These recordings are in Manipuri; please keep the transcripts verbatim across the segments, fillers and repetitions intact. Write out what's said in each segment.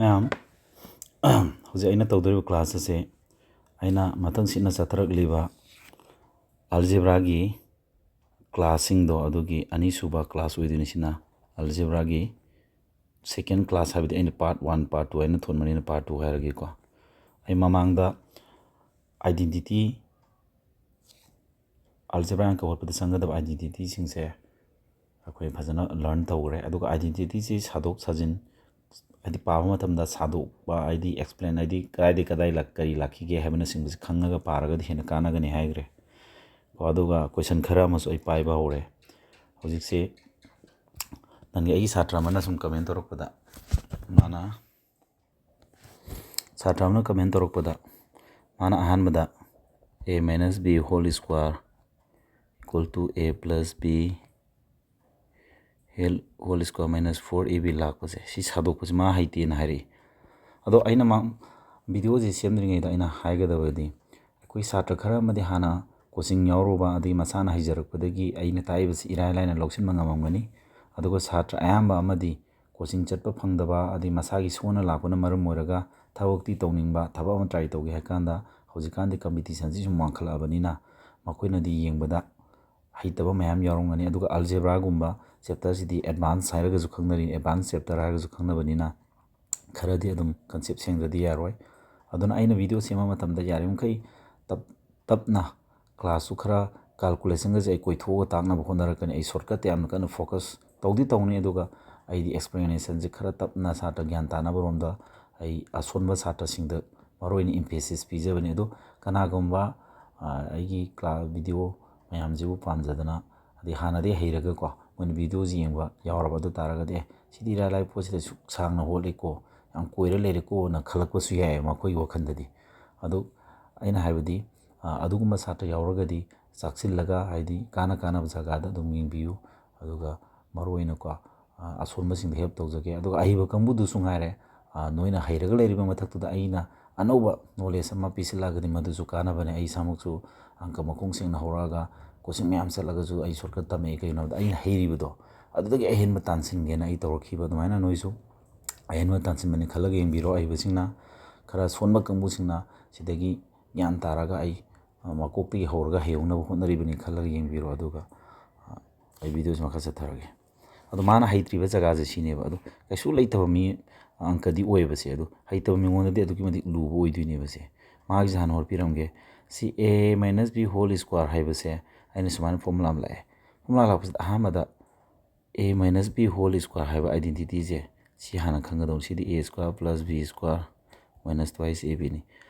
ꯃꯌꯥꯝ, ꯍꯧꯖꯤꯛ ꯑꯩꯅ ꯇꯧꯗꯣꯔꯤꯕ class ꯑꯁꯦ ꯑꯩꯅ ꯃꯊꯪ ꯁꯤꯠꯅ ꯆꯠꯊꯔꯛꯂꯤꯕ algebra ꯒꯤ class ꯁꯤꯡꯗꯣ ꯑꯗꯨꯒꯤ ꯑꯅꯤꯁꯨꯕ class ꯑꯣꯏꯗꯣꯏꯅꯤ꯫ ꯁꯤꯅ algebra ꯒꯤ second class, ꯍꯥꯏꯕꯗꯤ ꯑꯩꯅ part one, part two ꯍꯥꯏꯅ ꯊꯣꯟꯕꯅꯤꯅ part two ꯍꯥꯏꯔꯒꯦꯀꯣ꯫ ꯑꯩ ꯃꯃꯥꯡꯗ identity, algebra ꯑꯪꯀ ꯍꯣꯠꯄꯗ ꯆꯪꯒꯗꯕ identity ꯁꯤꯡꯁꯦ ꯑꯩꯈꯣꯏ ꯐꯖꯅ learn ꯇꯧꯈ꯭ꯔꯦ꯫ ꯑꯗꯨꯒ identity ꯁꯤ ꯁꯥꯗꯣꯛ ꯁꯥꯖꯤꯟ, ꯍꯥꯏꯗꯤ ꯄꯥꯕ ꯃꯇꯝꯗ ꯁꯥꯗꯣꯛꯄ, ꯍꯥꯏꯗꯤ explain, ꯍꯥꯏꯗꯤ ꯀꯗꯥꯏꯗꯒꯤ ꯀꯗꯥꯏ ꯂꯥꯛ-, ꯀꯔꯤ ꯂꯥꯛꯈꯤꯒꯦ ꯍꯥꯏꯕꯅꯆꯤꯡꯕꯁꯤ ꯈꯪꯉꯒ ꯄꯥꯔꯒꯗꯤ ꯍꯦꯟꯅ ꯀꯥꯟꯅꯒꯅꯤ ꯍꯥꯏꯈ꯭ꯔꯦ꯫ ꯀꯣ, ꯑꯗꯨꯒ question ꯈꯔ ꯑꯃꯁꯨ ꯑꯩ ꯄꯥꯏꯕ ꯍꯧꯔꯦ꯫ ꯍꯧꯖꯤꯛꯁꯦ ꯅꯪꯒꯤ, ꯑꯩꯒꯤ ꯁꯥꯇ꯭ꯔ ꯑꯃꯅ ꯁꯨꯝ comment ꯇꯧꯔꯛꯄꯗ, ꯃꯥꯅ, ꯁꯥꯇ꯭ꯔ ꯑꯃꯅ comment ꯇꯧꯔꯛꯄꯗ, ꯃꯥꯅ ꯑꯍꯥꯟꯕꯗ a minus b whole square equal to a plus b whole square minus four a b ꯂꯥꯛꯄꯁꯦ, ꯁꯤ ꯁꯥꯗꯣꯛꯄꯁꯦ ꯃꯥ ꯍꯩꯇꯦꯅ ꯍꯥꯏꯔꯛꯏ꯫ ꯑꯗꯣ ꯑꯩꯅ ꯃꯥ video ꯁꯦ ꯁꯦꯝꯗ꯭ꯔꯤꯉꯩꯗ ꯑꯩꯅ ꯍꯥꯏꯒꯗꯕꯗꯤ, ꯑꯩꯈꯣꯏ ꯁꯥꯇ꯭ꯔ ꯈꯔ ꯑꯃꯗꯤ ꯍꯥꯟꯅ coaching ꯌꯥꯎꯔꯨꯕ, ꯑꯗꯒꯤ ꯃꯁꯥꯅ ꯍꯩꯖꯔꯛꯄꯗꯒꯤ ꯑꯩꯅ ꯇꯥꯛꯏꯕꯁꯤ ꯏꯔꯥꯏ ꯂꯥꯏꯅ ꯂꯧꯁꯤꯟꯕ ꯉꯝꯒꯅꯤ꯫ ꯑꯗꯨꯒ ꯁꯥꯇ꯭ꯔ ꯑꯌꯥꯝꯕ ꯑꯃꯗꯤ coaching ꯆꯠꯄ ꯐꯪꯗꯕ, ꯑꯗꯩ ꯃꯁꯥꯒꯤ ꯁꯣꯟꯅ ꯂꯥꯛꯄꯅ ꯃꯔꯝ ꯑꯣꯏꯔꯒ ꯊꯕꯛꯇꯤ ꯇꯧꯅꯤꯡꯕ, ꯊꯕꯛ ꯑꯃ try ꯇꯧꯒꯦ ꯍꯥꯏ ꯀꯥꯟꯗ ꯍꯧꯖꯤꯛꯀꯥꯟꯗꯤ competition ꯁꯤ ꯁꯨꯝ ꯋꯥꯡꯈꯠꯂꯛꯑꯕꯅꯤꯅ ꯃꯈꯣꯏꯅꯗꯤ ꯌꯦꯡꯕꯗ ꯍꯩꯇꯕ ꯃꯌꯥꯝ ꯌꯥꯎꯔꯝꯒꯅꯤ꯫ ꯑꯗꯨꯒ algebra ꯒꯨꯝꯕ chapter ꯁꯤꯗꯤ advance ꯍꯥꯏꯔꯒꯁꯨ ꯈꯪꯅꯔꯤ, advance chapter ꯍꯥꯏꯔꯒꯁꯨ ꯈꯪꯅꯕꯅꯤꯅ ꯈꯔꯗꯤ ꯑꯗꯨꯝ concept ꯁꯦꯡꯗ꯭ꯔꯗꯤ ꯌꯥꯔꯣꯏ꯫ ꯑꯗꯨꯅ ꯑꯩꯅ video ꯁꯦꯝꯕ ꯃꯇꯝꯗ ꯌꯥꯔꯤꯕꯃꯈꯩ ꯇꯞ-, ꯇꯞꯅ class ꯁꯨ ꯈꯔ calculation ꯒꯁꯦ ꯑꯩ ꯀꯣꯏꯊꯣꯛꯑꯒ ꯇꯥꯛꯅꯕ ꯍꯣꯠꯅꯔꯛꯀꯅꯤ꯫ ꯑꯩ shortcut ꯇ ꯌꯥꯝꯅ ꯀꯟꯅ focus ꯇꯧꯗꯤ ꯇꯧꯅꯤ, ꯑꯗꯨꯒ ꯑꯩꯗꯤ explanation ꯁꯦ ꯈꯔ ꯇꯞꯅ ꯁꯥꯇ꯭ꯔ ꯒ꯭ꯌꯥꯟ ꯇꯥꯅꯕ ꯔꯣꯝꯗ ꯑꯩ ꯑꯁꯣꯟꯕ ꯁꯥꯇ꯭ꯔꯁꯤꯡꯗ ꯃꯔꯨꯑꯣꯏꯅ emphasis ꯄꯤꯖꯕꯅꯤ꯫ ꯑꯗꯣ ꯀꯅꯥꯒꯨꯝꯕ, ꯑ, ꯑꯩꯒꯤ class video ꯃꯌꯥꯝꯁꯤꯕꯨ ꯄꯥꯝꯖꯗꯅ, ꯑꯗꯩ ꯍꯥꯟꯅꯗꯒꯤ ꯍꯩꯔꯒꯀꯣ, ꯃꯣꯏꯅ video ꯁꯤ ꯌꯦꯡꯕ ꯌꯥꯎꯔꯕ ꯑꯗꯨ ꯇꯥꯔꯒꯗꯤ, "ꯑꯦ, ꯁꯤꯗꯤ ꯏꯔꯥꯏ ꯂꯥꯏ ꯄꯣꯠꯁꯤꯗ ꯁꯨꯛ ꯁꯥꯡꯅ ꯍꯣꯠꯂꯤꯀꯣ, ꯌꯥꯝ ꯀꯣꯏꯔ ꯂꯩꯔꯦꯀꯣꯅ" ꯈꯜꯂꯛꯄꯁꯨ ꯌꯥꯏꯌꯦꯕ ꯃꯈꯣꯏꯒꯤ ꯋꯥꯈꯜꯗꯗꯤ꯫ ꯑꯗꯨ ꯑꯩꯅ ꯍꯥꯏꯕꯗꯤ, ꯑ, ꯑꯗꯨꯒꯨꯝꯕ ꯁꯥꯇ꯭ꯔ ꯌꯥꯎꯔꯒꯗꯤ ꯆꯥꯛꯁꯤꯜꯂꯒ, ꯍꯥꯏꯗꯤ ꯀꯥꯟꯅ ꯀꯥꯟꯅꯕ ꯖꯒꯥꯗ ꯑꯗꯨꯝ ꯌꯦꯡꯕꯤꯌꯨ꯫ ꯑꯗꯨꯒ ꯃꯔꯨꯑꯣꯏꯅꯀꯣ, ꯑ, ꯑꯁꯣꯟꯕꯁꯤꯡꯗ help ꯇꯧꯖꯒꯦ꯫ ꯑꯗꯨꯒ ꯑꯍꯩꯕ ꯀꯥꯡꯕꯨꯗꯨꯁꯨ ꯉꯥꯏꯔꯦ, ꯑ, ꯅꯣꯏꯅ ꯍꯩꯔꯒ ꯂꯩꯔꯤꯕ ꯃꯊꯛꯇꯨꯗ ꯑꯩꯅ ꯑꯅꯧꯕ knowledge ꯑꯃ ꯄꯤꯁꯤꯜꯂꯛꯑꯒꯗꯤ ꯃꯗꯨꯁꯨ ꯀꯥꯟꯅꯕꯅꯦ꯫ ꯑꯩ ꯏꯁꯥꯃꯛꯁꯨ ꯑꯪꯀ ꯃꯈꯣꯡ ꯁꯦꯡꯅ ꯍꯧꯔꯛꯑꯒ coaching ꯃꯌꯥꯝ ꯆꯠꯂꯒꯁꯨ ꯑꯩ shortcut ꯇꯝꯃꯛꯑꯦ꯫ ꯀꯩꯒꯤꯅꯣ ꯍꯥꯏꯕꯗ ꯑꯩꯅ ꯍꯩꯔꯤꯕꯗꯣ ꯑꯗꯨꯗꯒꯤ ꯑꯍꯦꯟꯕ ꯇꯥꯟꯁꯤꯟꯒꯦꯅ ꯑꯩ ꯇꯧꯔꯛꯈꯤꯕ꯫ ꯑꯗꯨꯃꯥꯏꯅ ꯅꯣꯏꯁꯨ ꯑꯍꯦꯟꯕ ꯇꯥꯟꯁꯤꯟꯕꯅꯤ ꯈꯜꯂꯒ ꯌꯦꯡꯕꯤꯔꯣ꯫ ꯑꯍꯩꯕꯁꯤꯡꯅ, ꯈꯔ ꯁꯣꯟꯕ ꯀꯥꯡꯕꯨꯁꯤꯡꯅ ꯁꯤꯗꯒꯤ ꯒ꯭ꯌꯥꯟ ꯇꯥꯔꯒ ꯑꯩ, ꯑ, ꯃꯀꯣꯛꯇꯒꯤ ꯍꯧꯔꯒ ꯍꯩꯍꯧꯅꯕ ꯍꯣꯠꯅꯔꯤꯕꯅꯤ ꯈꯜꯂꯒ ꯌꯦꯡꯕꯤꯔꯣ꯫ ꯑꯗꯨꯒ, ꯑ, ꯑꯩ videoꯁꯤ ꯃꯈꯥ ꯆꯠꯊꯔꯒꯦ꯫ ꯑꯗꯣ ꯃꯥꯅ ꯍꯩꯇ꯭ꯔꯤꯕ ꯖꯒꯥꯁꯦ ꯁꯤꯅꯦꯕ꯫ ꯑꯗꯣ ꯀꯩꯁꯨ ꯂꯩꯇꯕ ꯃꯤ ꯑꯪꯀꯗꯤ ꯑꯣꯏꯌꯦꯕ ꯁꯦ꯫ ꯑꯗꯣ ꯍꯩꯇꯕ ꯃꯤꯉꯣꯟꯗꯗꯤ ꯑꯗꯨꯛꯀꯤ ꯃꯇꯤꯛ ꯂꯨꯕ ꯑꯣꯏꯗꯣꯏꯅꯦꯕ ꯁꯦ꯫ ꯃꯥꯒꯤꯁꯦ ꯍꯥꯟꯅ ꯍꯣꯠꯄꯤꯔꯝꯒꯦ꯫ ꯁꯤ a minus b whole square ꯍꯥꯏꯕꯁꯦ ꯑꯩꯅ ꯁꯨꯃꯥꯏꯅ formula ꯑꯃ ꯂꯥꯛꯑꯦ꯫ Formula ꯂꯥꯛꯄꯁꯤꯗ ꯑꯍꯥꯟꯕꯗ a minus b whole square ꯍꯥꯏꯕ identityꯁꯦ ꯁꯤ ꯍꯥꯟꯅ ꯈꯪꯒꯗꯧꯅꯤ꯫ ꯁꯤꯗꯤ a square plus b square minus twice abꯅꯤ꯫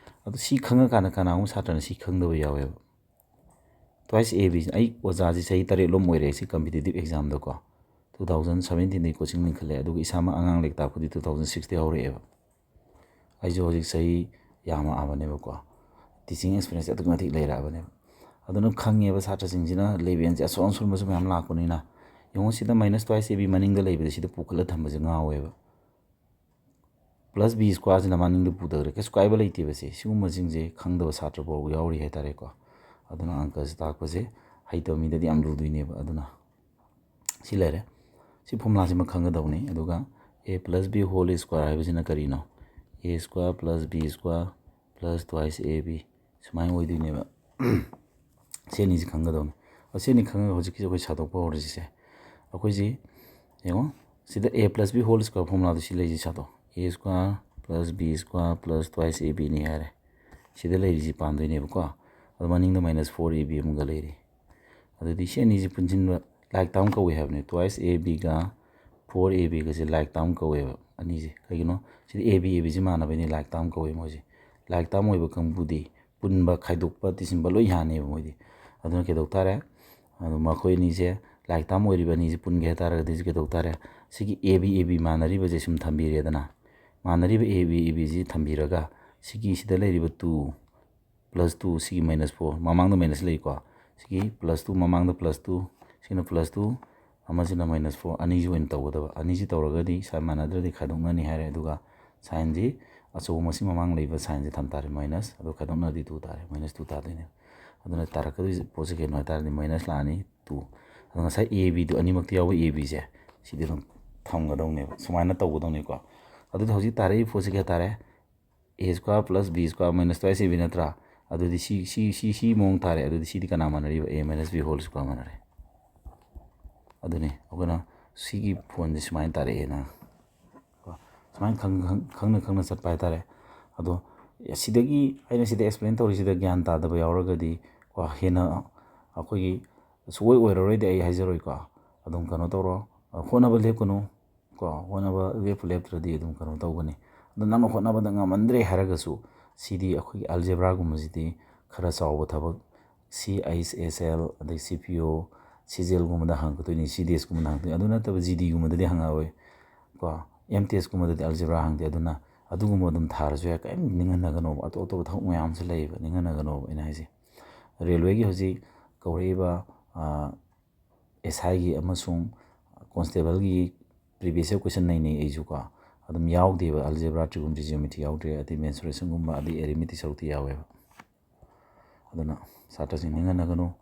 ꯑꯗꯣ ꯁꯤ ꯈꯪꯉꯀꯥꯟꯗ ꯀꯅꯥꯒꯨꯝꯕ ꯁꯥꯇ꯭ꯔꯅ ꯁꯤ ꯈꯪꯗꯕ ꯌꯥꯎꯋꯦꯕ꯫ Twice ab, ꯑꯩ ꯑꯣꯖꯥꯁꯤ ꯆꯍꯤ ꯇꯔꯦꯠ ꯂꯣꯝ ꯑꯣꯏꯔꯦ ꯁꯤ competitive examꯗꯀꯣ꯫ Two thousand seventeenꯗꯒꯤ coaching ꯂꯤꯡꯈꯠꯂꯦ, ꯑꯗꯨꯒ ꯏꯁꯥꯃꯛ ꯑꯉꯥꯡ ꯂꯥꯏꯔꯤꯛ ꯇꯥꯛꯄꯗꯤ two thousand sixꯇꯒꯤ ꯍꯧꯔꯛꯑꯦꯕ꯫ ꯑꯩꯁꯨ ꯍꯧꯖꯤꯛ ꯆꯍꯤ ꯌꯥꯝꯃꯛꯑꯕꯅꯦꯕꯀꯣ, teaching experience ꯑꯗꯨꯛꯀꯤ ꯃꯇꯤꯛ ꯂꯩꯔꯛꯑꯕꯅꯦꯕ꯫ ꯑꯗꯨꯅ ꯈꯪꯉꯦꯕ ꯁꯥꯇ꯭ꯔꯁꯤꯡꯁꯤꯅ levelꯁꯦ ꯑꯁꯣꯟ ꯑꯁꯣꯟꯕꯁꯨ ꯃꯌꯥꯝ ꯂꯥꯛꯄꯅꯤꯅ꯫ ꯌꯦꯡꯉꯣ, ꯁꯤꯗ minus twice ab ꯃꯅꯤꯡꯗ ꯂꯩꯕꯗ ꯁꯤꯗ ꯄꯨꯈꯠꯂ ꯊꯝꯕꯁꯦ ꯉꯥꯎꯋꯦꯕ꯫ Plus b squareꯁꯤꯅ ꯃꯅꯤꯡꯗ ꯄꯨꯊꯈ꯭ꯔꯦ, ꯀꯩꯁꯨ ꯀꯥꯏꯕ ꯂꯩꯇꯦꯕ ꯁꯦ꯫ ꯁꯤꯒꯨꯝꯕꯁꯤꯡꯁꯦ ꯈꯪꯗꯕ ꯁꯥꯇ꯭ꯔ ꯐꯥꯎꯕ ꯌꯥꯎꯔꯤ ꯍꯥꯏꯇꯥꯔꯦꯀꯣ꯫ ꯑꯗꯨꯅ ꯑꯪꯀꯁꯦ ꯇꯥꯛꯄꯁꯦ ꯍꯩꯇꯕ ꯃꯤꯗꯗꯤ ꯌꯥꯝ ꯂꯨꯗꯣꯏꯅꯦꯕ꯫ ꯑꯗꯨꯅ ꯁꯤ ꯂꯩꯔꯦ꯫ ꯁꯤ formulaꯁꯤꯃ ꯈꯪꯒꯗꯧꯅꯤ꯫ ꯑꯗꯨꯒ a plus b whole square ꯍꯥꯏꯕꯁꯤꯅ ꯀꯔꯤꯅꯣ? A square plus b square plus twice ab, ꯁꯨꯃꯥꯏꯅ ꯑꯣꯏꯗꯣꯏꯅꯦꯕ꯫ ꯁꯤ ꯑꯅꯤꯁꯤ ꯈꯪꯒꯗꯧꯅꯤ꯫ ꯑꯁꯤ ꯑꯅꯤ ꯈꯪꯉꯒ ꯍꯧꯖꯤꯛꯀꯤꯁꯦ ꯑꯩꯈꯣꯏ ꯁꯥꯗꯣꯛꯄ ꯍꯧꯔꯁꯤꯁꯦ꯫ ꯑꯩꯈꯣꯏꯁꯤ ꯌꯦꯡꯉꯣ, ꯁꯤꯗ a plus b whole square formulaꯗꯣ ꯁꯤ ꯂꯩꯁꯤ ꯁꯥꯗꯣꯛ꯫ A square plus b square plus twice abꯅꯤ ꯍꯥꯏꯔꯦ꯫ ꯁꯤꯗ ꯂꯩꯔꯤꯁꯤ ꯄꯥꯟꯗꯣꯏꯅꯦꯕꯀꯣ꯫ ꯑꯗꯣ ꯃꯅꯤꯡꯗ minus four ab ꯑꯃꯒ ꯂꯩꯔꯤ꯫ ꯑꯗꯨꯗꯤ ꯁꯤ ꯑꯅꯤꯁꯤ ꯄꯨꯟꯁꯤꯟꯕ like term ꯀꯧꯏ ꯍꯥꯏꯕꯅꯤ꯫ Twice abꯒ four abꯒꯁꯦ like term ꯀꯧꯋꯦꯕ ꯑꯅꯤꯁꯦ꯫ ꯀꯩꯒꯤꯅꯣ? ꯁꯤꯗꯤ ab, abꯁꯤ ꯃꯥꯟꯅꯕꯩꯅꯤ, like term ꯀꯧꯋꯦ ꯃꯣꯏꯁꯦ꯫ Like term ꯑꯣꯏꯕ ꯀꯥꯡꯕꯨꯗꯤ ꯄꯨꯟꯕ, ꯈꯥꯏꯗꯣꯛꯄ, ꯇꯤꯁꯤꯟꯕ ꯂꯣꯏ ꯌꯥꯅꯦꯕ ꯃꯣꯏꯗꯤ꯫ ꯑꯗꯨꯅ ꯀꯩꯗꯧ ꯇꯥꯔꯦ? ꯑꯗꯣ ꯃꯈꯣꯏ ꯑꯅꯤꯁꯦ like term ꯑꯣꯏꯔꯤꯕ ꯑꯅꯤꯁꯦ ꯄꯨꯟꯒꯦ ꯍꯥꯏ ꯇꯥꯔꯒꯗꯤ ꯀꯩꯗꯧ ꯇꯥꯔꯦ? ꯁꯤꯒꯤ ab, ab ꯃꯥꯟꯅꯔꯤꯕꯁꯦ ꯁꯨꯝ ꯊꯝꯕꯤꯔꯦꯗꯅ꯫ ꯃꯥꯟꯅꯔꯤꯕ ab, abꯁꯤ ꯊꯝꯕꯤꯔꯒ ꯁꯤꯒꯤ ꯁꯤꯗ ꯂꯩꯔꯤꯕ two plus two, ꯁꯤꯒꯤ minus four, ꯃꯃꯥꯡꯗ minus ꯂꯩꯀꯣ꯫ ꯁꯤꯒꯤ plus two, ꯃꯃꯥꯡꯗ plus two, ꯁꯤꯅ plus two, ꯑꯃꯁꯤꯅ minus four, ꯑꯅꯤꯁꯤ ꯑꯣꯏꯅ ꯇꯧꯒꯗꯕ꯫ ꯑꯅꯤꯁꯤ ꯇꯧꯔꯒꯗꯤ sign ꯃꯥꯟꯅꯗ꯭ꯔꯗꯤ ꯈꯥꯏꯗꯣꯛꯅꯅꯤ ꯍꯥꯏꯔꯦ꯫ ꯑꯗꯨꯒ signꯁꯤ ꯑꯆꯧꯕ ꯃꯁꯤꯡ ꯃꯃꯥꯡ ꯂꯩꯕ signꯁꯦ ꯊꯝ ꯇꯥꯔꯦ minus, ꯑꯗꯣ ꯈꯥꯏꯗꯣꯛꯅꯔꯗꯤ two ꯇꯥꯔꯦ, minus two ꯇꯥꯗꯣꯏꯅꯦ꯫ ꯑꯗꯨꯅ ꯇꯥꯔꯛꯀꯗꯣꯏꯁꯦ ꯄꯣꯠꯁꯦ ꯀꯩꯅꯣ ꯍꯥꯏ ꯇꯥꯔꯗꯤ minus ꯂꯥꯛꯑꯅꯤ, two꯫ ꯑꯗꯣ ꯉꯁꯥꯏ abꯗꯣ ꯑꯅꯤꯃꯛꯇ ꯌꯥꯎꯕ abꯁꯦ ꯁꯤꯗꯤ ꯑꯗꯨꯝ ꯊꯝꯒꯗꯧꯅꯦꯕ, ꯁꯨꯃꯥꯏꯅ ꯇꯧꯒꯗꯧꯅꯤꯀꯣ꯫ ꯑꯗꯨꯗꯤ ꯍꯧꯖꯤꯛ ꯇꯥꯔꯛꯏ ꯄꯣꯠꯁꯤ ꯀꯌꯥ ꯇꯥꯔꯦ? A square plus B square minus twice A B ꯅꯠꯇ꯭ꯔꯥ? ꯑꯗꯨꯗꯤ ꯁꯤ ꯁꯤ ꯁꯤ ꯁꯤ ꯃꯑꯣꯡ ꯇꯥꯔꯦ꯫ ꯑꯗꯨꯗꯤ ꯁꯤꯗꯤ ꯀꯅꯥ ꯃꯥꯟꯅꯔꯤꯕ? A minus B whole square ꯃꯥꯟꯅꯔꯦ꯫ ꯑꯗꯨꯅꯤ ꯑꯩꯈꯣꯏꯅ ꯁꯤꯒꯤ ꯐꯣꯟꯁꯦ ꯁꯨꯃꯥꯏꯅ ꯇꯥꯔꯛꯑꯦꯅ ꯀꯣ, ꯁꯨꯃꯥꯏꯅ ꯈꯪ- ꯈꯪ- ꯈꯪꯅ ꯈꯪꯅ ꯆꯠꯄ ꯍꯥꯏꯇꯥꯔꯦ꯫ ꯑꯗꯣ ꯁꯤꯗꯒꯤ ꯑꯩꯅ ꯁꯤꯗ ꯑꯦꯛꯁꯄ꯭ꯂꯦꯟ ꯇꯧꯔꯤꯁꯤꯗ ꯒ꯭ꯌꯥꯟ ꯇꯥꯗꯕ ꯌꯥꯎꯔꯒꯗꯤ ꯀꯣ, ꯍꯦꯟꯅ ꯑꯩꯈꯣꯏꯒꯤ ꯁꯨꯡꯑꯣꯏ ꯑꯣꯏꯔꯔꯣꯏꯗꯤ ꯑꯩ ꯍꯥꯏꯖꯔꯣꯏꯀꯣ꯫ ꯑꯗꯨꯝ ꯀꯩꯅꯣ ꯇꯧꯔꯣ, ꯍꯣꯠꯅꯕ ꯂꯦꯞꯀꯅꯨ ꯀꯣ꯫ ꯍꯣꯠꯅꯕ ꯂꯦꯞꯄꯨ ꯂꯦꯞꯇ꯭ꯔꯗꯤ ꯑꯗꯨꯝ ꯀꯩꯅꯣ ꯇꯧꯒꯅꯤ꯫ ꯑꯗꯣ ꯅꯪꯅ ꯍꯣꯠꯅꯕꯗ ꯉꯝꯃꯟꯗ꯭ꯔꯦ ꯍꯥꯏꯔꯒꯁꯨ, ꯁꯤꯗꯤ ꯑꯩꯈꯣꯏꯒꯤ ꯑꯜꯖꯦꯕ꯭ꯔꯥꯒꯨꯝꯕꯁꯤꯗꯤ ꯈꯔ ꯆꯥꯎꯕ ꯊꯕꯛ, C I S L ꯑꯗꯩ C P O, CIGEL ꯒꯨꯝꯕꯗ ꯍꯪꯉꯛꯀꯗꯣꯏꯅꯤ, CDSE ꯒꯨꯝꯕꯗ ꯍꯪꯉꯛꯀꯗꯣꯏꯅꯤ꯫ ꯑꯗꯨ ꯅꯠꯇꯕ G D ꯒꯨꯝꯕꯗꯗꯤ ꯍꯪꯉꯛꯑꯣꯏ ꯀꯣ꯫ M T S ꯀꯨꯝꯕꯗꯗꯤ ꯑꯜꯖꯦꯕ꯭ꯔꯥ ꯍꯪꯗꯦ꯫ ꯑꯗꯨꯅ ꯑꯗꯨꯒꯨꯝꯕ ꯑꯗꯨꯝ ꯊꯥꯔꯁꯨ ꯌꯥꯏ, ꯀꯔꯤꯝ ꯅꯤꯡꯍꯟꯅꯒꯅꯣꯕ꯫ ꯑꯇꯣꯞ ꯑꯇꯣꯞꯄ ꯊꯕꯛ ꯃꯌꯥꯝꯁꯨ ꯂꯩꯌꯦꯕ, ꯅꯤꯡꯍꯟꯅꯒꯅꯣꯕ ꯑꯩꯅ ꯍꯥꯏꯁꯦ꯫ ꯔꯦꯜꯋꯦꯒꯤ ꯍꯧꯖꯤꯛ ꯀꯧꯔꯛꯏꯕ ꯑꯦꯁ ꯑꯥꯏꯒꯤ ꯑꯃꯁꯨꯡ ꯀꯣꯟꯁꯇꯦꯕꯜꯒꯤ previous year question ꯅꯩꯅꯩ ꯑꯩꯁꯨ ꯀꯣ꯫ ꯑꯗꯨꯝ ꯌꯥꯎꯗꯦꯕ, ꯑꯜꯖꯦꯕ꯭ꯔꯥ, ꯇ꯭ꯔꯤꯒꯣꯅꯣꯃꯦꯇ꯭ꯔꯤ, ꯖꯤꯑꯣꯃꯦꯇ꯭ꯔꯤ ꯌꯥꯎꯗ꯭ꯔꯦ, ꯑꯗꯩ ꯃꯦꯟꯁꯨꯔꯦꯁꯟꯒꯨꯝꯕ, ꯑꯗꯩ ꯑꯦꯔꯤꯃꯦꯇꯤꯛ ꯁꯔꯨꯛꯇꯤ ꯌꯥꯎꯋꯦꯕ꯫ ꯑꯗꯨꯅ ꯁꯥꯇ꯭ꯔꯁꯤꯡ ꯅꯤꯡꯍꯟꯅꯒꯅꯨ꯫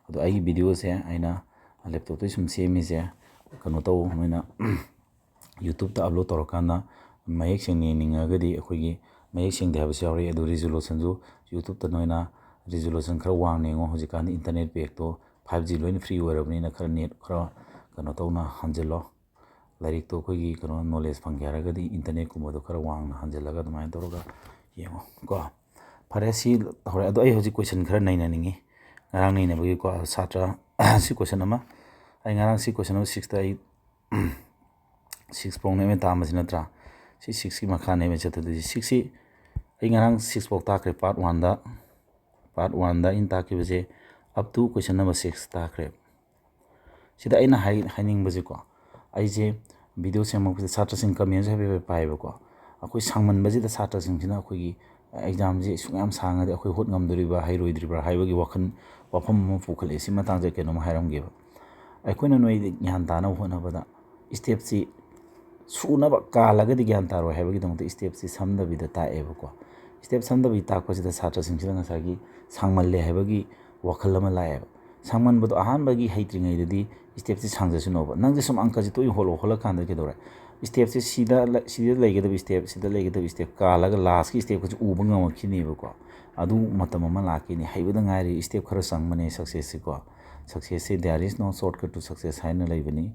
ꯑꯗꯣ ꯑꯩꯒꯤ ꯚꯤꯗꯤꯑꯣꯁꯦ ꯑꯩꯅ ꯂꯦꯞꯇꯣꯞꯇꯒꯤ ꯁꯨꯝ ꯁꯦꯝꯃꯤꯁꯦ, ꯀꯩꯅꯣ ꯇꯧ, ꯅꯣꯏꯅ ꯌꯨꯇ꯭ꯌꯨꯕꯇ ꯑꯞꯂꯣꯗ ꯇꯧꯔꯀꯥꯟꯗ ꯃꯌꯦꯛ ꯁꯦꯡꯅ ꯌꯦꯡꯅꯤꯡꯉꯒꯗꯤ, ꯑꯩꯈꯣꯏꯒꯤ ꯃꯌꯦꯛ ꯁꯦꯡꯗꯦ ꯍꯥꯏꯕꯁꯨ ꯌꯥꯎꯔꯛꯏ꯫ ꯑꯗꯨ ꯔꯤꯖꯣꯂꯨꯁꯟꯁꯨ ꯌꯨꯇ꯭ꯌꯨꯕꯇ ꯅꯣꯏꯅ ꯔꯤꯖꯣꯂꯨꯁꯟ ꯈꯔ ꯋꯥꯡꯅ ꯌꯦꯡꯉꯣ꯫ ꯍꯧꯖꯤꯛꯀꯥꯟꯗꯤ ꯏꯟꯇꯔꯅꯦꯠ ꯄꯦꯛꯇꯣ five G ꯂꯣꯏꯅ free ꯑꯣꯏꯔꯕꯅꯤꯅ ꯈꯔ ꯅꯦꯠ ꯈꯔ ꯀꯩꯅꯣ ꯇꯧꯅ ꯍꯟꯖꯤꯜꯂꯣ꯫ ꯂꯥꯏꯔꯤꯛꯇꯣ ꯑꯩꯈꯣꯏꯒꯤ ꯀꯩꯅꯣ ꯅꯣꯂꯦꯖ ꯐꯪꯒꯦ ꯍꯥꯏꯔꯒꯗꯤ ꯏꯟꯇꯔꯅꯦꯠꯀꯨꯝꯕꯗꯣ ꯈꯔ ꯋꯥꯡꯅ ꯍꯟꯖꯤꯜꯂꯒ ꯑꯗꯨꯃꯥꯏꯅ ꯇꯧꯔꯒ ꯌꯦꯡꯉꯣ ꯀꯣ꯫ ꯐꯔꯦ, ꯁꯤ ꯍꯧꯔꯦ꯫ ꯑꯗꯣ ꯑꯩ ꯍꯧꯖꯤꯛ ꯀꯣꯏꯁꯟ ꯈꯔ ꯅꯩꯅꯅꯤꯡꯉꯤ, ꯉꯔꯥꯡ ꯅꯩꯅꯕꯒꯤꯀꯣ꯫ ꯁꯥꯇ꯭ꯔ ꯁꯤ ꯀꯣꯏꯁꯟ ꯑꯃ, ꯑꯩ ꯉꯔꯥꯡ ꯁꯤ ꯀꯣꯏꯁꯟ ꯑꯃ ꯁꯤꯛꯁꯇ ꯑꯩ ꯁꯤꯛꯁ ꯐꯥꯎꯅꯦꯕ ꯇꯥꯝꯕꯁꯤ ꯅꯠꯇ꯭ꯔꯥ? ꯁꯤ ꯁꯤꯛꯁꯀꯤ ꯃꯈꯥꯅꯦꯕ ꯆꯠꯊꯗꯣꯏꯁꯤ꯫ ꯁꯤꯛꯁꯁꯤ ꯑꯩ ꯉꯔꯥꯡ ꯁꯤꯛꯁ ꯐꯥꯎ ꯇꯥꯛꯈ꯭ꯔꯦ, ꯄꯥꯔꯠ ꯋꯥꯟꯗ꯫ ꯄꯥꯔꯠ ꯋꯥꯟꯗ ꯑꯩꯅ ꯇꯥꯛꯈꯤꯕꯁꯦ up to question number six ꯇꯥꯛꯈ꯭ꯔꯦ꯫ ꯁꯤꯗ ꯑꯩꯅ ꯍꯥꯏ ꯍꯥꯏꯅꯤꯡꯕꯁꯦꯀꯣ, ꯑꯩꯁꯦ ꯚꯤꯗꯤꯑꯣ ꯁꯦꯝꯃꯛꯄꯁꯦ ꯁꯥꯇ꯭ꯔꯁꯤꯡ ꯀꯃꯦꯟꯁꯨ ꯍꯥꯏꯐꯦꯠ ꯍꯥꯏꯐꯦꯠ ꯄꯥꯏꯌꯦꯕꯀꯣ꯫ ꯑꯩꯈꯣꯏ ꯁꯥꯡꯃꯟꯕꯁꯤꯗ ꯁꯥꯇ꯭ꯔꯁꯤꯡꯁꯤꯅ ꯑꯩꯈꯣꯏꯒꯤ ꯑꯦꯛꯖꯥꯝꯁꯤ ꯁꯨꯛ ꯌꯥꯝ ꯁꯥꯡꯉꯗꯤ ꯑꯩꯈꯣꯏ ꯍꯣꯠ ꯉꯝꯗꯣꯔꯤꯕ꯭ꯔꯥ ꯍꯩꯔꯣꯏꯗ꯭ꯔꯤꯕ꯭ꯔꯥ ꯍꯥꯏꯕꯒꯤ ꯋꯥꯈꯜ, ꯋꯥꯐꯝ ꯑꯃ ꯄꯨꯈꯠꯂꯛꯑꯦ꯫ ꯁꯤ ꯃꯇꯥꯡꯁꯦ ꯀꯩꯅꯣꯝ ꯍꯥꯏꯔꯝꯒꯦꯕ꯫ ꯑꯩꯈꯣꯏꯅ ꯅꯣꯏꯗ ꯒ꯭ꯌꯥꯟ ꯇꯥꯅꯕ ꯍꯣꯠꯅꯕꯗ ꯁ꯭ꯇꯦꯞꯁꯤ ꯁꯨꯅꯕ ꯀꯥꯜꯂꯒꯗꯤ ꯒ꯭ꯌꯥꯟ ꯇꯥꯔꯣꯏ ꯍꯥꯏꯕꯒꯤꯗꯃꯛꯇ ꯁ꯭ꯇꯦꯞꯁꯤ ꯁꯝꯗꯕꯤꯗ ꯇꯥꯛꯑꯦꯕꯀꯣ꯫ ꯁ꯭ꯇꯦꯞ ꯁꯝꯗꯕꯤ ꯇꯥꯛꯄꯁꯤꯗ ꯁꯥꯇ꯭ꯔꯁꯤꯡꯁꯤꯗ ꯉꯁꯥꯏꯒꯤ ꯁꯥꯡꯃꯜꯂꯦ ꯍꯥꯏꯕꯒꯤ ꯋꯥꯈꯜ ꯑꯃ ꯂꯥꯛꯑꯦꯕ꯫ ꯁꯥꯡꯃꯟꯕꯗꯣ ꯑꯍꯥꯟꯕꯒꯤ ꯍꯩꯇ꯭ꯔꯤꯉꯩꯗꯗꯤ ꯁ꯭ꯇꯦꯞꯁꯦ ꯁꯥꯡꯖꯁꯅꯣꯕ꯫ ꯅꯪꯁꯦ ꯁꯨꯝ ꯑꯪꯀꯁꯦ ꯇꯣꯏꯅ ꯍꯣꯠꯂꯣ, ꯍꯣꯠꯂꯀꯥꯟꯗ ꯀꯩꯗꯧꯔꯦ? ꯁ꯭ꯇꯦꯞꯁꯦ ꯁꯤꯗ ꯂ-, ꯁꯤꯗ ꯂꯩꯒꯗꯕ ꯁ꯭ꯇꯦꯞ, ꯁꯤꯗ ꯂꯩꯒꯗꯕ ꯁ꯭ꯇꯦꯞ ꯀꯥꯜꯂꯒ ꯂꯥꯁꯀꯤ ꯁ꯭ꯇꯦꯞꯀꯁꯦ ꯎꯕ ꯉꯝꯃꯛꯈꯤꯅꯦꯕꯀꯣ꯫ ꯑꯗꯨ ꯃꯇꯝ ꯑꯃ ꯂꯥꯛꯈꯤꯅꯤ꯫ ꯍꯩꯕꯗ ꯉꯥꯏꯔꯤ, ꯁ꯭ꯇꯦꯞ ꯈꯔ ꯆꯪꯕꯅꯦ successꯁꯦꯀꯣ꯫ Successꯁꯦ "There is no shortcut to success" ꯍꯥꯏꯅ ꯂꯩꯕꯅꯤ꯫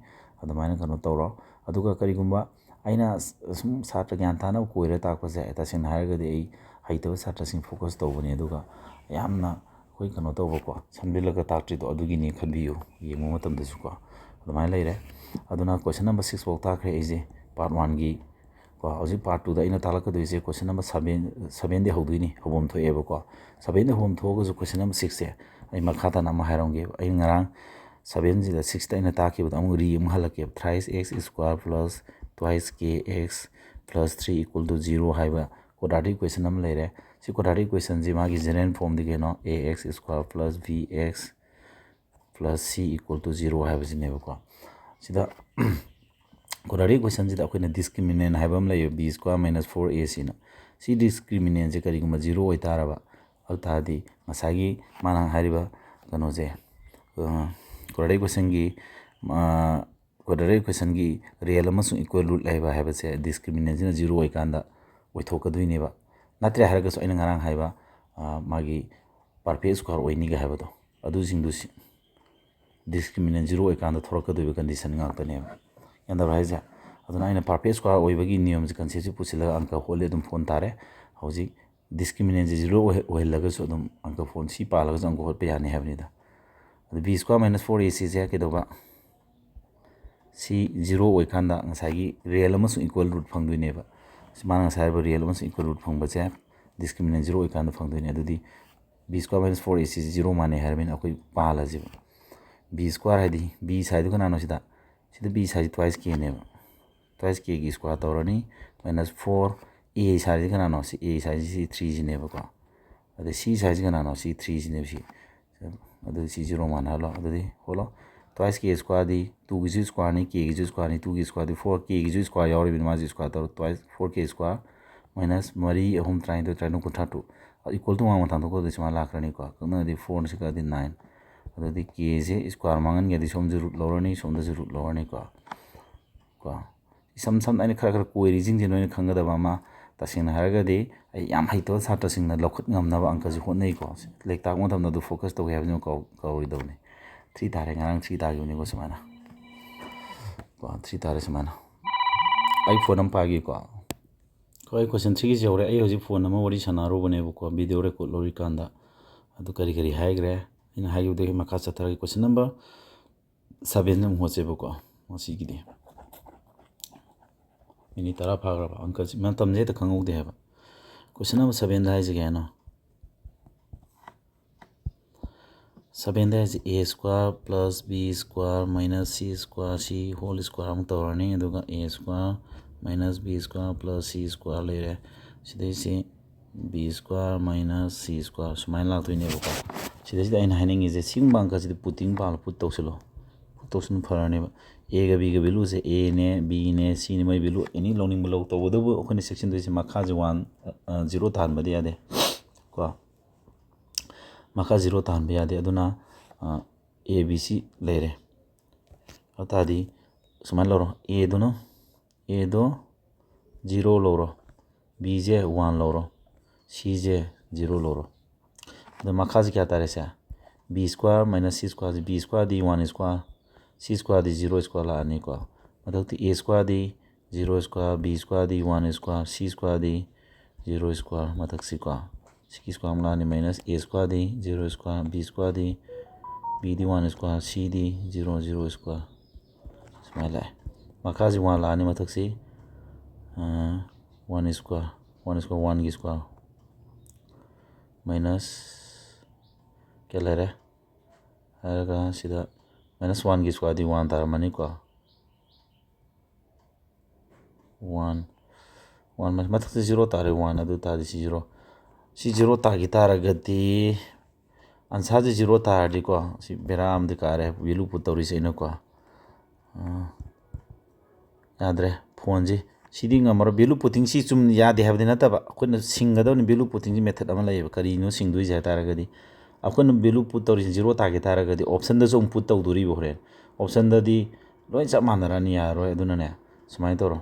ꯑꯗꯨꯃꯥꯏꯅ ꯀꯩꯅꯣ ꯇꯧꯔꯣ꯫ ꯑꯗꯨꯒ ꯀꯔꯤꯒꯨꯝꯕ ꯑꯩꯅ ꯁ-, ꯁꯨꯝ ꯁꯥꯇ꯭ꯔ ꯒ꯭ꯌꯥꯟ ꯇꯥꯅꯕ ꯀꯣꯏꯔ ꯇꯥꯛꯄꯁꯦ, ꯇꯁꯦꯡꯅ ꯍꯥꯏꯔꯒꯗꯤ ꯑꯩ ꯍꯩꯇꯕ ꯁꯥꯇ꯭ꯔꯁꯤꯡ focus ꯇꯧꯕꯅꯦ꯫ ꯑꯗꯨꯒ ꯌꯥꯝꯅ ꯑꯩꯈꯣꯏ ꯀꯩꯅꯣ ꯇꯧꯕꯀꯣ, ꯁꯝꯖꯤꯜꯂꯒ ꯇꯥꯛꯇ꯭ꯔꯤꯗꯣ ꯑꯗꯨꯒꯤꯅꯦ ꯈꯟꯕꯤꯌꯨ, ꯌꯦꯡꯕ ꯃꯇꯝꯗꯁꯨꯀꯣ꯫ ꯑꯗꯨꯃꯥꯏꯅ ꯂꯩꯔꯦ꯫ ꯑꯗꯨꯅ question number six ꯐꯥꯎ ꯇꯥꯛꯈ꯭ꯔꯦ ꯑꯩꯁꯦ, part oneꯒꯤ ꯀꯣ꯫ ꯍꯧꯖꯤꯛ part twoꯗ ꯑꯩꯅ ꯇꯥꯛꯂꯛꯀꯗꯣꯏꯁꯦ question number seven, sevenꯗꯤ ꯍꯧꯗꯣꯏꯅꯤ, ꯍꯧꯐꯝ ꯊꯣꯛꯑꯦꯕꯀꯣ꯫ Sevenꯗꯤ ꯍꯧꯐꯝ ꯊꯣꯛꯑꯒꯁꯨ question number sixꯁꯦ ꯑꯩ ꯃꯈꯥ ꯇꯥꯅ ꯑꯃ ꯍꯥꯏꯔꯝꯒꯦ꯫ ꯑꯩ ꯉꯔꯥꯡ sevenꯁꯤꯗ sixꯇ ꯑꯩꯅ ꯇꯥꯛꯈꯤꯕꯗꯣ ꯑꯃꯨꯛ ꯔꯤ ꯑꯃꯨꯛ ꯍꯜꯂꯛꯀꯦꯕ꯫ Thrice x square plus twice k x plus three equal to zero ꯍꯥꯏꯕ quadratic equation ꯑꯃ ꯂꯩꯔꯦ꯫ ꯁꯤ quadratic equationꯁꯤ ꯃꯥꯒꯤ general formꯗꯤ ꯀꯩꯅꯣ? A x square plus b x plus c equal to zero ꯍꯥꯏꯕꯁꯤꯅꯦꯕꯀꯣ꯫ ꯁꯤꯗ quadratic equationꯁꯤꯗ ꯑꯩꯈꯣꯏꯅ discriminant ꯍꯥꯏꯕ ꯑꯃ ꯂꯩꯌꯦ, b square minus four a cꯅ꯫ ꯁꯤ discriminantꯁꯦ ꯀꯔꯤꯒꯨꯝꯕ zero ꯑꯣꯏꯇꯥꯔꯕ, ꯑꯗꯨ ꯇꯥꯔꯗꯤ ꯉꯁꯥꯏꯒꯤ ꯃꯥꯅ ꯍꯥꯏꯔꯤꯕ ꯀꯩꯅꯣꯁꯦ, quadratic equationꯒꯤ, quadratic equationꯒꯤ real ꯑꯃꯁꯨꯡ equal root ꯂꯩꯕ ꯍꯥꯏꯕꯁꯦ discriminantꯁꯤꯅ zero ꯑꯣꯏꯀꯥꯟꯗ ꯑꯣꯏꯊꯣꯛꯀꯗꯣꯏꯅꯦꯕ꯫ ꯅꯠꯇ꯭ꯔꯦ ꯍꯥꯏꯔꯒꯁꯨ ꯑꯩꯅ ꯉꯔꯥꯡ ꯍꯥꯏꯕ, ꯑ, ꯃꯥꯒꯤ perfect square ꯑꯣꯏꯅꯤꯒ ꯍꯥꯏꯕꯗꯣ, ꯑꯗꯨꯁꯤꯡꯗꯨ ꯁꯤ-, discriminant zero ꯑꯣꯏꯀꯥꯟꯗ ꯊꯣꯔꯛꯀꯗꯣꯏꯕ condition ꯉꯥꯛꯇꯅꯦꯕ꯫ ꯒ꯭ꯌꯥꯟ ꯇꯥꯕ꯭ꯔꯥ ꯍꯥꯏꯁꯦ? ꯑꯗꯨꯅ ꯑꯩꯅ perfect square ꯑꯣꯏꯕꯒꯤ ꯅꯤꯌꯣꯝꯁꯦ, conceptꯁꯦ ꯄꯨꯁꯤꯜꯂꯒ ꯑꯪꯀ ꯍꯣꯠꯂꯦ ꯑꯗꯨꯝ ꯐꯣꯟ ꯇꯥꯔꯦ꯫ ꯍꯧꯖꯤꯛ discriminantꯁꯦ zero ꯑꯣꯏꯍ-, ꯑꯣꯏꯍꯜꯂꯒꯁꯨ ꯑꯗꯨꯝ ꯑꯪꯀ ꯐꯣꯟ ꯁꯤ ꯄꯥꯜꯂꯒꯁꯨ ꯑꯪꯀ ꯍꯣꯠꯄ ꯌꯥꯅꯤ ꯍꯥꯏꯕꯅꯤꯗ꯫ ꯑꯗꯨ b square minus four a cꯁꯦ ꯀꯩꯗꯧꯕ? ꯁꯤ zero ꯑꯣꯏꯀꯥꯟꯗ ꯉꯁꯥꯏꯒꯤ real ꯑꯃꯁꯨꯡ equal root ꯐꯪꯗꯣꯏꯅꯦꯕ꯫ ꯁꯤ ꯃꯥꯅ ꯉꯁꯥꯏ ꯍꯥꯏꯔꯤꯕ real ꯑꯃꯁꯨꯡ equal root ꯐꯪꯕꯁꯦ discriminant zero ꯑꯣꯏꯀꯥꯟꯗ ꯐꯪꯗꯣꯏꯅꯦ꯫ ꯑꯗꯨꯗꯤ b square minus four a c zero ꯃꯥꯟꯅꯩ ꯍꯥꯏꯔꯕꯅꯤꯅ ꯑꯩꯈꯣꯏ ꯄꯥꯜꯂꯁꯤꯕ꯫ B square ꯍꯥꯏꯗꯤ b ꯁꯥꯏꯗꯨ ꯀꯅꯥꯅꯣ ꯁꯤꯗ? ꯁꯤꯗ b ꯁꯥꯏꯁꯤ twice kꯅꯦꯕ꯫ Twice kꯒꯤ square ꯇꯧꯔꯅꯤ, minus four, a ꯁꯥꯏꯁꯤ ꯀꯅꯥꯅꯣ? ꯁꯤ a ꯁꯥꯏꯁꯤ ꯁꯤ threeꯁꯤꯅꯦꯕꯀꯣ꯫ ꯑꯗꯩ c ꯁꯥꯏꯁꯤ ꯀꯅꯥꯅꯣ? ꯁꯤ threeꯁꯤꯅꯦꯕ ꯁꯤ꯫ ꯑꯗꯨ ꯁꯤ zero ꯃꯥꯟꯅꯍꯜꯂꯣ꯫ ꯑꯗꯨꯗꯤ ꯍꯣꯠꯂꯣ꯫ Twice k squareꯗꯤ twoꯒꯤꯁꯨ squareꯅꯤ, kꯒꯤꯁꯨ squareꯅꯤ, twoꯒꯤ squareꯗꯤ four, kꯒꯤꯁꯨ square ꯌꯥꯎꯔꯤꯕꯅꯤ, ꯃꯥꯁꯨ square ꯇꯧꯔꯣ꯫ Twice four k square minus ꯃꯔꯤ ꯑꯍꯨꯝ ꯇꯔꯥꯅꯤꯊꯣꯏ, ꯇꯔꯥꯅꯤꯊꯣꯏ ꯀꯨꯟꯊ꯭ꯔꯥ two꯫ Equal to ꯃꯥꯡ ꯃꯊꯪ ꯊꯣꯛꯄꯗ ꯁꯨꯃꯥꯏꯅ ꯂꯥꯛꯈ꯭ꯔꯅꯤꯀꯣ꯫ ꯀꯛꯅꯔꯗꯤ four ꯁꯤꯒꯗꯤ nine꯫ ꯑꯗꯨꯗꯤ ꯀꯦꯁꯦ ꯁ꯭ꯀ꯭ꯋꯥꯔ ꯃꯥꯡꯍꯟꯒꯦꯗꯤ ꯁꯣꯝꯁꯨ ꯔꯨꯠ ꯂꯧꯔꯅꯤ, ꯁꯣꯝꯗꯁꯨ ꯔꯨꯠ ꯂꯧꯔꯅꯤꯀꯣ꯫ ꯀꯣ, ꯏꯁꯝ ꯁꯝꯅ ꯑꯩꯅ ꯈꯔ ꯈꯔ ꯀꯣꯏꯔꯤꯁꯤꯡꯁꯦ ꯅꯣꯏꯅ ꯈꯪꯒꯗꯕ ꯑꯃ, ꯇꯁꯦꯡꯅ ꯍꯥꯏꯔꯒꯗꯤ ꯑꯩ ꯌꯥꯝ ꯍꯩꯇꯕ ꯁꯥꯇ꯭ꯔꯁꯤꯡꯅ ꯂꯧꯈꯠ ꯉꯝꯅꯕ ꯑꯪꯀꯁꯤ ꯍꯣꯠꯅꯩꯀꯣ꯫ ꯂꯥꯏꯔꯤꯛ ꯇꯥꯛꯄ ꯃꯇꯝꯗ ꯑꯗꯨ ꯐꯣꯀꯁ ꯇꯧꯒꯦ ꯍꯥꯏꯕꯁꯤꯃ ꯀꯥꯎ-, ꯀꯥꯎꯔꯣꯏꯗꯧꯕꯅꯤ꯫ ꯊ꯭ꯔꯤ ꯇꯥꯔꯦ, ꯉꯔꯥꯡ ꯊ꯭ꯔꯤ ꯇꯥꯈꯤꯕꯅꯤꯀꯣ ꯁꯨꯃꯥꯏꯅ꯫ ꯀꯣ, ꯊ꯭ꯔꯤ ꯇꯥꯔꯦ ꯁꯨꯃꯥꯏꯅ꯫ ꯑꯩ ꯐꯣꯟ ꯑꯃ ꯄꯥꯏꯒꯦꯀꯣ꯫ ꯀꯣ, ꯑꯩ ꯀꯣꯏꯁꯟ ꯊ꯭ꯔꯤꯒꯤꯁꯤ ꯌꯧꯔꯦ꯫ ꯑꯩ ꯍꯧꯖꯤꯛ ꯐꯣꯟ ꯑꯃ ꯋꯥꯔꯤ ꯁꯥꯟꯅꯔꯨꯕꯅꯦꯕꯀꯣ, ꯚꯤꯗꯤꯑꯣ ꯔꯦꯀꯣꯔꯠ ꯂꯧꯔꯤꯀꯥꯟꯗ꯫ ꯑꯗꯨ ꯀꯔꯤ ꯀꯔꯤ ꯍꯥꯏꯈ꯭ꯔꯦ? ꯑꯩꯅ ꯍꯥꯏꯈꯤꯕꯗꯒꯤ ꯃꯈꯥ ꯆꯠꯊꯔꯒꯦ꯫ ꯀꯣꯏꯁꯟ ꯅꯝꯕꯔ ꯁꯚꯦꯟꯗ ꯑꯃꯨꯛ ꯍꯣꯠꯁꯦꯕꯀꯣ꯫ ꯉꯁꯤꯒꯤꯗꯤ ꯃꯤꯅꯤꯠ ꯇꯔꯥ ꯐꯥꯈ꯭ꯔꯕ꯫ ꯑꯪꯀꯁꯤ ꯃꯇꯝꯁꯦ ꯍꯦꯛꯇ ꯈꯪꯍꯧꯗꯦ ꯍꯥꯏꯕ꯫ ꯀꯣꯏꯁꯟ ꯅꯝꯕꯔ ꯁꯚꯦꯟꯗ ꯍꯥꯏꯁꯦ ꯀꯩ ꯍꯥꯏꯅꯣ? ꯁꯚꯦꯟꯗ ꯍꯥꯏꯁꯦ a square plus b square minus c square, c whole square ꯑꯃꯨꯛ ꯇꯧꯔꯅꯤ꯫ ꯑꯗꯨꯒ a square minus b square plus c square ꯂꯩꯔꯦ꯫ ꯁꯤꯗꯩꯁꯤ b square minus c square ꯁꯨꯃꯥꯏꯅ ꯂꯥꯛꯇꯣꯏꯅꯦꯕꯀꯣ꯫ ꯁꯤꯗꯩꯁꯤꯗ ꯑꯩꯅ ꯍꯥꯏꯅꯤꯡꯉꯤꯁꯦ, ꯁꯤꯒꯨꯝꯕ ꯑꯪꯀꯁꯤꯗꯤ ꯄꯨꯠꯇꯤꯡ ꯄꯥꯜꯂ ꯄꯨꯠ ꯇꯧꯁꯤꯜꯂꯣ꯫ ꯄꯨꯠ ꯇꯧꯁꯤꯟ ꯐꯔꯅꯦꯕ꯫ ꯑꯦꯒ ꯕꯤꯒ ꯚꯦꯂꯨꯁꯦ, ꯑꯦꯅꯦ, ꯕꯤꯅꯦ, ꯁꯤꯅꯦ, ꯃꯣꯏ ꯚꯦꯂꯨ ꯑꯦꯅꯤ ꯂꯧꯅꯤꯡꯕ ꯂꯧ꯫ ꯇꯧꯕꯇꯕꯨ ꯑꯩꯈꯣꯏꯅ ꯆꯦꯛꯁꯤꯟꯗꯣꯏꯁꯦ ꯃꯈꯥꯁꯦ ꯋꯥꯟ, ꯖꯤꯔꯣ ꯇꯥꯍꯟꯕꯗꯤ ꯌꯥꯗꯦ ꯀꯣ꯫ ꯃꯈꯥ ꯖꯤꯔꯣ ꯇꯥꯍꯟꯕ ꯌꯥꯗꯦ꯫ ꯑꯗꯨꯅ, ꯑ, ꯑꯦ ꯕꯤ ꯁꯤ ꯂꯩꯔꯦ꯫ ꯑꯗꯨ ꯇꯥꯔꯗꯤ ꯁꯨꯃꯥꯏꯅ ꯂꯧꯔꯣ, ꯑꯦꯗꯨꯅ, ꯑꯦꯗꯣ ꯖꯤꯔꯣ ꯂꯧꯔꯣ, ꯕꯤꯁꯦ ꯋꯥꯟ ꯂꯧꯔꯣ, ꯁꯤꯁꯦ ꯖꯤꯔꯣ ꯂꯧꯔꯣ꯫ ꯑꯗꯣ ꯃꯈꯥꯁꯦ ꯀꯌꯥ ꯇꯥꯔꯦ ꯁꯦ? b square minus c square ꯁꯦ, b square ꯗꯤ ꯋꯥꯟ square, c square ꯗꯤ ꯖꯤꯔꯣ square ꯂꯥꯛꯑꯅꯤꯀꯣ꯫ ꯃꯊꯛꯇ a square D zero square, b square D one square, c square D zero square ꯃꯊꯛꯁꯤꯀꯣ꯫ ꯁꯤꯒꯤ square ꯑꯃꯨꯛ ꯂꯥꯛꯑꯅꯤ, minus a square D zero square, b square D, b D one square, c D zero, zero square꯫ ꯁꯨꯃꯥꯏꯅ ꯂꯥꯛꯑꯦ꯫ ꯃꯈꯥꯁꯤ ꯋꯥꯟ ꯂꯥꯛꯑꯅꯤ, ꯃꯊꯛꯁꯤ, ꯑ, ꯋꯥꯟ square, ꯋꯥꯟ square, ꯋꯥꯟꯒꯤ square꯫ Minus ꯀꯌꯥ ꯂꯩꯔꯦ? ꯍꯥꯏꯔꯒ ꯁꯤꯗ minus ꯋꯥꯟꯒꯤ square ꯗꯤ ꯋꯥꯟ ꯇꯥꯔꯝꯃꯅꯤꯀꯣ꯫ ꯋꯥꯟ, ꯋꯥꯟ ꯃꯊꯛꯁꯤ ꯖꯤꯔꯣ ꯇꯥꯔꯦ, ꯋꯥꯟ꯫ ꯑꯗꯨ ꯇꯥꯔꯗꯤ ꯁꯤ ꯖꯤꯔꯣ, ꯁꯤ ꯖꯤꯔꯣ ꯇꯥꯈꯤ ꯇꯥꯔꯒꯗꯤ, ꯑꯟꯁꯥꯔꯁꯦ ꯖꯤꯔꯣ ꯇꯥꯔꯗꯤꯀꯣ, ꯁꯤ ꯕꯦꯔꯥ ꯑꯃꯗꯤ ꯀꯥꯔꯦ, ꯚꯦꯂꯨ ꯄꯨꯠ ꯇꯧꯔꯤꯁꯦ ꯑꯩꯅꯀꯣ꯫ ꯑꯥ, ꯌꯥꯗ꯭ꯔꯦ ꯐꯣꯟꯁꯤ꯫ ꯁꯤꯗꯤ ꯉꯝꯃꯔꯣꯏ꯫ ꯚꯦꯂꯨ ꯄꯨꯠꯇꯤꯡꯁꯤ ꯆꯨꯝ ꯌꯥꯗꯦ ꯍꯥꯏꯕꯗꯤ ꯅꯠꯇꯕ, ꯑꯩꯈꯣꯏꯅ ꯁꯤꯡꯒꯗꯕꯅꯤ꯫ ꯚꯦꯂꯨ ꯄꯨꯠꯇꯤꯡꯁꯤ ꯃꯦꯊꯠ ꯑꯃ ꯂꯩꯌꯦꯕ꯫ ꯀꯔꯤꯅꯣ ꯁꯤꯡꯗꯣꯏꯁꯦ ꯍꯥꯏ ꯇꯥꯔꯒꯗꯤ, ꯑꯩꯈꯣꯏꯅ value put ꯇꯧꯔꯤꯁꯤ zero ꯇꯥꯒꯦ ꯇꯥꯔꯒꯗꯤ option ꯗꯁꯨ ꯑꯃꯨꯛ put ꯇꯧꯗꯣꯔꯤꯕ ꯍꯣꯔꯦꯟ꯫ Option ꯗꯗꯤ ꯂꯣꯏ ꯆꯞ ꯃꯥꯟꯅꯔꯅꯤ, ꯌꯥꯔꯔꯣꯏ꯫ ꯑꯗꯨꯅꯅꯦ ꯁꯨꯃꯥꯏꯅ ꯇꯧꯔꯣ,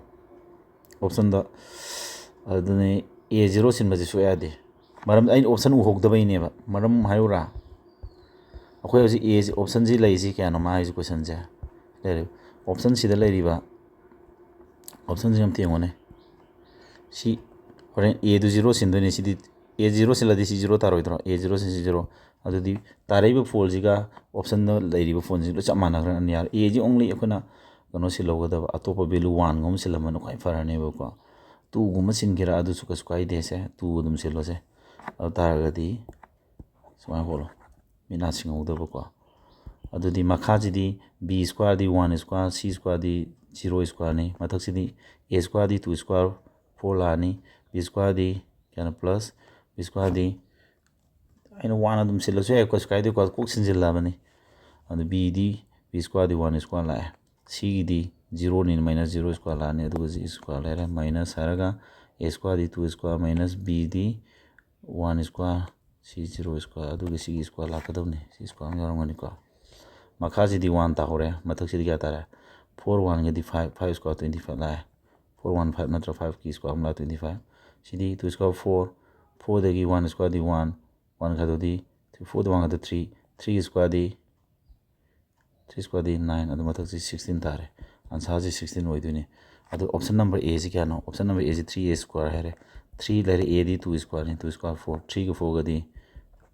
option ꯗ꯫ ꯑꯗꯨꯅꯤ, A zero ꯁꯤꯟꯕꯁꯦ ꯁꯨꯛꯌꯥ ꯌꯥꯗꯦ꯫ ꯃꯔꯝ ꯑꯩꯅ option ꯎꯍꯧꯗꯕꯩꯅꯦꯕ꯫ ꯃꯔꯝ ꯍꯥꯏꯌꯨꯔꯥ? ꯑꯩꯈꯣꯏ ꯍꯧꯖꯤꯛ A ꯁꯤ, option ꯁꯤ ꯂꯩꯔꯤꯁꯤ ꯀꯌꯥꯅꯣ? ꯃꯥ ꯍꯥꯏꯁꯤ, question ꯁꯦ ꯂꯩꯔꯦ꯫ Option ꯁꯤꯗ ꯂꯩꯔꯤꯕ option ꯁꯤ ꯑꯝꯇ ꯌꯦꯡꯉꯨꯅꯦ꯫ ꯁꯤ ꯍꯣꯔꯦꯟ A do zero ꯁꯤꯟꯗꯣꯏꯅꯦ꯫ CD A zero ꯁꯤꯜꯂꯗꯤ ꯁꯤ zero ꯇꯥꯔꯣꯏꯗ꯭ꯔꯣ? A zero ꯁꯤꯟ, ꯁꯤ zero꯫ ꯑꯗꯨꯗꯤ ꯇꯥꯔꯛꯏꯕ four ꯁꯤꯒ option ꯗ ꯂꯩꯔꯤꯕ four ꯁꯤ ꯂꯣꯏ ꯆꯞ ꯃꯥꯟꯅꯈ꯭ꯔꯅꯤ꯫ ꯌꯥꯔꯦ, A ꯁꯤ only ꯑꯩꯈꯣꯏꯅ ꯀꯩꯅꯣ ꯁꯤꯜꯍꯧꯒꯗꯕ, ꯑꯇꯣꯞꯄ value one ꯒꯨꯝꯕ ꯁꯤꯜꯂꯝꯕꯅ ꯈ꯭ꯋꯥꯏ ꯐꯔꯅꯦꯕꯀꯣ꯫ Two ꯒꯨꯝꯕ ꯁꯤꯟꯒꯦꯔꯥ ꯑꯗꯨꯁꯨ ꯀꯩꯁꯨ ꯀꯥꯏꯗꯦꯁꯦ, two ꯑꯗꯨꯝ ꯁꯤꯜꯂꯣꯁꯦ꯫ ꯑꯗꯨ ꯇꯥꯔꯒꯗꯤ ꯁꯨꯃꯥꯏꯅ ꯍꯣꯠꯂꯣ, ꯃꯤꯠ ꯅꯥ ꯁꯤꯡꯍꯧꯗꯕꯀꯣ꯫ ꯑꯗꯨꯗꯤ ꯃꯈꯥꯁꯤꯗꯤ B square ꯗꯤ one square, C square ꯗꯤ zero square ꯅꯤ꯫ ꯃꯊꯛꯁꯤꯗꯤ A square D two square four ꯂꯥꯛꯑꯅꯤ, B square ꯗꯤ ꯀꯩꯅꯣ plus B square ꯗꯤ ꯑꯩꯅ one ꯑꯗꯨꯝ ꯁꯤꯜꯂꯁꯨ ꯌꯥꯏ, ꯀꯩꯁꯨ ꯀꯥꯏꯗꯦꯀꯣ, ꯀꯣꯛ ꯁꯤꯟꯖꯤꯜꯂꯕꯅꯤ꯫ ꯑꯗꯨ B ꯗꯤ B square ꯗꯤ one square ꯂꯥꯛꯑꯦ꯫ C ꯒꯤꯗꯤ zero ꯅꯤꯅ minus zero square ꯂꯥꯛꯑꯅꯤ, ꯑꯗꯨꯒ G square ꯂꯩꯔꯦ꯫ Minus ꯍꯥꯏꯔꯒ A square D two square minus B D one square, C zero square, ꯑꯗꯨꯒ ꯁꯤꯒꯤ square ꯂꯥꯛꯀꯗꯕꯅꯤ꯫ ꯁꯤ square ꯑꯃ ꯌꯥꯎꯔꯝꯒꯅꯤꯀꯣ꯫ ꯃꯈꯥꯁꯤꯗꯤ one ꯇꯥꯍꯧꯔꯦ, ꯃꯊꯛꯁꯤꯗꯤ ꯀꯌꯥ ꯇꯥꯔꯦ? Four one ꯒꯗꯤ five, five square twenty five ꯂꯥꯛꯑꯦ꯫ Four one five ꯅꯠꯇ꯭ꯔ five ꯀꯤ square ꯑꯃ ꯂꯥꯛꯑꯦ twenty five꯫ ꯁꯤꯗꯤ two square four, four ꯗꯒꯤ one square ꯗꯤ one, one ꯈꯥꯏꯗꯣꯛꯑꯗꯤ four ꯗ one ꯈꯥꯏꯗꯣꯛ three, three square ꯗꯤ, three square ꯗꯤ nine, ꯑꯗꯨ ꯃꯊꯛꯁꯤ sixteen ꯇꯥꯔꯦ꯫ Answer ꯁꯤ sixteen ꯑꯣꯏꯗꯣꯏꯅꯤ꯫ ꯑꯗꯨ option number A ꯁꯤ ꯀꯌꯥꯅꯣ? Option number A ꯁꯤ three A square ꯍꯥꯏꯔꯦ꯫ Three ꯂꯩꯔꯦ, A ꯗꯤ two square ꯅꯤ, two square four, three ꯒ four ꯒꯗꯤ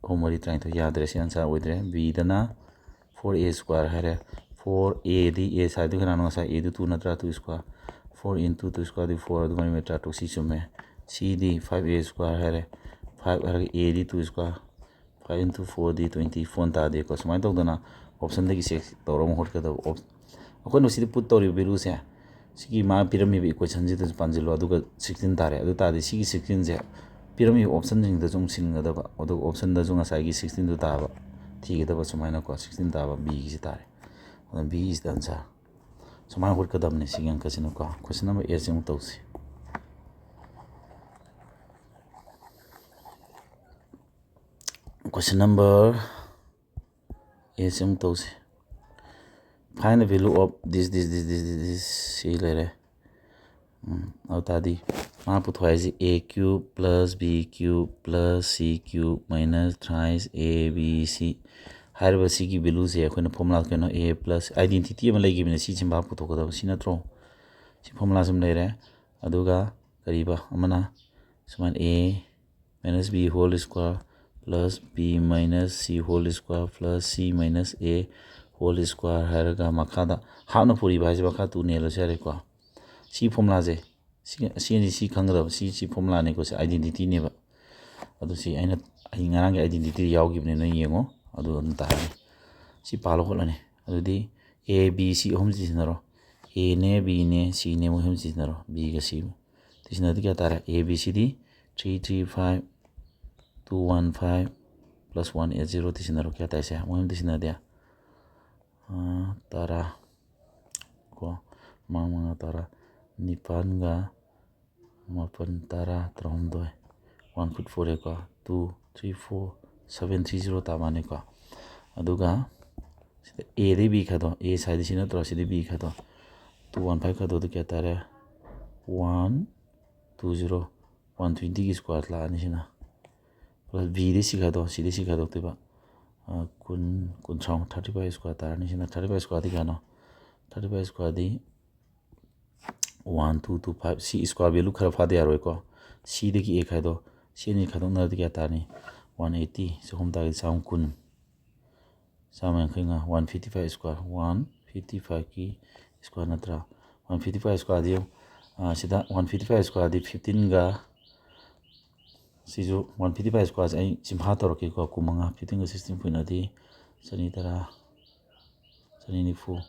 ꯑꯍꯨꯝ ꯃꯔꯤ ꯇꯔꯥꯅꯤꯊꯣꯏ, ꯌꯥꯗ꯭ꯔꯦ, ꯁꯤ answer ꯑꯣꯏꯗ꯭ꯔꯦ꯫ B ꯗꯅ four A square ꯍꯥꯏꯔꯦ꯫ Four A D A side ꯗꯨ ꯀꯅꯥꯅꯣ? ꯉꯁꯥꯏ A ꯗꯨ two ꯅꯠꯇ꯭ꯔꯥ? Two square, four into two square ꯗꯤ four, ꯑꯗꯨ ꯃꯔꯤ ꯃꯔꯤ ꯇꯔꯥ ꯇꯔꯨꯛ, ꯁꯤ ꯆꯨꯝꯃꯦ꯫ C D five A square ꯍꯥꯏꯔꯦ꯫ Five ꯍꯥꯏꯔꯒ A D two square, five into four D twenty four ꯇꯥꯗꯦꯀꯣ꯫ ꯁꯨꯃꯥꯏꯅ ꯇꯧꯗꯅ option ꯗꯒꯤ check ꯇꯧꯔꯒ ꯍꯣꯠꯀꯗꯕ꯫ Op-, ꯑꯩꯈꯣꯏꯅ ꯁꯤꯗ put ꯇꯧꯔꯤꯕ value ꯁꯦ, ꯁꯤꯒꯤ ꯃꯥ ꯄꯤꯔꯝꯃꯤꯕ equation ꯁꯤꯗꯁꯨ ꯄꯥꯟꯁꯤꯜꯂꯣ, ꯑꯗꯨꯒ sixteen ꯇꯥꯔꯦ꯫ ꯑꯗꯨ ꯇꯥꯔꯗꯤ ꯁꯤꯒꯤ sixteen ꯁꯦ ꯄꯤꯔꯝꯃꯤꯕ option ꯁꯤꯡꯗꯁꯨ ꯑꯃꯨꯛ ꯁꯤꯟꯒꯗꯕ, ꯑꯗꯨꯒ option ꯗꯁꯨ ꯉꯁꯥꯏꯒꯤ sixteen ꯗꯨ ꯇꯥꯕ ꯊꯤꯒꯗꯕ꯫ ꯁꯨꯃꯥꯏꯅꯀꯣ, sixteen ꯇꯥꯕ B ꯒꯤꯁꯤ ꯇꯥꯔꯦ꯫ ꯑꯗꯨꯅ B is the answer꯫ ꯁꯨꯃꯥꯏꯅ ꯍꯣꯠꯀꯗꯕꯅꯤ ꯁꯤꯒꯤ ꯑꯪꯀꯁꯤꯅꯀꯣ꯫ Question number eight ꯁꯤ ꯑꯃꯨꯛ ꯇꯧꯁꯤ꯫ Question number eight ꯁꯤ ꯑꯃꯨꯛ ꯇꯧꯁꯤ꯫ Find the value of this, this, this, this, this, this ꯁꯤ ꯂꯩꯔꯦ꯫ ꯎꯝ, ꯑꯗꯨ ꯇꯥꯔꯗꯤ ꯃꯥ ꯄꯨꯊꯣꯛ ꯍꯥꯏꯁꯦ a cube plus b cube plus c cube minus thrice a b c ꯍꯥꯏꯔꯤꯕ ꯁꯤꯒꯤ value ꯁꯦ ꯑꯩꯈꯣꯏꯅ formula ꯀꯩꯅꯣ a plus identity ꯑꯃ ꯂꯩꯈꯤꯕꯅꯦ, ꯁꯤ ꯆꯤꯟꯐꯥ ꯄꯨꯊꯣꯛꯀꯗꯕ ꯁꯤ ꯅꯠꯇ꯭ꯔꯣ? ꯁꯤ formula ꯁꯤ ꯑꯃ ꯂꯩꯔꯦ꯫ ꯑꯗꯨꯒ ꯀꯔꯤꯕ ꯑꯃꯅ ꯁꯨꯃꯥꯏꯅ a minus b whole square plus b minus c whole square plus c minus a whole square ꯍꯥꯏꯔꯒ ꯃꯈꯥꯗ ꯍꯥꯞꯅ ꯄꯨꯔꯤꯕ ꯍꯥꯏꯁꯦ ꯃꯈꯥ ꯇꯨ ꯅꯦꯜꯂꯁꯨ ꯌꯥꯔꯦꯀꯣ꯫ ꯁꯤ formula ꯁꯦ ꯁꯤ, ꯁꯤ ꯑꯅꯤ ꯁꯤ ꯈꯪꯒꯗꯕ, ꯁꯤ, ꯁꯤ formula ꯅꯤꯀꯣ, ꯁꯤ identity ꯅꯦꯕ꯫ ꯑꯗꯨ ꯁꯤ ꯑꯩꯅ, ꯑꯩ ꯉꯔꯥꯡꯒꯤ identity ꯗ ꯌꯥꯎꯈꯤꯕꯅꯦ, ꯅꯣꯏ ꯌꯦꯡꯉꯣ꯫ ꯑꯗꯨ ꯑꯗꯨꯝ ꯇꯥꯔꯅꯤ꯫ ꯁꯤ ꯄꯥꯜꯂꯣ ꯈꯣꯠꯂꯅꯤ꯫ ꯑꯗꯨꯗꯤ a b c ꯑꯍꯨꯝ ꯁꯤꯖꯤꯟꯅꯔꯣ꯫ A ꯅꯦ, b ꯅꯦ, c ꯅꯦ, ꯃꯣꯏ ꯑꯍꯨꯝ ꯁꯤꯖꯤꯟꯅꯔꯣ꯫ B ꯒ c ꯁꯤꯖꯤꯟꯅꯔꯗꯤ ꯀꯌꯥ ꯇꯥꯔꯦ? A B C D three three five, two one five plus one eight zero ꯁꯤꯖꯤꯟꯅꯔꯣ꯫ ꯀꯌꯥ ꯇꯥꯏꯁꯦ? ꯃꯣꯏ ꯑꯍꯨꯝ ꯁꯤꯖꯤꯟꯅꯔꯗꯤ, ꯑꯥ, ꯇꯔꯥ ꯀꯣ, ꯃꯉꯥ ꯃꯉꯥ ꯇꯔꯥ, ꯅꯤꯄꯥꯟꯒ ꯃꯥꯄꯟ, ꯇꯔꯥ, ꯇꯔꯥꯍꯨꯝꯗꯣꯏ, one foot four ꯀꯣ, two three four seven three zero ꯇꯥ ꯃꯥꯅꯤꯀꯣ꯫ ꯑꯗꯨꯒ ꯁꯤꯗ a ꯗꯩ b ꯈꯥꯏꯗꯣ, a side ꯁꯤ ꯅꯠꯇ꯭ꯔꯣ, ꯁꯤꯗꯤ b ꯈꯥꯏꯗꯣ, two one five ꯈꯥꯏꯗꯣꯛꯑꯗꯤ ꯀꯌꯥ ꯇꯥꯔꯦ? One two zero, one twenty ꯒꯤ square ꯂꯥꯛꯑꯅꯤ ꯁꯤꯅ꯫ Plus b ꯗꯩ c ꯈꯥꯏꯗꯣ, c ꯗꯩ c ꯈꯥꯏꯗꯣꯛꯇꯣꯏꯕ꯫ ꯑ, ꯀꯨꯟ, ꯀꯨꯟꯊ꯭ꯔꯥ, thirty five square ꯇꯥꯔꯅꯤ ꯁꯤꯅ꯫ Thirty five square ꯗꯤ ꯀꯌꯥꯅꯣ? Thirty five square ꯗꯤ one two two five꯫ ꯁꯤ square value ꯈꯔ ꯐꯥꯗ ꯌꯥꯔꯣꯏꯀꯣ꯫ C ꯗꯒꯤ a ꯈꯥꯏꯗꯣ, ꯁꯤ ꯑꯅꯤ ꯈꯥꯏꯗꯣꯛꯅꯔꯗꯤ ꯀꯌꯥ ꯇꯥꯔꯅꯤ? One eighty꯫ ꯆꯍꯨꯝ ꯇꯥꯔꯗꯤ ꯆꯥꯝꯃ ꯀꯨꯟ꯫ ꯆꯥꯝꯃ ꯌꯥꯡꯈꯩ ꯃꯉꯥ, one fifty five square, one fifty five ꯀꯤ square ꯅꯠꯇ꯭ꯔꯥ? One fifty five square ꯗꯤ ꯌꯦꯡꯉꯨ, ꯑ, ꯁꯤꯗ one fifty five square ꯗꯤ fifteen ꯒ, ꯁꯤꯁꯨ one fifty five square ꯁꯦ ꯑꯩ ꯆꯤꯟꯐꯥ ꯇꯧꯔꯛꯀꯦꯀꯣ, ꯀꯨꯟꯃꯉꯥ, fifteen ꯒ sixteen ꯄꯨꯟꯅꯗꯤ ꯆꯅꯤ ꯇꯔꯥ, ꯆꯅꯤ ꯅꯤꯐꯨ,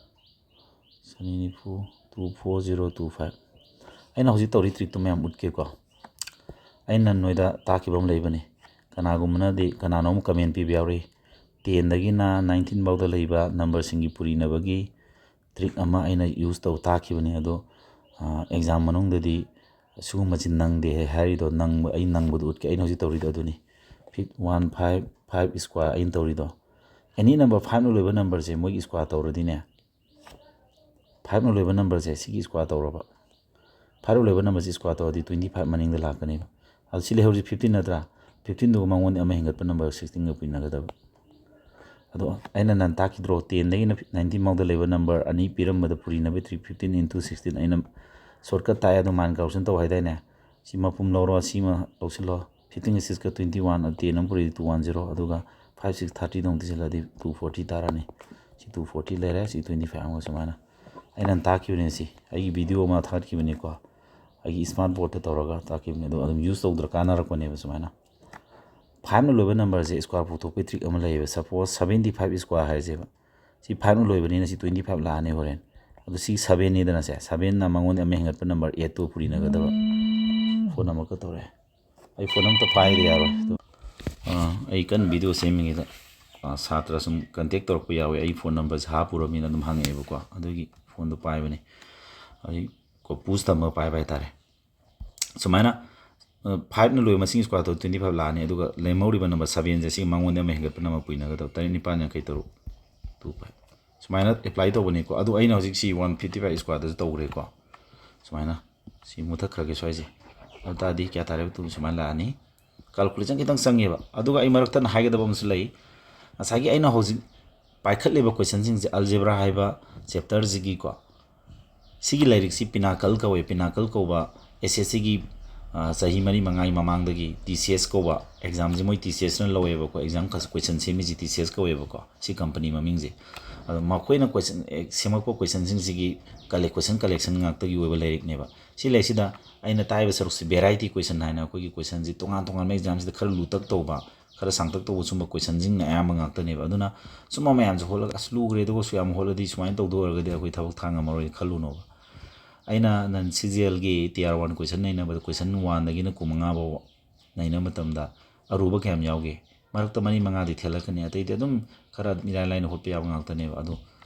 ꯆꯅꯤ ꯅꯤꯐꯨ, two four zero two five꯫ ꯑꯩꯅ ꯍꯧꯖꯤꯛ ꯇꯧꯔꯤ trick ꯇꯣ ꯃꯌꯥꯝ ꯎꯠꯀꯦꯀꯣ꯫ ꯑꯩꯅ ꯅꯣꯏꯗ ꯇꯥꯛꯈꯤꯕ ꯑꯃ ꯂꯩꯕꯅꯤ꯫ ꯀꯅꯥꯒꯨꯝꯕꯅꯗꯤ, ꯀꯅꯥꯅꯣꯝ comment ꯄꯤꯕ ꯌꯥꯎꯔꯤ, ten ꯗꯒꯤꯅ nineteen ꯐꯥꯎꯗ ꯂꯩꯕ number ꯁꯤꯡꯒꯤ ꯄꯨꯔꯤꯅꯕꯒꯤ trick ꯑꯃ ꯑꯩꯅ use ꯇꯧ ꯇꯥꯛꯈꯤꯕꯅꯤ꯫ ꯑꯗꯣ, ꯑ, exam ꯃꯅꯨꯡꯗꯗꯤ ꯑꯁꯤꯒꯨꯝꯕꯁꯤ ꯅꯪꯗꯦ ꯍꯥꯏꯔꯤꯗꯣ, ꯅꯪꯕ-, ꯑꯩ ꯅꯪꯕꯗꯨ ꯎꯠꯀꯦ꯫ ꯑꯩꯅ ꯍꯧꯖꯤꯛ ꯇꯧꯔꯤꯗꯣ ꯑꯗꯨꯅꯤ꯫ Fif-, one five, five square ꯑꯩꯅ ꯇꯧꯔꯤꯗꯣ, any number fiveꯅ ꯂꯣꯏꯕ numberꯁꯦ ꯃꯣꯏꯒꯤ square ꯇꯧꯔꯗꯤꯅꯦ, fiveꯅ ꯂꯣꯏꯕ numberꯁꯦ ꯁꯤꯒꯤ square ꯇꯧꯔꯕ, fiveꯅ ꯂꯣꯏꯕ numberꯁꯤ square ꯇꯧꯔꯗꯤ twenty five ꯃꯅꯤꯡꯗ ꯂꯥꯛꯀꯅꯦꯕ꯫ ꯑꯗꯨ ꯁꯤ ꯂꯩꯍꯧꯔꯤꯁꯤ fifteenꯅꯠꯇ꯭ꯔꯥ? Fifteenꯗꯨꯒ ꯃꯉꯣꯟꯗ ꯑꯃ ꯍꯦꯟꯒꯠꯄ number sixteenꯒ ꯄꯨꯟꯅꯒꯗꯕ꯫ ꯑꯗꯣ ꯑꯩꯅ ꯅꯍꯥꯟ ꯇꯥꯛꯈꯤꯗ꯭ꯔꯣ, tenꯗꯒꯤꯅ nineteen ꯐꯥꯎꯗ ꯂꯩꯕ number ꯑꯅꯤ ꯄꯤꯔꯝꯕꯗ ꯄꯨꯔꯤꯅꯕ three fifteen into sixteen ꯑꯩꯅ shortcut ꯇꯥꯛꯑꯦ, ꯑꯗꯣ ꯃꯥꯅ calculation ꯇꯧ ꯍꯥꯏꯗꯥꯏꯅꯦ? ꯁꯤ ꯃꯄꯨꯝ ꯂꯧꯔꯣ, ꯁꯤꯃ ꯂꯧꯁꯤꯜꯂꯣ꯫ Fifteenꯒ sixꯀ twenty one, ten ꯑꯃ ꯄꯨꯔꯤꯗꯤ two one zero, ꯑꯗꯨꯒ five six thirtyꯗ ꯑꯃꯨꯛ ꯊꯤꯖꯤꯜꯂꯗꯤ two forty ꯇꯥꯔꯅꯤ꯫ ꯁꯤ two forty ꯂꯩꯔꯦ, ꯁꯤ twenty five ꯑꯃꯒ ꯁꯨꯃꯥꯏꯅ꯫ ꯑꯩꯅ ꯇꯥꯛꯈꯤꯕꯅꯦ ꯁꯤ, ꯑꯩꯒꯤ video ꯑꯃ ꯊꯥꯒꯠꯈꯤꯕꯅꯤꯀꯣ, ꯑꯩꯒꯤ smart boardꯇ ꯇꯧꯔꯒ ꯇꯥꯛꯈꯤꯕꯅꯤ꯫ ꯑꯗꯣ ꯑꯗꯨꯝ use ꯇꯧꯗ꯭ꯔ ꯀꯥꯟꯅꯔꯛꯄꯅꯦꯕ ꯁꯨꯃꯥꯏꯅ꯫ Fiveꯅ ꯂꯣꯏꯕ numberꯁꯦ square ꯄꯨꯊꯣꯛꯄꯩ trick ꯑꯃ ꯂꯩꯌꯦꯕ꯫ Suppose seventy five square ꯍꯥꯏꯔꯁꯦꯕ, ꯁꯤ fiveꯅ ꯂꯣꯏꯕꯅꯤꯅ ꯁꯤ twenty five ꯂꯥꯛꯑꯅꯤ ꯍꯣꯔꯦꯟ꯫ ꯑꯗꯣ ꯁꯤ sevenꯅꯤꯗꯅ ꯁꯦ, sevenꯅ ꯃꯉꯣꯟꯗ ꯑꯃ ꯍꯦꯟꯒꯠꯄ number eightꯇꯣ ꯄꯨꯔꯤꯅꯒꯗꯕ꯫ Phone ꯑꯃꯈꯛ ꯇꯧꯔꯛꯑꯦ꯫ ꯑꯩ phone ꯑꯝꯇ ꯄꯥꯏꯗ ꯌꯥꯔꯣꯏ꯫ ꯑꯗꯣ, ꯑꯥ, ꯑꯩ ꯀꯟꯅ video ꯁꯦꯝꯃꯤꯉꯩꯗ, ꯑꯥ, ꯁꯥꯇ꯭ꯔ ꯁꯨꯝ contact ꯇꯧꯔꯛꯄ ꯌꯥꯎꯋꯦ꯫ ꯑꯩ phone numberꯁꯦ ꯍꯥꯞꯄꯨꯔꯕꯅꯤꯅ ꯑꯗꯨꯝ ꯍꯪꯉꯛꯑꯦꯕꯀꯣ꯫ ꯑꯗꯨꯒꯤ phoneꯗꯣ ꯄꯥꯏꯕꯅꯤ꯫ ꯑꯩ ꯀꯣ-, push ꯊꯝꯃꯒ ꯄꯥꯏꯕ ꯍꯥꯏꯇꯥꯔꯦ꯫ ꯁꯨꯃꯥꯏꯅ, ꯑ, fiveꯅ ꯂꯣꯏꯕ ꯃꯁꯤꯡ square ꯇꯧ twenty five ꯂꯥꯛꯑꯅꯤ꯫ ꯑꯗꯨꯒ ꯂꯦꯝꯍꯧꯔꯤꯕ number sevenꯁꯦ ꯁꯤꯒꯤ ꯃꯉꯣꯟꯗ ꯑꯃ ꯍꯦꯟꯒꯠꯄ number ꯄꯨꯏꯅꯒꯗꯕ, ꯇꯔꯦꯠ ꯅꯤꯄꯥꯟ ꯌꯥꯡꯈꯩ ꯇꯔꯨꯛ, two five꯫ ꯁꯨꯃꯥꯏꯅ apply ꯇꯧꯕꯅꯤꯀꯣ꯫ ꯑꯗꯨ ꯑꯩꯅ ꯍꯧꯖꯤꯛ ꯁꯤ one fifty five squareꯗꯁꯨ ꯇꯧꯈ꯭ꯔꯦꯀꯣ꯫ ꯁꯨꯃꯥꯏꯅ ꯁꯤ ꯃꯨꯊꯠꯈ꯭ꯔꯒꯦ ꯁ꯭ꯋꯥꯏꯁꯦ꯫ ꯑꯗꯨ ꯇꯥꯔꯗꯤ ꯀꯌꯥ ꯇꯥꯔꯦꯕ? Two ꯁꯨꯃꯥꯏꯅ ꯂꯥꯛꯑꯅꯤ꯫ Calculation ꯈꯤꯇꯪ ꯆꯪꯉꯦꯕ꯫ ꯑꯗꯨꯒ ꯑꯩ ꯃꯔꯛꯇ ꯍꯥꯏꯒꯗꯕ ꯑꯃꯁꯨ ꯂꯩ꯫ ꯉꯁꯥꯏꯒꯤ ꯑꯩꯅ ꯍꯧꯖꯤꯛ ꯄꯥꯏꯈꯠꯂꯤꯕ questionꯁꯤꯡꯁꯦ algebra ꯍꯥꯏꯕ chapterꯁꯤꯒꯤꯀꯣ, ꯁꯤꯒꯤ ꯂꯥꯏꯔꯤꯛꯁꯤ Pinnacle ꯀꯧꯋꯦ꯫ Pinnacle ꯀꯧꯕ S S Cꯒꯤ, ꯑ, ꯆꯍꯤ ꯃꯔꯤ ꯃꯉꯥꯒꯤ ꯃꯃꯥꯡꯗꯒꯤ T C S ꯀꯧꯕ examꯁꯦ ꯃꯣꯏ T C Sꯅ ꯂꯧꯋꯦꯕꯀꯣ꯫ Exam question ꯁꯦꯝꯃꯤꯁꯤ T C S ꯀꯧꯋꯦꯕꯀꯣ, ꯁꯤ company ꯃꯃꯤꯡꯁꯦ꯫ ꯑꯗꯣ ꯃꯈꯣꯏꯅ question, ꯑꯦ, ꯁꯦꯝꯃꯛꯄ questionꯁꯤꯡꯁꯤꯒꯤ collect-, question collection ꯉꯥꯛꯇꯒꯤ ꯑꯣꯏꯕ ꯂꯥꯏꯔꯤꯛꯅꯦꯕ꯫ ꯁꯤ ꯂꯥꯏꯔꯤꯛꯁꯤꯗ ꯑꯩꯅ ꯇꯥꯛꯏꯕ ꯁꯔꯨꯛꯁꯤ variety question ꯍꯥꯏꯅ ꯑꯩꯈꯣꯏꯒꯤ questionꯁꯤ ꯇꯣꯉꯥꯟ ꯇꯣꯉꯥꯟꯕ examꯁꯤꯗ ꯈꯔ ꯂꯨꯇꯛ ꯇꯧꯕ, ꯈꯔ ꯁꯥꯡꯇꯛ ꯇꯧꯕ ꯁꯨꯝꯕ questionꯁꯤꯡꯅ ꯑꯌꯥꯝꯕ ꯉꯥꯛꯇꯅꯦꯕ꯫ ꯑꯗꯨꯅ ꯁꯨꯝꯕ ꯃꯌꯥꯝꯁꯦ ꯍꯣꯠꯂꯒ, "ꯑꯁ, ꯂꯨꯈ꯭ꯔꯦ, ꯑꯗꯨꯒ ꯁꯨ ꯌꯥꯝ ꯍꯣꯠꯂꯗꯤ ꯁꯨꯃꯥꯏꯅ ꯇꯧꯗꯣꯏ ꯑꯣꯏꯔꯒꯗꯤ ꯑꯩꯈꯣꯏ ꯊꯕꯛ ꯊꯥ ꯉꯝꯃꯔꯣꯏ" ꯈꯜꯂꯨꯅꯣꯕ꯫ ꯑꯩꯅ ꯅꯟ C G Lꯒꯤ Tier one question ꯅꯩꯅꯕꯗ question oneꯗꯒꯤꯅ ꯀꯨꯟꯃꯉꯥ ꯐꯥꯎꯕ ꯅꯩꯅꯕ ꯃꯇꯝꯗ ꯑꯔꯨꯕ ꯀꯌꯥꯝ ꯌꯥꯎꯒꯦ? ꯃꯔꯛꯇ ꯃꯔꯤ ꯃꯉꯥꯗꯤ ꯊꯦꯜꯂꯛꯀꯅꯤ, ꯑꯇꯩꯗꯤ ꯑꯗꯨꯝ ꯈꯔ ꯏꯔꯥꯏ ꯂꯥꯏꯅ ꯍꯣꯠꯄ ꯌꯥꯕ ꯉꯥꯛꯇꯅꯦꯕ꯫ ꯑꯗꯣ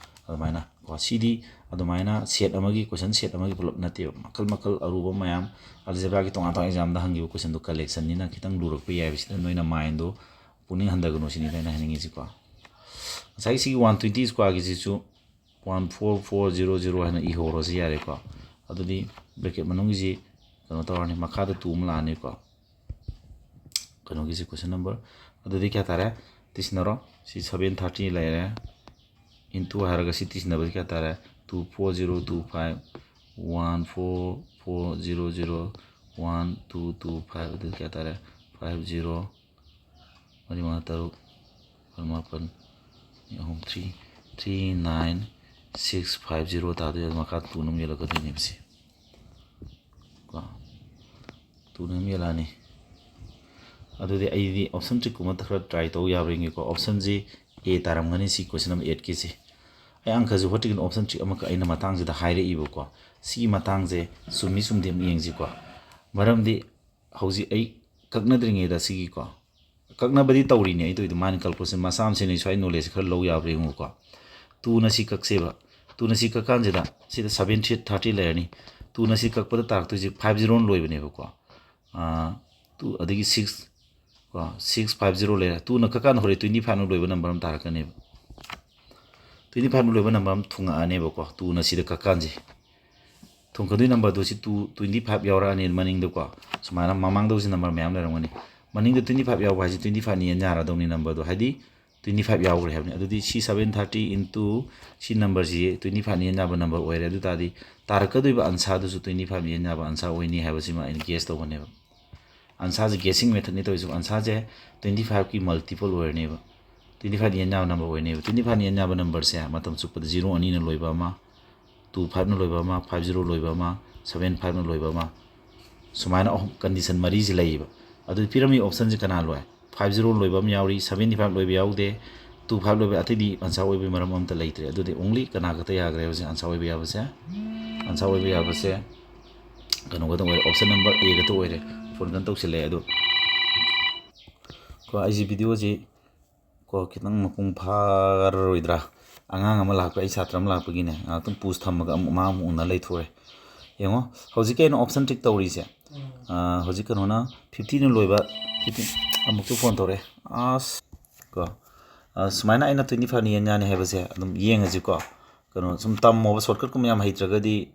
ꯑꯗꯨꯃꯥꯏꯅ ꯀꯣ, ꯁꯤꯗꯤ ꯑꯗꯨꯃꯥꯏꯅ set ꯑꯃꯒꯤ, question set ꯑꯃꯒꯤ ꯄꯨꯂꯞ ꯅꯠꯇꯦꯕ, ꯃꯈꯜ ꯃꯈꯜ ꯑꯔꯨꯕ ꯃꯌꯥꯝ, algebraꯒꯤ ꯇꯣꯉꯥꯟ ꯇꯣꯉꯥꯟꯕ examꯗ ꯍꯪꯈꯤꯕ questionꯗꯣ collectionꯅꯤꯅ ꯈꯤꯇꯪ ꯂꯨꯔꯛꯄ ꯌꯥꯏꯕ꯫ ꯁꯤꯗ ꯅꯣꯏꯅ mindꯗꯣ ꯄꯨꯛꯅꯤꯡ ꯍꯟꯊꯒꯅꯨ ꯁꯤꯅꯤꯗ ꯑꯩꯅ ꯍꯥꯏꯅꯤꯡꯉꯤꯁꯤꯀꯣ꯫ ꯉꯁꯥꯏꯒꯤ ꯁꯤꯒꯤ ꯋꯥꯟ ꯇ꯭ꯋꯦꯟꯇꯤ ꯁ꯭ꯀ꯭ꯋꯥꯔꯒꯤꯁꯤꯁꯨ one four four zero zero ꯍꯥꯏꯅ ꯏꯍꯧꯔꯁꯤ ꯌꯥꯔꯦꯀꯣ꯫ ꯑꯗꯨꯗꯤ ꯕ꯭ꯔꯦꯀꯦꯠ ꯃꯅꯨꯡꯒꯤꯁꯤ ꯀꯩꯅꯣ ꯇꯧꯔꯅꯤ, ꯃꯈꯥꯗ ꯇꯨ ꯑꯃ ꯂꯥꯛꯑꯅꯤꯀꯣ꯫ ꯀꯩꯅꯣꯒꯤꯁꯤ ꯀꯣꯏꯁꯟ ꯅꯝꯕꯔ ꯑꯗꯨꯗꯤ ꯀꯌꯥ ꯇꯥꯔꯦ? ꯇꯤꯁꯤꯟꯅꯔꯣ꯫ ꯁꯤ ꯁꯕꯦꯟ ꯊꯥꯔꯇꯤ ꯂꯩꯔꯦ, ꯏꯟꯇꯨ ꯍꯥꯏꯔꯒ ꯁꯤ ꯇꯤꯁꯤꯟꯅꯕꯁꯤ ꯀꯌꯥ ꯇꯥꯔꯦ? Two four zero two five one four four zero zero one two two five. ꯑꯗꯨꯗꯤ ꯀꯌꯥ ꯇꯥꯔꯦ? ꯐꯥꯏꯚ ꯖꯤꯔꯣ, ꯃꯔꯤ ꯃꯉꯥ ꯇꯔꯨꯛ, ꯃꯥꯄꯜ ꯃꯥꯄꯜ, ꯑꯅꯤ ꯑꯍꯨꯝ three, three nine six five zero ꯇꯥꯗꯣꯏꯅꯦ꯫ ꯑꯗꯨ ꯃꯈꯥ ꯇꯨꯅ ꯑꯃꯨꯛ ꯌꯦꯜꯂꯛꯀꯗꯣꯏꯅꯦꯕ ꯁꯤ ꯀꯣ꯫ ꯇꯨꯅ ꯑꯃ ꯌꯦꯜꯂꯛꯑꯅꯤ꯫ ꯑꯗꯨꯗꯤ ꯑꯩꯗꯤ ꯑꯣꯞꯁꯟ ꯇ꯭ꯔꯤꯛꯀꯨꯝꯕ ꯈꯔ ꯇ꯭ꯔꯥꯏ ꯇꯧ ꯌꯥꯕ꯭ꯔꯥ ꯌꯦꯡꯒꯦꯀꯣ꯫ ꯑꯣꯞꯁꯟꯁꯤ ꯑꯦ ꯇꯥꯔꯝꯒꯅꯤ ꯁꯤ ꯀꯣꯏꯁꯟ ꯅꯝꯕꯔ ꯑꯩꯠꯀꯤꯁꯤ꯫ ꯑꯩ ꯑꯪꯀꯁꯤ ꯍꯣꯠꯇ꯭ꯔꯤꯉꯩꯗ ꯑꯣꯞꯁꯟ ꯇ꯭ꯔꯤꯛ ꯑꯃꯈꯛ ꯑꯩꯅ ꯃꯇꯥꯡꯁꯤꯗ ꯍꯥꯏꯔꯛꯏꯕꯀꯣ꯫ ꯁꯤꯒꯤ ꯃꯇꯥꯡꯁꯦ ꯆꯨꯝꯃꯤ ꯆꯨꯝꯗꯦ ꯑꯃꯨꯛ ꯌꯦꯡꯁꯤꯀꯣ꯫ ꯃꯔꯝꯗꯤ ꯍꯧꯖꯤꯛ ꯑꯩ ꯀꯛꯅꯗ꯭ꯔꯤꯉꯩꯗ ꯁꯤꯒꯤꯀꯣ, ꯀꯛꯅꯕꯗꯤ ꯇꯧꯔꯤꯅꯦ ꯑꯩ ꯇꯧꯔꯤꯗꯣ, ꯃꯥꯅ ꯀꯜꯀꯣꯁꯦ ꯃꯆꯥ ꯑꯃ ꯁꯦꯝꯅꯩ, ꯁ꯭ꯋꯥꯏ ꯅꯣꯂꯦꯖ ꯈꯔ ꯂꯧ ꯌꯥꯕ꯭ꯔꯥ ꯌꯦꯡꯉꯨꯀꯣ꯫ ꯇꯨꯅ ꯁꯤ ꯀꯛꯁꯦꯕ꯫ ꯇꯨꯅ ꯁꯤ ꯀꯛꯀꯥꯟꯁꯤꯗ ꯁꯤꯗ ꯁꯕꯦꯟ ꯊꯥꯔꯇꯤ ꯂꯩꯔꯅꯤ꯫ ꯇꯨꯅ ꯁꯤ ꯀꯛꯄꯗ ꯇꯥꯔꯛꯇꯣꯏꯁꯦ ꯐꯥꯏꯚ ꯖꯤꯔꯣꯅ ꯂꯣꯏꯕꯅꯦꯕꯀꯣ꯫ ꯑꯥ, ꯇꯨ ꯑꯗꯒꯤ ꯁꯤꯛꯁ ꯀꯣ, ꯁꯤꯛꯁ ꯐꯥꯏꯚ ꯖꯤꯔꯣ ꯂꯩꯔꯦ꯫ ꯇꯨꯅ ꯀꯛꯀꯥꯟꯗ ꯍꯣꯔꯦꯟ ꯇ꯭ꯋꯦꯟꯇꯤ ꯐꯥꯏꯚꯅ ꯂꯣꯏꯕ ꯅꯝꯕꯔ ꯑꯃ ꯇꯥꯔꯛꯀꯅꯦꯕ꯫ ꯇ꯭ꯋꯦꯟꯇꯤ ꯐꯥꯏꯚꯅ ꯂꯣꯏꯕ ꯅꯝꯕꯔ ꯑꯃ ꯊꯨꯡꯉꯛꯑꯅꯦꯕꯀꯣ, ꯇꯨꯅ ꯁꯤꯗ ꯀꯛꯀꯥꯟꯁꯦ꯫ ꯊꯣꯡꯒꯗꯣꯏ ꯅꯝꯕꯔꯗꯨ ꯁꯤ ꯇꯨ, ꯇ꯭ꯋꯦꯟꯇꯤ ꯐꯥꯏꯚ ꯌꯥꯎꯔꯛꯑꯅꯤ ꯃꯅꯤꯡꯗꯀꯣ꯫ ꯁꯨꯃꯥꯏꯅ ꯃꯃꯥꯡꯗ ꯍꯧꯖꯤꯛ ꯅꯝꯕꯔ ꯃꯌꯥꯝ ꯂꯩꯔꯝꯒꯅꯤ꯫ ꯃꯅꯤꯡꯗ ꯇ꯭ꯋꯦꯟꯇꯤ ꯐꯥꯏꯚ ꯌꯥꯎꯕ ꯍꯥꯏꯁꯦ ꯇ꯭ꯋꯦꯟꯇꯤ ꯐꯥꯏꯚꯅ ꯌꯦꯟ ꯌꯥꯔꯗꯧꯅꯤ ꯅꯝꯕꯔꯗꯣ, ꯍꯥꯏꯗꯤ ꯇ꯭ꯋꯦꯟꯇꯤ ꯐꯥꯏꯚ ꯌꯥꯎꯈ꯭ꯔꯦ ꯍꯥꯏꯕꯅꯤ꯫ ꯑꯗꯨꯗꯤ ꯁꯤ ꯁꯕꯦꯟ ꯊꯥꯔꯇꯤ ꯏꯟꯇꯨ ꯁꯤ ꯅꯝꯕꯔꯁꯤ ꯇ꯭ꯋꯦꯟꯇꯤ ꯐꯥꯏꯚꯅ ꯌꯦꯟ ꯌꯥꯕ ꯅꯝꯕꯔ ꯑꯣꯏꯔꯦ꯫ ꯑꯗꯨ ꯇꯥꯔꯗꯤ ꯇꯥꯔꯛꯀꯗꯣꯏꯕ ꯑꯟꯁꯥꯗꯨꯁꯨ ꯇ꯭ꯋꯦꯟꯇꯤ ꯐꯥꯏꯚꯅ ꯌꯦꯟ ꯌꯥꯕ ꯑꯟꯁꯥ ꯑꯣꯏꯅꯤ ꯍꯥꯏꯕꯁꯤꯃ ꯑꯩꯅ ꯒꯦꯁ ꯇꯧꯕꯅꯦꯕ꯫ ꯑꯟꯁꯥꯁꯦ ꯒꯦꯁꯤꯡ ꯃꯦꯊꯠꯅꯤ ꯇꯧꯔꯤꯁꯦ꯫ ꯑꯟꯁꯥꯁꯦ ꯇ꯭ꯋꯦꯟꯇꯤ ꯐꯥꯏꯚꯀꯤ ꯃꯜꯇꯤꯄꯜ ꯑꯣꯏꯔꯅꯦꯕ꯫ ꯇ꯭ꯋꯦꯟꯇꯤ ꯐꯥꯏꯚꯅ ꯌꯦꯟ ꯌꯥꯕ ꯅꯝꯕꯔ ꯑꯣꯏꯅꯦꯕ꯫ ꯇ꯭ꯋꯦꯟꯇꯤ ꯐꯥꯏꯚꯅ ꯌꯦꯟ ꯌꯥꯕ ꯅꯝꯕꯔꯁꯦ ꯃꯇꯝ ꯆꯨꯞꯄꯗ ꯖꯤꯔꯣ ꯑꯅꯤꯅ ꯂꯣꯏꯕ ꯑꯃ, ꯇꯨ ꯐꯥꯏꯚꯅ ꯂꯣꯏꯕ ꯑꯃ, ꯐꯥꯏꯚ ꯖꯤꯔꯣ ꯂꯣꯏꯕ ꯑꯃ, ꯁꯕꯦꯟ ꯐꯥꯏꯚꯅ ꯂꯣꯏꯕ ꯑꯃ, ꯁꯨꯃꯥꯏꯅ ꯑꯍꯨꯝ, ꯀꯟꯗꯤꯁꯟ ꯃꯔꯤꯁꯤ ꯂꯩꯌꯦꯕ꯫ ꯑꯗꯨ ꯄꯤꯔꯝꯃꯤꯕ ꯑꯣꯞꯁꯟꯁꯦ ꯀꯅꯥ ꯂꯣꯏ? ꯐꯥꯏꯚ ꯖꯤꯔꯣ ꯂꯣꯏꯕ ꯑꯃ ꯌꯥꯎꯔꯤ, ꯁꯕꯦꯟꯇꯤ ꯐꯥꯏꯚ ꯂꯣꯏꯕ ꯌꯥꯎꯗꯦ, ꯇꯨ ꯐꯥꯏꯚ ꯂꯣꯏꯕ, ꯑꯇꯩꯗꯤ ꯑꯟꯁꯥꯔ ꯑꯣꯏꯕꯒꯤ ꯃꯔꯝ ꯑꯝꯇ ꯂꯩꯇ꯭ꯔꯦ꯫ ꯑꯗꯨꯗꯤ ꯑꯣꯡꯂꯤ ꯀꯅꯥ ꯈꯛꯇ ꯌꯥꯈ꯭ꯔꯦ ꯍꯧꯖꯤꯛ ꯑꯟꯁꯥꯔ ꯑꯣꯏꯕ ꯌꯥꯕꯁꯦ? ꯑꯟꯁꯥꯔ ꯑꯣꯏꯕ ꯌꯥꯕꯁꯦ ꯀꯩꯅꯣ ꯈꯛꯇꯪ ꯑꯣꯏꯔꯦ, ꯑꯣꯞꯁꯟ ꯅꯝꯕꯔ ꯑꯦ ꯈꯛꯇ ꯑꯣꯏꯔꯦ꯫ ꯐꯣꯟ ꯀꯩꯅꯣ ꯇꯧꯁꯤꯜꯂꯛꯑꯦ꯫ ꯑꯗꯣ ꯀꯣ, ꯑꯩꯁꯤ ꯚꯤꯗꯤꯑꯣꯁꯤ ꯀꯣ ꯈꯤꯇꯪ ꯃꯄꯨꯡ ꯐꯥꯔꯔꯣꯏꯗ꯭ꯔꯥ? ꯑꯉꯥꯡ ꯑꯃ ꯂꯥꯛꯄ, ꯑꯩ ꯁꯥꯇ꯭ꯔ ꯑꯃ ꯂꯥꯛꯄꯒꯤꯅꯦ, ꯉꯥꯏꯍꯥꯛꯇꯪ ꯄꯨꯁ ꯊꯝꯃꯒ ꯑꯃꯨꯛ ꯃꯥ ꯑꯃꯨꯛ ꯎꯅ ꯂꯩꯊꯣꯛꯑꯦ꯫ ꯌꯦꯡꯉꯣ, ꯍꯧꯖꯤꯛꯀꯤ ꯑꯩꯅ ꯑꯣꯞꯁꯟ ꯇ꯭ꯔꯤꯛ ꯇꯧꯔꯤꯁꯦ, ꯑꯥ, ꯍꯧꯖꯤꯛ ꯀꯩꯅꯣꯅ ꯐꯤꯐꯇꯤꯅ ꯂꯣꯏꯕ ꯁꯤꯗꯤ ꯑꯃꯨꯛꯁꯨ ꯐꯣꯟ ꯇꯧꯔꯛꯑꯦ꯫ ꯑꯁ ꯀꯣ, ꯑ, ꯁꯨꯃꯥꯏꯅ ꯑꯩꯅ ꯇ꯭ꯋꯦꯟꯇꯤ ꯐꯥꯏꯚꯅ ꯌꯦꯟ ꯌꯥꯅꯤ ꯍꯥꯏꯕꯁꯦ ꯑꯗꯨꯝ ꯌꯦꯡꯉꯁꯤꯀꯣ꯫ ꯀꯩꯅꯣ, ꯁꯨꯝ ꯇꯝꯃꯣꯕ, ꯁꯣꯔꯠꯀꯠꯀꯨꯝꯕ ꯌꯥꯝ ꯍꯩꯇ꯭ꯔꯒꯗꯤ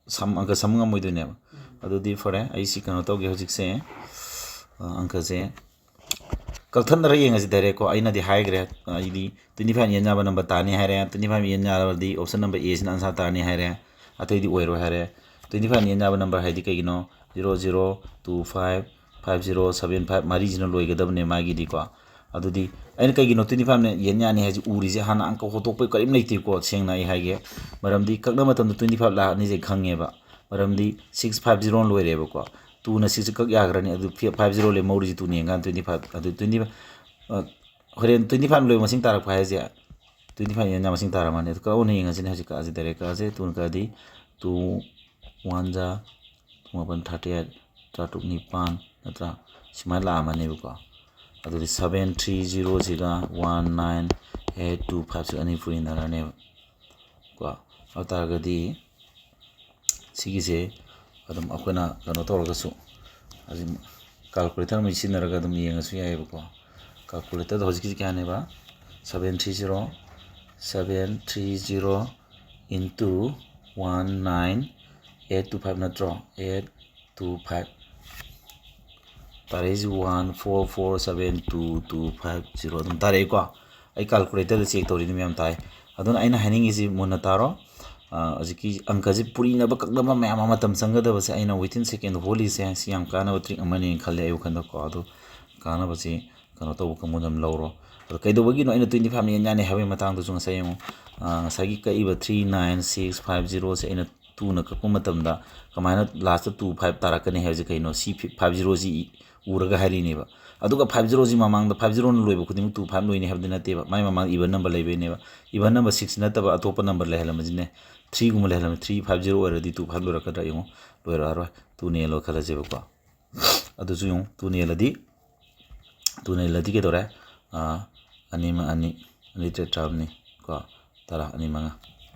ꯁꯝ, ꯑꯪꯀ ꯁꯝ ꯉꯝꯃꯣꯏꯗꯣꯏꯅꯦꯕ꯫ ꯑꯗꯨꯗꯤ ꯐꯔꯦ, ꯑꯩ ꯁꯤ ꯀꯩꯅꯣ ꯇꯧꯒꯦ ꯍꯧꯖꯤꯛꯁꯦ꯫ ꯑ, ꯑꯪꯀꯁꯦ ꯀꯛꯊꯠꯅꯔ ꯌꯦꯡꯉꯁꯤ ꯗꯥꯏꯔꯦꯛꯀꯣ꯫ ꯑꯩꯅꯗꯤ ꯍꯥꯏꯈ꯭ꯔꯦ, ꯑꯩꯗꯤ ꯇ꯭ꯋꯦꯟꯇꯤ ꯐꯥꯏꯚ ꯌꯦꯟ ꯌꯥꯕ ꯅꯝꯕꯔ ꯇꯥꯅꯤ ꯍꯥꯏꯔꯦ꯫ ꯇ꯭ꯋꯦꯟꯇꯤ ꯐꯥꯏꯚ ꯌꯦꯟ ꯌꯥꯔꯕꯗꯤ ꯑꯣꯞꯁꯟ ꯅꯝꯕꯔ ꯑꯦꯁꯤꯅ ꯑꯟꯁꯥꯔ ꯇꯥꯔꯅꯤ ꯍꯥꯏꯔꯦ꯫ ꯑꯇꯩꯗꯤ ꯑꯣꯏꯔꯣꯏ ꯍꯥꯏꯔꯦ꯫ ꯇ꯭ꯋꯦꯟꯇꯤ ꯐꯥꯏꯚ ꯌꯦꯟ ꯌꯥꯕ ꯅꯝꯕꯔ ꯍꯥꯏꯗꯤ ꯀꯩꯒꯤꯅꯣ? Zero zero two five five zero seven five ꯃꯔꯤꯁꯤꯅ ꯂꯣꯏꯒꯗꯕꯅꯦ ꯃꯥꯒꯤꯗꯤꯀꯣ꯫ ꯑꯗꯨꯗꯤ ꯑꯩꯅ ꯀꯩꯒꯤꯅꯣ ꯇ꯭ꯋꯦꯟꯇꯤ ꯐꯥꯏꯚꯅ ꯌꯦꯟ ꯌꯥꯅꯤ ꯍꯥꯏꯁꯦ ꯎꯔꯤꯁꯦ? ꯍꯥꯟꯅ ꯑꯪꯀ ꯍꯣꯠꯇꯣꯛꯄꯩ ꯀꯔꯤꯝ ꯂꯩꯇꯦꯀꯣ, ꯁꯦꯡꯅ ꯑꯩ ꯍꯥꯏꯒꯦ꯫ ꯃꯔꯝꯗꯤ ꯀꯛꯅꯕ ꯃꯇꯝꯗ ꯇ꯭ꯋꯦꯟꯇꯤ ꯐꯥꯏꯚ ꯂꯥꯛꯑꯅꯤꯁꯦ ꯈꯪꯉꯦꯕ꯫ ꯃꯔꯝꯗꯤ ꯁꯤꯛꯁ ꯐꯥꯏꯚ ꯖꯤꯔꯣꯅ ꯂꯣꯏꯔꯦꯕꯀꯣ꯫ ꯇꯨꯅ ꯁꯤꯛꯁꯁꯦ ꯀꯛ ꯌꯥꯈ꯭ꯔꯅꯤ꯫ ꯑꯗꯨ ꯐꯥꯏꯚ ꯖꯤꯔꯣ ꯂꯦꯝꯍꯧꯔꯤꯁꯦ ꯇꯨꯅ ꯌꯦꯡꯀꯥꯟꯗ ꯇ꯭ꯋꯦꯟꯇꯤ ꯐꯥꯏꯚ, ꯑꯗꯨ ꯇ꯭ꯋꯦꯟꯇꯤ ꯐꯥꯏꯚ, ꯑ, ꯍꯣꯔꯦꯟ ꯇ꯭ꯋꯦꯟꯇꯤ ꯐꯥꯏꯚ ꯂꯣꯏꯕ ꯃꯁꯤꯡ ꯇꯥꯔꯛꯄ ꯍꯥꯏꯁꯦ ꯇ꯭ꯋꯦꯟꯇꯤ ꯐꯥꯏꯚ ꯌꯦꯟ ꯃꯁꯤꯡ ꯇꯥꯔꯝꯃꯅꯤ꯫ ꯑꯗꯨ ꯀꯛꯑꯣꯅ ꯌꯦꯡꯉꯁꯤꯅꯦ꯫ ꯍꯧꯖꯤꯛ ꯀꯛꯑꯁꯤ, ꯗꯥꯏꯔꯦꯛ ꯀꯛꯑꯁꯤ꯫ ꯇꯨꯅ ꯀꯛꯑꯗꯤ ꯇꯨ ꯋꯥꯟ ꯖꯥ ꯇꯨ ꯃꯥꯄꯟ, ꯊꯥꯔꯇꯤ ꯑꯩꯠ, ꯇꯔꯥꯇꯔꯨꯛ ꯅꯤꯄꯥꯟ, ꯅꯠꯇ꯭ꯔꯥ? ꯁꯨꯃꯥꯏꯅ ꯂꯥꯛꯑꯝꯃꯅꯦꯕꯀꯣ꯫ ꯑꯗꯨꯗꯤ ꯁꯚꯦꯟ ꯊ꯭ꯔꯤ ꯖꯤꯔꯣꯁꯤꯒ ꯋꯥꯟ ꯅꯥꯏꯟ ꯑꯩꯠ ꯇꯨ ꯐꯥꯏꯚꯁꯤꯒ ꯑꯅꯤ ꯄꯨꯔꯤꯅꯔꯅꯦꯕ ꯀꯣ꯫ ꯑꯗꯨ ꯇꯥꯔꯒꯗꯤ ꯁꯤꯒꯤꯁꯦ ꯑꯗꯨꯝ ꯑꯩꯈꯣꯏꯅ ꯀꯩꯅꯣ ꯇꯧꯔꯒꯁꯨ, ꯍꯧꯖꯤꯛ ꯀꯥꯜꯀꯨꯂꯦꯇꯔ ꯑꯃ ꯁꯤꯖꯤꯟꯅꯔꯒ ꯑꯗꯨꯝ ꯌꯦꯡꯉꯁꯨ ꯌꯥꯏꯑꯕꯀꯣ꯫ ꯀꯥꯜꯀꯨꯂꯦꯇꯔꯗ ꯍꯧꯖꯤꯛꯀꯤꯁꯤ ꯀꯌꯥꯅꯦꯕ? Seven three zero, seven three zero into one nine eight two five ꯅꯠꯇ꯭ꯔꯣ? ꯑꯩꯠ ꯇꯨ ꯐꯥꯏꯚ ꯇꯥꯔꯛꯏꯁꯤ one four four seven two two five zero ꯑꯗꯨꯝ ꯇꯥꯔꯛꯏꯀꯣ꯫ ꯑꯩ ꯀꯥꯜꯀꯨꯂꯦꯇꯔꯗ ꯆꯦꯛ ꯇꯧꯔꯤꯅꯤ ꯃꯌꯥꯝ ꯇꯥꯏ꯫ ꯑꯗꯨꯅ ꯑꯩꯅ ꯍꯥꯏꯅꯤꯡꯉꯤꯁꯤ ꯃꯨꯟꯅ ꯇꯥꯔꯣ꯫ ꯑ, ꯍꯧꯖꯤꯛꯀꯤ ꯑꯪꯀꯁꯤ ꯄꯨꯔꯤꯅꯕ ꯀꯛꯅꯕ ꯃꯌꯥꯝ ꯑꯃ ꯃꯇꯝ ꯆꯪꯒꯗꯕꯁꯦ ꯑꯩꯅ within second ꯍꯣꯜꯂꯤꯁꯦ ꯁꯤ ꯌꯥꯝ ꯀꯥꯟꯅꯕ trick ꯑꯃꯅꯦꯅ ꯈꯜꯂꯦ ꯑꯩ ꯋꯥꯈꯜꯗꯀꯣ꯫ ꯑꯗꯨ ꯀꯥꯟꯅꯕꯁꯤ ꯀꯩꯅꯣ ꯇꯧꯕ ꯀꯥꯡꯕꯨꯅ ꯑꯗꯨꯝ ꯂꯧꯔꯣ꯫ ꯑꯗꯣ ꯀꯩꯗꯧꯕꯒꯤꯅꯣ ꯑꯩꯅ ꯇ꯭ꯋꯦꯟꯇꯤ ꯐꯥꯏꯚꯅ ꯌꯦꯟ ꯌꯥꯅꯤ ꯍꯥꯏꯕꯒꯤ ꯃꯇꯥꯡꯗꯁꯨ ꯉꯁꯥꯏ ꯌꯦꯡꯉꯨ, ꯑ, ꯉꯁꯥꯏꯒꯤ ꯀꯛꯏꯕ ꯊ꯭ꯔꯤ ꯅꯥꯏꯟ ꯁꯤꯛꯁ ꯐꯥꯏꯚ ꯖꯤꯔꯣꯁꯦ ꯑꯩꯅ ꯇꯨꯅ ꯀꯛꯄ ꯃꯇꯝꯗ ꯀꯃꯥꯏꯅ ꯂꯥꯁꯇ ꯇꯨ ꯐꯥꯏꯚ ꯇꯥꯔꯛꯀꯅꯤ ꯍꯥꯏꯕꯁꯦ ꯀꯩꯅꯣ? ꯁꯤ ꯐꯤ-, ꯐꯥꯏꯚ ꯖꯤꯔꯣꯁꯤ ꯎꯔꯒ ꯍꯥꯏꯔꯤꯅꯦꯕ꯫ ꯑꯗꯨꯒ ꯐꯥꯏꯚ ꯖꯤꯔꯣꯁꯤ ꯃꯃꯥꯡꯗ ꯐꯥꯏꯚ ꯖꯤꯔꯣꯅ ꯂꯣꯏꯕ ꯈꯨꯗꯤꯡꯃꯛ ꯇꯨ ꯐꯥꯏꯚ ꯂꯣꯏꯅꯤ ꯍꯥꯏꯕꯗꯤ ꯅꯠꯇꯦꯕ꯫ ꯃꯥꯏ ꯃꯃꯥꯡꯗ even number ꯂꯩꯕꯩꯅꯦꯕ꯫ Even number six ꯅꯠꯇꯕ ꯑꯇꯣꯞꯄ number ꯂꯩꯍꯜꯂꯝꯕꯁꯤꯅꯦ꯫ ꯊ꯭ꯔꯤꯒꯨꯝꯕ ꯂꯩꯍꯜꯂꯝꯃꯤ, ꯊ꯭ꯔꯤ ꯐꯥꯏꯚ ꯖꯤꯔꯣ ꯑꯣꯏꯔꯗꯤ ꯇꯨ ꯐꯥꯏꯚ ꯂꯣꯏꯔꯛꯀꯗ꯭ꯔꯥ ꯌꯦꯡꯉꯨ꯫ ꯂꯣꯏꯔꯛꯑꯔꯣꯏ꯫ ꯇꯨꯅ ꯌꯦꯜꯂꯣ ꯈꯜꯂꯁꯦꯕꯀꯣ꯫ ꯑꯗꯨꯁꯨ ꯌꯦꯡꯉꯨ, ꯇꯨꯅ ꯌꯦꯜꯂꯗꯤ, ꯇꯨꯅ ꯌꯦꯜꯂꯗꯤ ꯀꯩꯗꯧꯔꯦ? ꯑꯥ, ꯑꯅꯤ ꯑꯃ ꯑꯅꯤ, ꯑꯅꯤ ꯇꯔꯦꯠ ꯇꯔꯥꯃꯔꯤ ꯀꯣ, ꯇꯔꯥ, ꯑꯅꯤ ꯃꯉꯥ꯫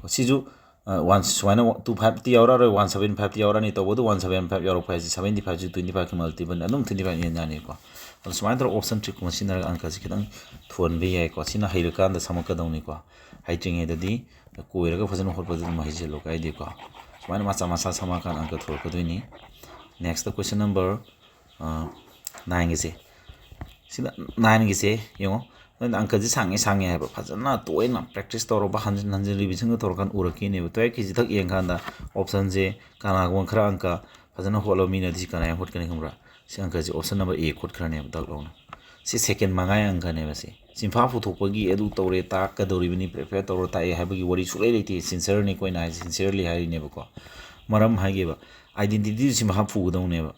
ꯁꯤꯁꯨ, ꯑ, ꯋꯥꯟ, ꯁꯨꯃꯥꯏꯅ ꯇꯨ ꯐꯥꯏꯚꯇꯤ ꯌꯥꯎꯔꯛꯑꯔꯣꯏ, ꯋꯥꯟ ꯁꯚꯦꯟ ꯐꯥꯏꯚꯇꯤ ꯌꯥꯎꯔꯛꯑꯅꯤ꯫ ꯇꯧꯕꯗꯣ ꯋꯥꯟ ꯁꯚꯦꯟ ꯐꯥꯏꯚ ꯌꯥꯎꯔꯛꯄ ꯍꯥꯏꯁꯦ ꯁꯚꯦꯟꯇꯤ ꯐꯥꯏꯚꯁꯤ ꯇ꯭ꯋꯦꯟꯇꯤ ꯐꯥꯏꯚꯀꯤ multiple ꯑꯗꯨꯝ ꯇ꯭ꯋꯦꯟꯇꯤ ꯐꯥꯏꯚ ꯌꯦꯟ ꯌꯥꯅꯤꯀꯣ꯫ ꯑꯗꯣ ꯁꯨꯃꯥꯏꯅ ꯇꯧꯔꯒ option trick ꯀꯨꯝꯕ ꯁꯤꯖꯤꯟꯅꯔꯒ ꯑꯪꯀꯁꯤ ꯈꯤꯇꯪ ꯊꯨꯍꯟꯕ ꯌꯥꯏꯀꯣ꯫ ꯁꯤꯅ ꯍꯩꯔꯀꯥꯟꯗ ꯁꯝꯃꯛꯀꯗꯧꯅꯤꯀꯣ꯫ ꯍꯩꯇ꯭ꯔꯤꯉꯩꯗꯗꯤ ꯀꯣꯏꯔꯒ ꯐꯖꯅ ꯍꯣꯠꯄꯗ ꯑꯗꯨꯝ ꯍꯩꯖꯜꯂꯨ, ꯀꯥꯏꯗꯦꯀꯣ꯫ ꯁꯨꯃꯥꯏꯅ ꯃꯆꯥ ꯃꯆꯥ ꯁꯝꯃꯛꯑꯀꯥꯟꯗ ꯑꯪꯀ ꯊꯣꯛꯂꯛꯀꯗꯣꯏꯅꯤ꯫ Next question number nineꯒꯤꯁꯦ꯫ ꯁꯤꯗ nineꯒꯤꯁꯦ ꯌꯦꯡꯉꯣ, ꯅꯣꯏꯅ ꯑꯪꯀꯁꯤ ꯁꯥꯡꯉꯦ ꯁꯥꯡꯉꯦ ꯍꯥꯏꯕ, ꯐꯖꯅ ꯇꯣꯏꯅ practice ꯇꯧꯔꯕ, ꯍꯟꯖꯤꯟ ꯍꯟꯖꯤꯟ revisionꯒ ꯇꯧꯔꯀꯥꯟꯗ ꯎꯔꯛꯈꯤꯅꯦꯕ꯫ Twelveꯀꯤꯁꯤ ꯊꯛ ꯌꯦꯡꯀꯥꯟꯗ optionꯁꯦ ꯀꯅꯥꯒꯨꯝꯕ ꯈꯔ ꯑꯪꯀ ꯐꯖꯅ ꯍꯣꯠꯂꯕ ꯃꯤꯅꯗꯤ ꯁꯤ ꯀꯅꯥ ꯍꯣꯠꯀꯅꯤ ꯈꯪꯕ꯭ꯔꯥ? ꯁꯤ ꯑꯪꯀꯁꯤ option number A ꯈꯣꯠꯈ꯭ꯔꯅꯦꯕ ꯗꯛ ꯂꯥꯎꯅ꯫ ꯁꯤ second ꯃꯉꯥꯒꯤ ꯑꯪꯀꯅꯦꯕ꯫ ꯁꯤ ꯆꯤꯟꯐꯥ ꯄꯨꯊꯣꯛꯄꯒꯤ ꯑꯗꯨ ꯇꯧꯔꯦ, ꯇꯥꯛꯀꯗꯧꯔꯤꯕꯅꯤ, prepare ꯇꯧꯔ ꯇꯥꯛꯑꯦ ꯍꯥꯏꯕꯒꯤ ꯋꯥꯔꯤ ꯁꯨꯛꯂꯩ ꯂꯩꯇꯦ꯫ Sincerelyꯅꯤꯀꯣ ꯑꯩꯅ ꯍꯥꯏꯁꯦ, sincerely ꯍꯥꯏꯔꯤꯅꯦꯕꯀꯣ꯫ ꯃꯔꯝ ꯍꯥꯏꯒꯦꯕ, identityꯗꯨ ꯆꯤꯟꯐꯥ ꯄꯨꯒꯗꯧꯅꯦꯕ꯫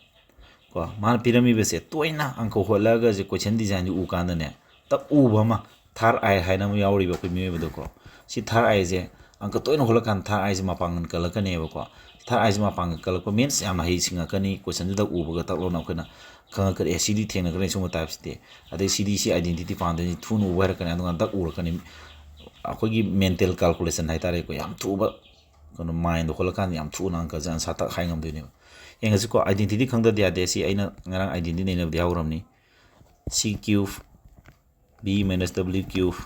ꯀꯣ, ꯃꯥꯅ ꯄꯤꯔꯝꯃꯤꯕꯁꯦ ꯇꯣꯏꯅ ꯑꯪꯀ ꯍꯣꯠꯂꯛꯑꯒꯁꯦ question designꯁꯦ ꯎ ꯀꯥꯟꯗꯅꯦ, ꯇꯛ ꯎꯕ ꯑꯃ, third eye ꯍꯥꯏꯅ ꯑꯃ ꯌꯥꯎꯔꯤꯕ ꯑꯩꯈꯣꯏ ꯃꯤꯑꯣꯏꯕꯗꯀꯣ꯫ ꯁꯤ third eyeꯁꯦ ꯑꯪꯀ ꯇꯣꯏꯅ ꯍꯣꯠꯂꯀꯥꯟꯗ third eyeꯁꯦ ꯃꯄꯥꯡꯒꯜ ꯀꯜꯂꯛꯀꯅꯦꯕꯀꯣ꯫ Third eyeꯁꯦ ꯃꯄꯥꯡꯒꯜ ꯀꯜꯂꯛꯄ means ꯌꯥꯝꯅ ꯍꯩ ꯁꯤꯡꯉꯛꯀꯅꯤ꯫ Questionꯁꯤꯗ ꯎꯕꯒ ꯇꯛ ꯂꯥꯎꯅ ꯑꯩꯈꯣꯏꯅ ꯈꯪꯉꯛꯀꯅꯤ, "ꯑꯦ, ꯁꯤꯗꯤ ꯊꯦꯡꯅꯒꯅꯤ ꯁꯤꯒꯨꯝꯕ typeꯁꯤꯗꯤ꯫ ꯑꯗꯩ ꯁꯤꯗꯤ ꯁꯤ identity ꯄꯥꯟꯗꯣꯏꯅꯤ", ꯊꯨꯅ ꯎꯕ ꯍꯩꯔꯛꯀꯅꯤ꯫ ꯑꯗꯨꯒ ꯇꯛ ꯎꯔꯛꯀꯅꯤ꯫ ꯑꯩꯈꯣꯏꯒꯤ mental calculation ꯍꯥꯏꯇꯥꯔꯦꯀꯣ, ꯌꯥꯝ ꯊꯨꯕ ꯀꯩꯅꯣ, mindꯗ ꯍꯣꯠꯂꯀꯥꯟꯗ ꯌꯥꯝ ꯊꯨꯅ ꯑꯪꯀꯁꯦ answer ꯇꯛ ꯍꯥꯏ ꯉꯝꯗꯣꯏꯅꯦꯕ꯫ ꯌꯦꯡꯉꯁꯤꯀꯣ, identity ꯈꯪꯗꯗꯤ ꯌꯥꯗꯦ꯫ ꯁꯤ ꯑꯩꯅ ꯉꯔꯥꯡ identity ꯅꯩꯅꯕꯗꯤ ꯌꯥꯎꯈ꯭ꯔꯕꯅꯤ꯫ C cube B minus W cube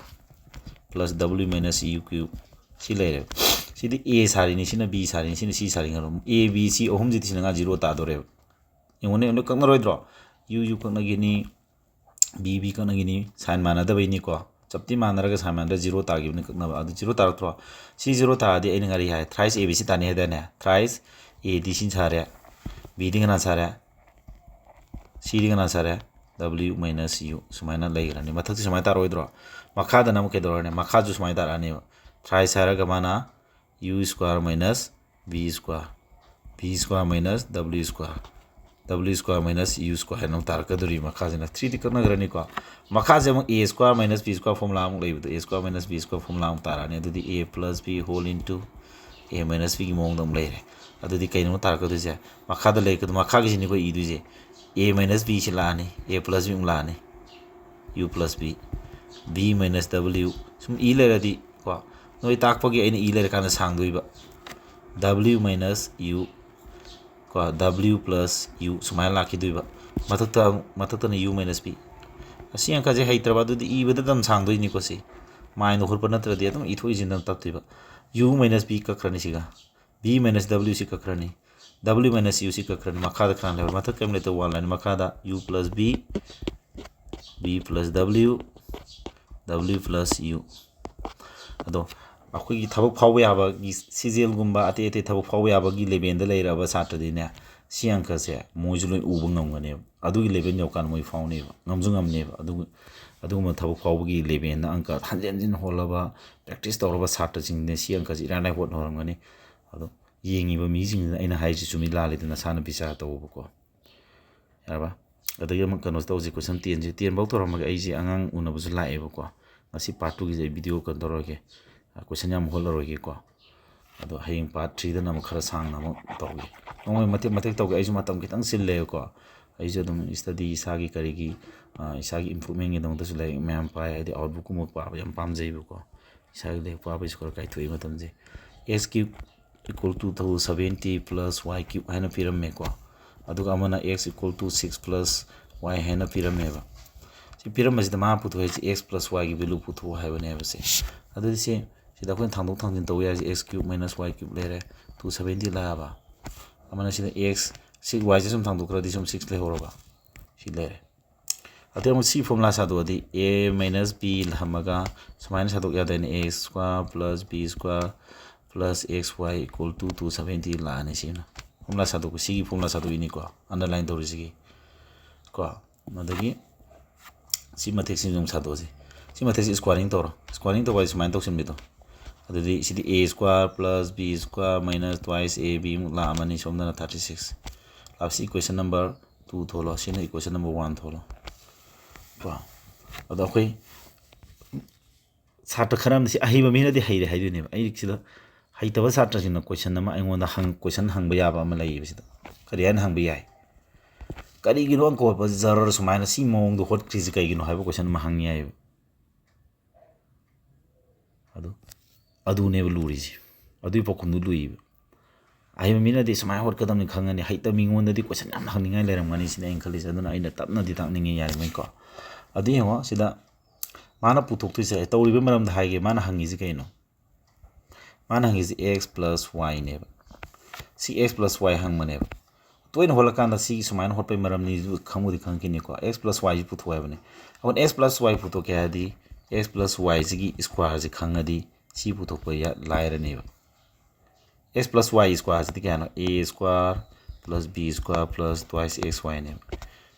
plus W minus U cube꯫ ꯁꯤ ꯂꯩꯔꯦꯕ꯫ ꯁꯤꯗꯤ A ꯁꯥꯔꯤꯅꯤ, ꯁꯤꯅ B ꯁꯥꯔꯤꯅꯤ, ꯁꯤꯅ C ꯁꯥꯔꯤꯅꯤ ꯈꯜꯂꯣ꯫ A, B, C ꯑꯍꯨꯝꯁꯤꯗꯤ ꯁꯤꯅ ꯉꯥ zero ꯇꯥꯗꯣꯔꯦꯕ꯫ ꯌꯦꯡꯉꯨꯅꯦ, ꯂꯣꯏ ꯀꯛꯅꯔꯣꯏꯗ꯭ꯔꯣ? U, U ꯀꯛꯅꯈꯤꯅꯤ, B, B ꯀꯛꯅꯈꯤꯅꯤ, sign ꯃꯥꯟꯅꯗꯕꯩꯅꯤꯀꯣ꯫ ꯆꯞꯇꯤ ꯃꯥꯟꯅꯔꯒ sign ꯃꯥꯟꯅꯗ zero ꯇꯥꯈꯤꯕꯅꯤ ꯀꯛꯅꯕ꯫ ꯑꯗꯨ zero ꯇꯥꯔꯛꯇ꯭ꯔꯣ? ꯁꯤ zero ꯇꯥꯔꯗꯤ ꯑꯩꯅ ꯉꯥꯔꯤ ꯍꯥꯏ, thrice A B C ꯇꯥꯅꯤ ꯍꯥꯏꯗꯥꯏꯅꯦ? Thrice A ꯗꯤ ꯁꯤ ꯁꯥꯔꯦ, B ꯗꯤ ꯀꯅꯥ ꯁꯥꯔꯦ? C ꯗꯤ ꯀꯅꯥ ꯁꯥꯔꯦ? W minus U ꯁꯨꯃꯥꯏꯅ ꯂꯩꯈ꯭ꯔꯅꯤ꯫ ꯃꯊꯛꯁꯤ ꯁꯨꯃꯥꯏꯅ ꯇꯥꯔꯛꯑꯣꯏꯗ꯭ꯔꯣ? ꯃꯈꯥꯗꯅ ꯑꯃꯨꯛ ꯀꯩꯗꯧꯔꯅꯤ? ꯃꯈꯥꯁꯨ ꯁꯨꯃꯥꯏꯅ ꯇꯥꯔꯛꯑꯅꯦꯕ꯫ Thrice ꯍꯥꯏꯔꯒ ꯃꯥꯅ U square minus B square, B square minus W square, W square minus U square ꯍꯥꯏꯅ ꯑꯃꯨꯛ ꯇꯥꯔꯛꯀꯗꯧꯔꯤ ꯃꯈꯥꯁꯤꯅ꯫ Threeꯗꯤ ꯀꯛꯅꯈ꯭ꯔꯅꯤꯀꯣ꯫ ꯃꯈꯥꯁꯦ ꯑꯃꯨꯛ A square minus B square formula ꯑꯃꯨꯛ ꯂꯩꯕꯗꯣ, A square minus B square formula ꯑꯃꯨꯛ ꯇꯥꯔꯛꯑꯅꯤ꯫ ꯑꯗꯨꯗꯤ A plus B whole into A minus Bꯒꯤ ꯃꯑꯣꯡꯗ ꯑꯃꯨꯛ ꯂꯩꯔꯦ꯫ ꯑꯗꯨꯗꯤ ꯀꯩꯅꯣ ꯇꯥꯔꯛꯀꯗꯣꯏꯁꯦ? ꯃꯈꯥꯗ ꯂꯩꯔꯛꯀꯗꯣꯏ, ꯃꯈꯥꯒꯤꯁꯤꯅꯤꯀꯣ ꯏꯗꯣꯏꯁꯦ꯫ A minus B ꯁꯤ ꯂꯥꯛꯑꯅꯤ, A plus B ꯑꯃꯨꯛ ꯂꯥꯛꯑꯅꯤ, U plus B, B minus W꯫ ꯁꯨꯝ ꯏ ꯂꯩꯔꯗꯤ ꯀꯣ, ꯅꯣꯏ ꯇꯥꯛꯄꯒꯤ ꯑꯩꯅ ꯏ ꯂꯩꯔꯀꯥꯟꯗ ꯁꯥꯡꯗꯣꯏꯕ꯫ W minus U ꯀꯣ, W plus U ꯁꯨꯃꯥꯏꯅ ꯂꯥꯛꯈꯤꯗꯣꯏꯕ꯫ ꯃꯊꯛꯇ, ꯃꯊꯛꯇꯅ U minus B꯫ ꯑꯁꯤ ꯑꯪꯀꯁꯦ ꯍꯩꯇ꯭ꯔꯕ ꯑꯗꯨꯗꯤ ꯏꯕꯗ ꯑꯗꯨꯝ ꯁꯥꯡꯗꯣꯏꯅꯤꯀꯣ꯫ ꯁꯤ ꯃꯥꯏꯟꯗ ꯍꯣꯠꯄ ꯅꯠꯇ꯭ꯔꯗꯤ ꯑꯗꯨꯝ ꯏꯊꯣꯛ ꯏꯁꯤꯟꯗ ꯇꯞꯇꯣꯏꯕ꯫ U minus B ꯀꯛꯈ꯭ꯔꯅꯤ ꯁꯤꯒ꯫ B minus W ꯁꯤ ꯀꯛꯈ꯭ꯔꯅꯤ꯫ W minus U ꯁꯤ ꯀꯛꯈ꯭ꯔꯅꯤ꯫ ꯃꯈꯥꯗ ꯀꯅꯥ ꯂꯩꯍꯧꯔꯦ? ꯃꯊꯛ ꯀꯔꯤꯝ ꯂꯩꯇꯕ, one line꯫ ꯃꯈꯥꯗ U plus B, B plus W, W plus U꯫ ꯑꯗꯣ ꯑꯩꯈꯣꯏꯒꯤ ꯊꯕꯛ ꯐꯥꯎꯕ ꯌꯥꯕꯒꯤ, ꯁꯤꯖꯦꯜꯒꯨꯝꯕ ꯑꯇꯩ ꯑꯇꯩ ꯊꯕꯛ ꯐꯥꯎꯕ ꯌꯥꯕꯒꯤ ꯂꯦꯕꯦꯜꯗ ꯂꯩꯔꯕ ꯁꯥꯇ꯭ꯔꯗꯤꯅꯦ, ꯁꯤ ꯑꯪꯀꯁꯦ ꯃꯣꯏꯁꯨ ꯂꯣꯏ ꯎꯕ ꯉꯝꯒꯅꯦꯕ꯫ ꯑꯗꯨꯒꯤ ꯂꯦꯕꯦꯜ ꯌꯧꯔꯀꯥꯟꯗ ꯃꯣꯏ ꯐꯥꯎꯅꯦꯕ, ꯉꯝꯁꯨ ꯉꯝꯅꯦꯕ꯫ ꯑꯗꯨ, ꯑꯗꯨꯒꯨꯝꯕ ꯊꯕꯛ ꯐꯥꯎꯕꯒꯤ ꯂꯦꯕꯦꯜꯗ ꯑꯪꯀ ꯍꯟꯖꯤꯟ ꯍꯟꯖꯤꯟ ꯍꯣꯠꯂꯕ, ꯄ꯭ꯔꯦꯛꯇꯤꯁ ꯇꯧꯔꯕ ꯁꯥꯇ꯭ꯔꯁꯤꯡꯁꯤꯅ ꯁꯤ ꯑꯪꯀꯁꯤ ꯏꯔꯥꯏ ꯂꯥꯏ ꯍꯣꯠꯅꯔꯝꯒꯅꯤ꯫ ꯑꯗꯣ ꯌꯦꯡꯉꯤꯕ ꯃꯤꯁꯤꯡꯁꯤꯅ ꯑꯩꯅ ꯍꯥꯏꯔꯤꯁꯤ ꯆꯨꯝꯃꯤ ꯂꯥꯜꯂꯤꯗꯨ ꯅꯁꯥꯅ ꯕꯤꯆꯥꯔ ꯇꯧꯑꯣꯕꯀꯣ꯫ ꯌꯥꯔꯕ? ꯑꯗꯒꯤ ꯑꯃꯨꯛ ꯀꯩꯅꯣꯁꯤ ꯇꯧꯁꯤ, ꯀꯣꯏꯁꯟ ꯇꯦꯟꯁꯤ꯫ ꯇꯦꯟꯐꯧ ꯇꯧꯔꯝꯃꯒꯦ, ꯑꯩꯁꯦ ꯑꯉꯥꯡ ꯎꯅꯕꯁꯨ ꯂꯥꯛꯑꯦꯕꯀꯣ꯫ ꯉꯁꯤ ꯄꯥꯔꯠ ꯇꯨꯒꯤꯁꯦ ꯑꯩ ꯚꯤꯗꯤꯑꯣ ꯀꯩꯅꯣ ꯇꯧꯔꯒꯦ, ꯀꯣꯏꯁꯟ ꯌꯥꯝ ꯍꯣꯠꯂꯔꯣꯏꯒꯦꯀꯣ꯫ ꯑꯗꯣ ꯍꯌꯦꯡ ꯄꯥꯔꯠ ꯊ꯭ꯔꯤꯗꯅ ꯑꯃꯨꯛ ꯈꯔ ꯁꯥꯡꯅ ꯑꯃꯨꯛ ꯇꯧꯒꯦ꯫ ꯅꯣꯡꯃꯩ ꯃꯇꯦꯛ ꯃꯇꯦꯛ ꯇꯧꯒꯦ, ꯑꯩꯁꯨ ꯃꯇꯝ ꯈꯤꯇꯪ ꯆꯤꯜꯂꯦꯕꯀꯣ꯫ ꯑꯩꯁꯨ ꯑꯗꯨꯝ ꯁ꯭ꯇꯗꯤ ꯏꯁꯥꯒꯤ ꯀꯔꯤꯒꯤ, ꯑ, ꯏꯁꯥꯒꯤ ꯏꯝꯄ꯭ꯔꯨꯚꯃꯦꯟꯒꯤꯗꯃꯛꯇꯁꯨ ꯂꯥꯏꯔꯤꯛ ꯃꯌꯥꯝ ꯄꯥꯏ, ꯍꯥꯏꯗꯤ ꯑꯥꯎꯠꯕꯨꯛꯀꯨꯝꯕ ꯄꯥꯕ ꯌꯥꯝ ꯄꯥꯝꯖꯩꯕꯀꯣ꯫ ꯏꯁꯥꯒꯤ ꯂꯥꯏꯔꯤꯛ ꯄꯥꯕꯒꯤꯁꯨ ꯈꯔ ꯀꯥꯏꯊꯣꯛꯏ ꯃꯇꯝꯁꯦ꯫ X cube equal to two seventy plus Y cube ꯍꯥꯏꯅ ꯄꯤꯔꯝꯃꯦꯀꯣ꯫ ꯑꯗꯨꯒ ꯑꯃꯅ X equal to six plus Y ꯍꯥꯏꯅ ꯄꯤꯔꯝꯃꯦꯕ꯫ ꯁꯤ ꯄꯤꯔꯝꯕꯁꯤꯗ ꯃꯥ ꯄꯨꯊꯣꯛꯏꯁꯦ X plus Yꯒꯤ value ꯄꯨꯊꯣꯛꯑꯣ ꯍꯥꯏꯕꯅꯦꯕ ꯁꯦ꯫ ꯑꯗꯨꯗꯤ ꯁꯦ, ꯁꯤꯗ ꯑꯩꯈꯣꯏꯅ ꯊꯥꯡꯗꯣꯛ ꯊꯥꯡꯖꯤꯟ ꯇꯧ ꯌꯥꯔꯤꯁꯦ X cube minus Y cube ꯂꯩꯔꯦ, two seventy ꯂꯥꯛꯑꯕ꯫ ꯑꯃꯅ ꯁꯤꯗ X, ꯁꯤ Yꯁꯦ ꯁꯨꯝ ꯊꯥꯡꯗꯣꯛꯈ꯭ꯔꯗꯤ ꯁꯨꯝ six ꯂꯩꯍꯧꯔꯕ꯫ ꯁꯤ ꯂꯩꯔꯦ꯫ ꯑꯇꯩ ꯑꯃꯨꯛ ꯁꯤ ꯐꯣꯔꯃꯨꯂꯥ ꯁꯥꯗꯣꯛꯑꯗꯤ A minus B ꯊꯝꯃꯒ ꯁꯨꯃꯥꯏꯅ ꯁꯥꯗꯣꯛ ꯌꯥꯗꯣꯏꯅꯦ, A square plus B square plus X Y equal to two seventy ꯂꯥꯛꯑꯅꯤ꯫ ꯁꯤꯅ ꯐꯣꯔꯃꯨꯂꯥ ꯁꯥꯗꯣꯛꯄ, ꯁꯤꯒꯤ ꯐꯣꯔꯃꯨꯂꯥ ꯁꯥꯗꯣꯛꯏꯅꯤꯀꯣ, ꯑꯟꯗꯔꯂꯥꯏꯟ ꯇꯧꯔꯤꯁꯤꯒꯤ ꯀꯣ꯫ ꯑꯗꯒꯤ ꯁꯤ ꯃꯊꯛꯁꯤꯁꯨ ꯑꯃꯨꯛ ꯁꯥꯗꯣꯛꯑꯁꯤ꯫ ꯁꯤ ꯃꯊꯛꯁꯤ ꯁ꯭ꯀ꯭ꯋꯥꯔꯤꯡ ꯇꯧꯔꯣ꯫ ꯁ꯭ꯀ꯭ꯋꯥꯔꯤꯡ ꯇꯧꯕ ꯍꯥꯏꯁꯦ ꯁꯨꯃꯥꯏꯅ ꯇꯧꯁꯤꯟꯕꯤꯗꯣ꯫ ꯑꯗꯨꯗꯤ ꯁꯤꯗꯤ A square plus B square minus twice A B ꯑꯃꯨꯛ ꯂꯥꯛꯑꯃꯅꯤ, ꯁꯣꯝꯗꯅ thirty six꯫ ꯂꯥꯛꯁꯤ equation number two ꯊꯣꯛꯂꯣ꯫ ꯁꯤꯅ equation number one ꯊꯣꯛꯂꯣ ꯀꯣ꯫ ꯑꯗꯣ ꯑꯩꯈꯣꯏ ꯁꯥꯇ꯭ꯔ ꯈꯔ ꯑꯃꯗꯤ ꯁꯤ ꯑꯍꯩꯕ ꯃꯤꯅꯗꯤ ꯍꯩꯔꯦ ꯍꯥꯏꯗꯣꯏꯅꯦꯕ꯫ ꯑꯩ ꯁꯤꯗ ꯍꯩꯇꯕ ꯁꯥꯇ꯭ꯔꯁꯤꯡꯅ ꯀꯣꯏꯁꯟ ꯑꯃ ꯑꯩꯉꯣꯟꯗ ꯍꯪ-, ꯀꯣꯏꯁꯟ ꯍꯪꯕ ꯌꯥꯕ ꯑꯃ ꯂꯩꯌꯦꯕ ꯁꯤꯗ꯫ ꯀꯔꯤ ꯍꯥꯏꯅ ꯍꯪꯕ ꯌꯥꯏ? "ꯀꯔꯤꯒꯤꯅꯣ ꯑꯪꯀ ꯍꯣꯠꯄ ꯖꯔ ꯁꯨꯃꯥꯏꯅ ꯁꯤ ꯃꯑꯣꯡꯗ ꯍꯣꯠꯈ꯭ꯔꯤꯁꯤ ꯀꯩꯒꯤꯅꯣ?" ꯍꯥꯏꯕ ꯀꯣꯏꯁꯟ ꯑꯃ ꯍꯪ ꯌꯥꯏꯌꯦꯕ꯫ ꯑꯗꯨ, ꯑꯗꯨꯅꯦꯕ ꯂꯨꯔꯤꯁꯦ꯫ ꯑꯗꯨꯒꯤ ꯄꯥꯎꯈꯨꯝꯗꯨ ꯂꯨꯏꯕ꯫ ꯑꯍꯩꯕ ꯃꯤꯅꯗꯤ ꯁꯨꯃꯥꯏꯅ ꯍꯣꯠꯀꯗꯕꯅꯤ ꯈꯪꯉꯅꯤ, ꯍꯩꯇꯕ ꯃꯤꯉꯣꯟꯗꯗꯤ ꯀꯣꯏꯁꯟ ꯌꯥꯝ ꯍꯪꯅꯤꯡꯉꯥꯏ ꯂꯩꯔꯝꯒꯅꯤ ꯁꯤꯅ ꯑꯩꯅ ꯈꯜꯂꯤꯁꯦ꯫ ꯑꯗꯨꯅ ꯑꯩꯅ ꯇꯞꯅꯗꯤ ꯇꯥꯛꯅꯤꯡꯉꯤ ꯌꯥꯔꯤꯉꯩꯀꯣ꯫ ꯑꯗꯨ ꯌꯦꯡꯉꯣ ꯁꯤꯗ ꯃꯥꯅ ꯄꯨꯊꯣꯛꯇꯣꯏꯁꯦ, ꯇꯧꯔꯤꯕ ꯃꯔꯝꯗ ꯍꯥꯏꯒꯦ, ꯃꯥꯅ ꯍꯪꯉꯤꯁꯦ ꯀꯩꯅꯣ? ꯃꯥꯅ ꯍꯪꯉꯤꯁꯦ x plus yꯅꯦꯕ꯫ ꯁꯤ x plus y ꯍꯪꯕꯅꯦꯕ꯫ ꯇꯣꯏꯅ ꯍꯣꯠꯂꯀꯥꯟꯗ ꯁꯤꯒꯤ ꯁꯨꯃꯥꯏꯅ ꯍꯣꯠꯄꯩ ꯃꯔꯝꯅꯤ ꯈꯪꯕꯨꯗꯤ ꯈꯪꯉꯛꯈꯤꯅꯤꯀꯣ꯫ x plus yꯁꯤ ꯄꯨꯊꯣꯛꯑꯣ ꯍꯥꯏꯕꯅꯤ꯫ ꯑꯩꯈꯣꯏꯅ x plus y ꯄꯨꯊꯣꯛꯀꯦ ꯍꯥꯏꯔꯗꯤ x plus yꯁꯤꯒꯤ squareꯁꯤ ꯈꯪꯉꯗꯤ ꯁꯤ ꯄꯨꯊꯣꯛꯄ ꯌꯥ-, ꯂꯥꯏꯔꯅꯦꯕ꯫ x plus y squareꯁꯤꯗꯤ ꯀꯌꯥꯅꯣ? A square plus b square plus twice x yꯅꯦꯕ꯫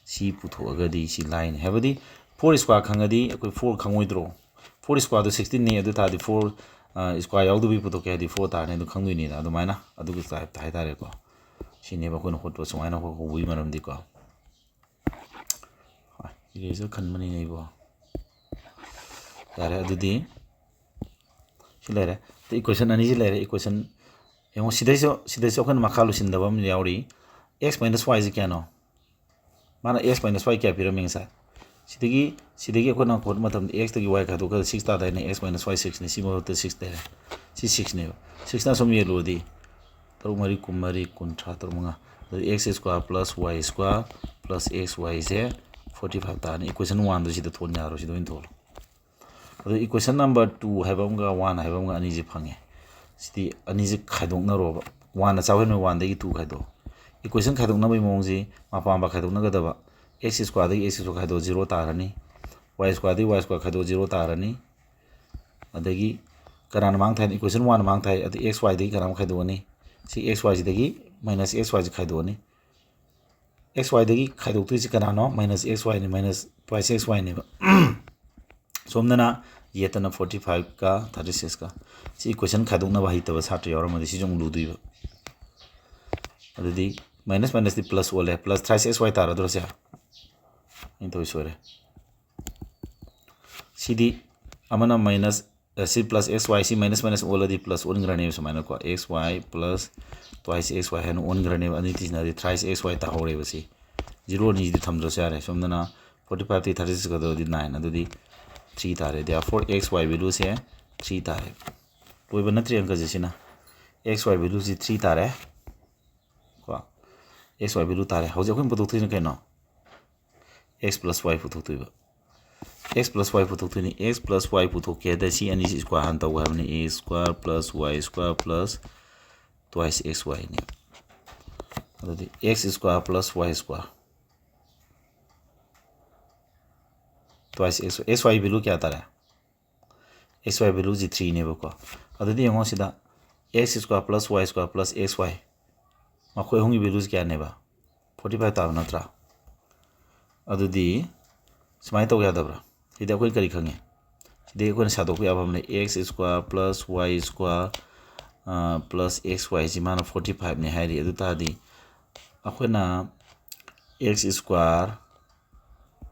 ꯁꯤ ꯄꯨꯊꯣꯛꯑꯒꯗꯤ ꯁꯤ ꯂꯥꯏꯅꯤ꯫ ꯍꯥꯏꯕꯗꯤ four square ꯈꯪꯉꯗꯤ ꯑꯩꯈꯣꯏ four ꯈꯪꯉꯣꯏꯗ꯭ꯔꯣ? Four squareꯗꯣ sixteenꯅꯤ, ꯑꯗꯨ ꯇꯥꯔꯗꯤ four square ꯌꯥꯎꯗꯕꯤ ꯄꯨꯊꯣꯛꯀꯦ ꯍꯥꯏꯗꯤ four ꯇꯥꯔꯅꯤ, ꯑꯗꯨ ꯈꯪꯗꯣꯏꯅꯤꯅ꯫ ꯑꯗꯨꯃꯥꯏꯅ ꯑꯗꯨꯒꯤ typeꯇ ꯍꯥꯏꯇꯥꯔꯦꯀꯣ꯫ ꯁꯤꯅꯦꯕ ꯑꯩꯈꯣꯏꯅ ꯍꯣꯠꯄ, ꯁꯨꯃꯥꯏꯅ ꯍꯣꯠ-, ꯍꯧꯕꯒꯤ ꯃꯔꯝꯗꯤꯀꯣ꯫ ꯍꯣꯏ, eraser ꯈꯟꯕꯅꯤꯅꯦ ꯑꯩꯕꯣ꯫ ꯌꯥꯔꯦ, ꯑꯗꯨꯗꯤ ꯁꯤ ꯂꯩꯔꯦ꯫ ꯑꯗꯩ equation ꯑꯅꯤꯁꯤ ꯂꯩꯔꯦ꯫ Equation ꯌꯦꯡꯉꯣ, ꯁꯤꯗꯩꯁꯨ, ꯁꯤꯗꯩꯁꯨ ꯑꯩꯈꯣꯏꯅ ꯃꯈꯥ ꯂꯣꯏꯁꯤꯟꯗꯕ ꯑꯃ ꯌꯥꯎꯔꯤ꯫ X minus yꯁꯤ ꯀꯌꯥꯅꯣ? ꯃꯥꯅ x minus y ꯀꯌꯥ ꯄꯤꯔꯝꯃꯤ ꯉꯁꯥꯏ? ꯁꯤꯗꯒꯤ, ꯁꯤꯗꯒꯤ ꯑꯩꯈꯣꯏꯅ ꯍꯣꯠꯄ ꯃꯇꯝꯗ xꯇꯒꯤ y ꯈꯥꯏꯗꯣꯛꯈ꯭ꯔꯒ six ꯇꯥꯗꯥꯏꯅꯦ? X minus y sixꯅꯤ꯫ ꯁꯤ ꯃꯍꯨꯠꯇ six ꯂꯩꯔꯦ꯫ ꯁꯤ sixꯅꯦꯕ꯫ Sixꯅ ꯑꯁꯨꯝ ꯌꯦꯜꯂꯨꯔꯗꯤ ꯇꯔꯨꯛ ꯃꯔꯤ ꯀꯨꯟꯃꯔꯤ, ꯀꯨꯟꯊ꯭ꯔꯥ, ꯇꯔꯨꯛ ꯃꯉꯥ꯫ ꯑꯗꯨꯗꯤ x square plus y square plus x yꯁꯦ forty five ꯇꯥꯔꯅꯤ꯫ Equation oneꯗꯣ ꯁꯤꯗ ꯊꯣꯟ ꯌꯥꯔꯣꯏ, ꯁꯤꯗ ꯑꯣꯏꯅ ꯊꯣꯜꯂꯣ꯫ ꯑꯗꯣ equation number two ꯍꯥꯏꯕ ꯑꯃꯒ one ꯍꯥꯏꯕ ꯑꯃꯒ ꯑꯅꯤꯁꯦ ꯐꯪꯉꯦ꯫ ꯁꯤꯗꯤ ꯑꯅꯤꯁꯦ ꯈꯥꯏꯗꯣꯛꯅꯔꯣꯕ꯫ Oneꯅ ꯆꯥꯎꯍꯦꯟꯕ oneꯗꯒꯤ two ꯈꯥꯏꯗꯣꯛꯑꯣ꯫ Equation ꯈꯥꯏꯗꯣꯛꯅꯕꯒꯤ ꯃꯑꯣꯡꯁꯤ ꯃꯄꯥ ꯃꯄꯥ ꯈꯥꯏꯗꯣꯛꯅꯒꯗꯕ꯫ X squareꯗꯒꯤ x square ꯈꯥꯏꯗꯣꯛꯑ zero ꯇꯥꯔꯅꯤ꯫ Y squareꯗꯒꯤ y square ꯈꯥꯏꯗꯣꯛꯑ zero ꯇꯥꯔꯅꯤ꯫ ꯑꯗꯒꯤ ꯀꯅꯥꯅ ꯃꯥꯡ ꯊꯥꯏꯅꯣ? Equation oneꯅ ꯃꯥꯡ ꯊꯥꯏ꯫ ꯑꯗꯨ x yꯗꯒꯤ ꯀꯅꯥꯃꯨꯛ ꯈꯥꯏꯗꯣꯛꯑꯅꯤ? ꯁꯤ x yꯁꯤꯗꯒꯤ minus x yꯁꯤ ꯈꯥꯏꯗꯣꯛꯑꯅꯤ꯫ X yꯗꯒꯤ ꯈꯥꯏꯗꯣꯛꯇꯣꯏꯁꯤ ꯀꯅꯥꯅꯣ? Minus x yꯅꯤ, minus twice x yꯅꯦꯕ꯫ ꯁꯣꯝꯗꯅ ꯌꯦꯠꯇꯅ forty fiveꯀ thirty sixꯀ꯫ ꯁꯤ equation ꯈꯥꯏꯗꯣꯛꯅꯕ ꯍꯩꯇꯕ ꯁꯥꯇ꯭ꯔ ꯌꯥꯎꯔꯝꯃꯗꯤ ꯁꯤꯁꯨ ꯑꯃꯨꯛ ꯂꯨꯗꯣꯏꯕ꯫ ꯑꯗꯨꯗꯤ minus minusꯇꯤ plus ꯑꯣꯜꯂꯦ꯫ Plus thrice x y ꯇꯥꯔꯗ꯭ꯔꯣ ꯁꯦ? ꯑꯩꯅ ꯇꯧꯔꯤ ꯁꯣꯏꯔꯦ꯫ ꯁꯤꯗꯤ ꯑꯃꯅ minus, ꯑ, ꯁꯤ plus x y, ꯁꯤ minus minus ꯑꯣꯜꯂꯗꯤ plus ꯑꯣꯟꯈ꯭ꯔꯅꯦꯕ ꯁꯨꯃꯥꯏꯅꯀꯣ꯫ X y plus twice x y ꯍꯥꯏꯅ ꯑꯣꯟꯈ꯭ꯔꯅꯦꯕ꯫ ꯑꯅꯤ ꯇꯤꯁꯤꯟꯅꯔꯗꯤ thrice x y ꯇꯥꯍꯧꯔꯦꯕ ꯁꯤ꯫ Zero ꯑꯅꯤꯁꯤꯗꯤ ꯊꯝꯗ꯭ꯔꯁꯨ ꯌꯥꯔꯦ꯫ ꯁꯣꯝꯗꯅ forty fiveꯇꯒꯤ thirty six ꯀꯥꯈꯠꯂꯗꯤ nine, ꯑꯗꯨꯗꯤ three ꯇꯥꯔꯦ꯫ Therefore x y valueꯁꯦ three ꯇꯥꯔꯦ꯫ ꯂꯣꯏꯕ ꯅꯠꯇ꯭ꯔꯤ ꯑꯪꯀꯁꯦ ꯁꯤꯅ꯫ x y value ꯁꯤ three ꯇꯥꯔꯦ꯫ ꯀꯣ, x y value ꯇꯥꯔꯦ꯫ ꯍꯧꯖꯤꯛ ꯑꯩꯈꯣꯏꯅ ꯄꯨꯊꯣꯛꯇꯣꯏꯁꯤꯅ ꯀꯩꯅꯣ? X plus y ꯄꯨꯊꯣꯛꯇꯣꯏꯕ꯫ X plus y ꯄꯨꯊꯣꯛꯇꯣꯏꯅꯤ꯫ X plus y ꯄꯨꯊꯣꯛꯀꯦ ꯍꯥꯏꯗ ꯁꯤ ꯑꯅꯤꯁꯤ square ꯍꯥꯟꯅ ꯇꯧꯕ ꯍꯥꯏꯕꯅꯤ꯫ A square plus y square plus twice x y ꯅꯤ꯫ ꯑꯗꯨꯗꯤ x square plus y square twice x y, x y value ꯀꯌꯥ ꯇꯥꯔꯦ? X y value ꯁꯤ three ꯅꯦꯕꯀꯣ꯫ ꯑꯗꯨꯗꯤ ꯌꯦꯡꯉꯣ ꯁꯤꯗ, x square plus y square plus x y, ꯃꯈꯣꯏ ꯑꯍꯨꯝꯒꯤ value ꯁꯤ ꯀꯌꯥꯅꯦꯕ? Forty five ꯇꯥꯕ ꯅꯠꯇ꯭ꯔꯥ? ꯑꯗꯨꯗꯤ ꯁꯨꯃꯥꯏꯅ ꯇꯧ ꯌꯥꯗꯕ꯭ꯔꯥ? ꯁꯤꯗꯤ ꯑꯩꯈꯣꯏ ꯀꯔꯤ ꯈꯪꯉꯦ? ꯁꯤꯗꯤ ꯑꯩꯈꯣꯏꯅ ꯁꯥꯗꯣꯛꯄ ꯌꯥꯕ ꯑꯃ ꯂꯩ꯫ X square plus y square plus x y ꯁꯤ ꯃꯥꯅ forty five ꯅꯦ ꯍꯥꯏꯔꯤ꯫ ꯑꯗꯨ ꯇꯥꯔꯗꯤ ꯑꯩꯈꯣꯏꯅ x square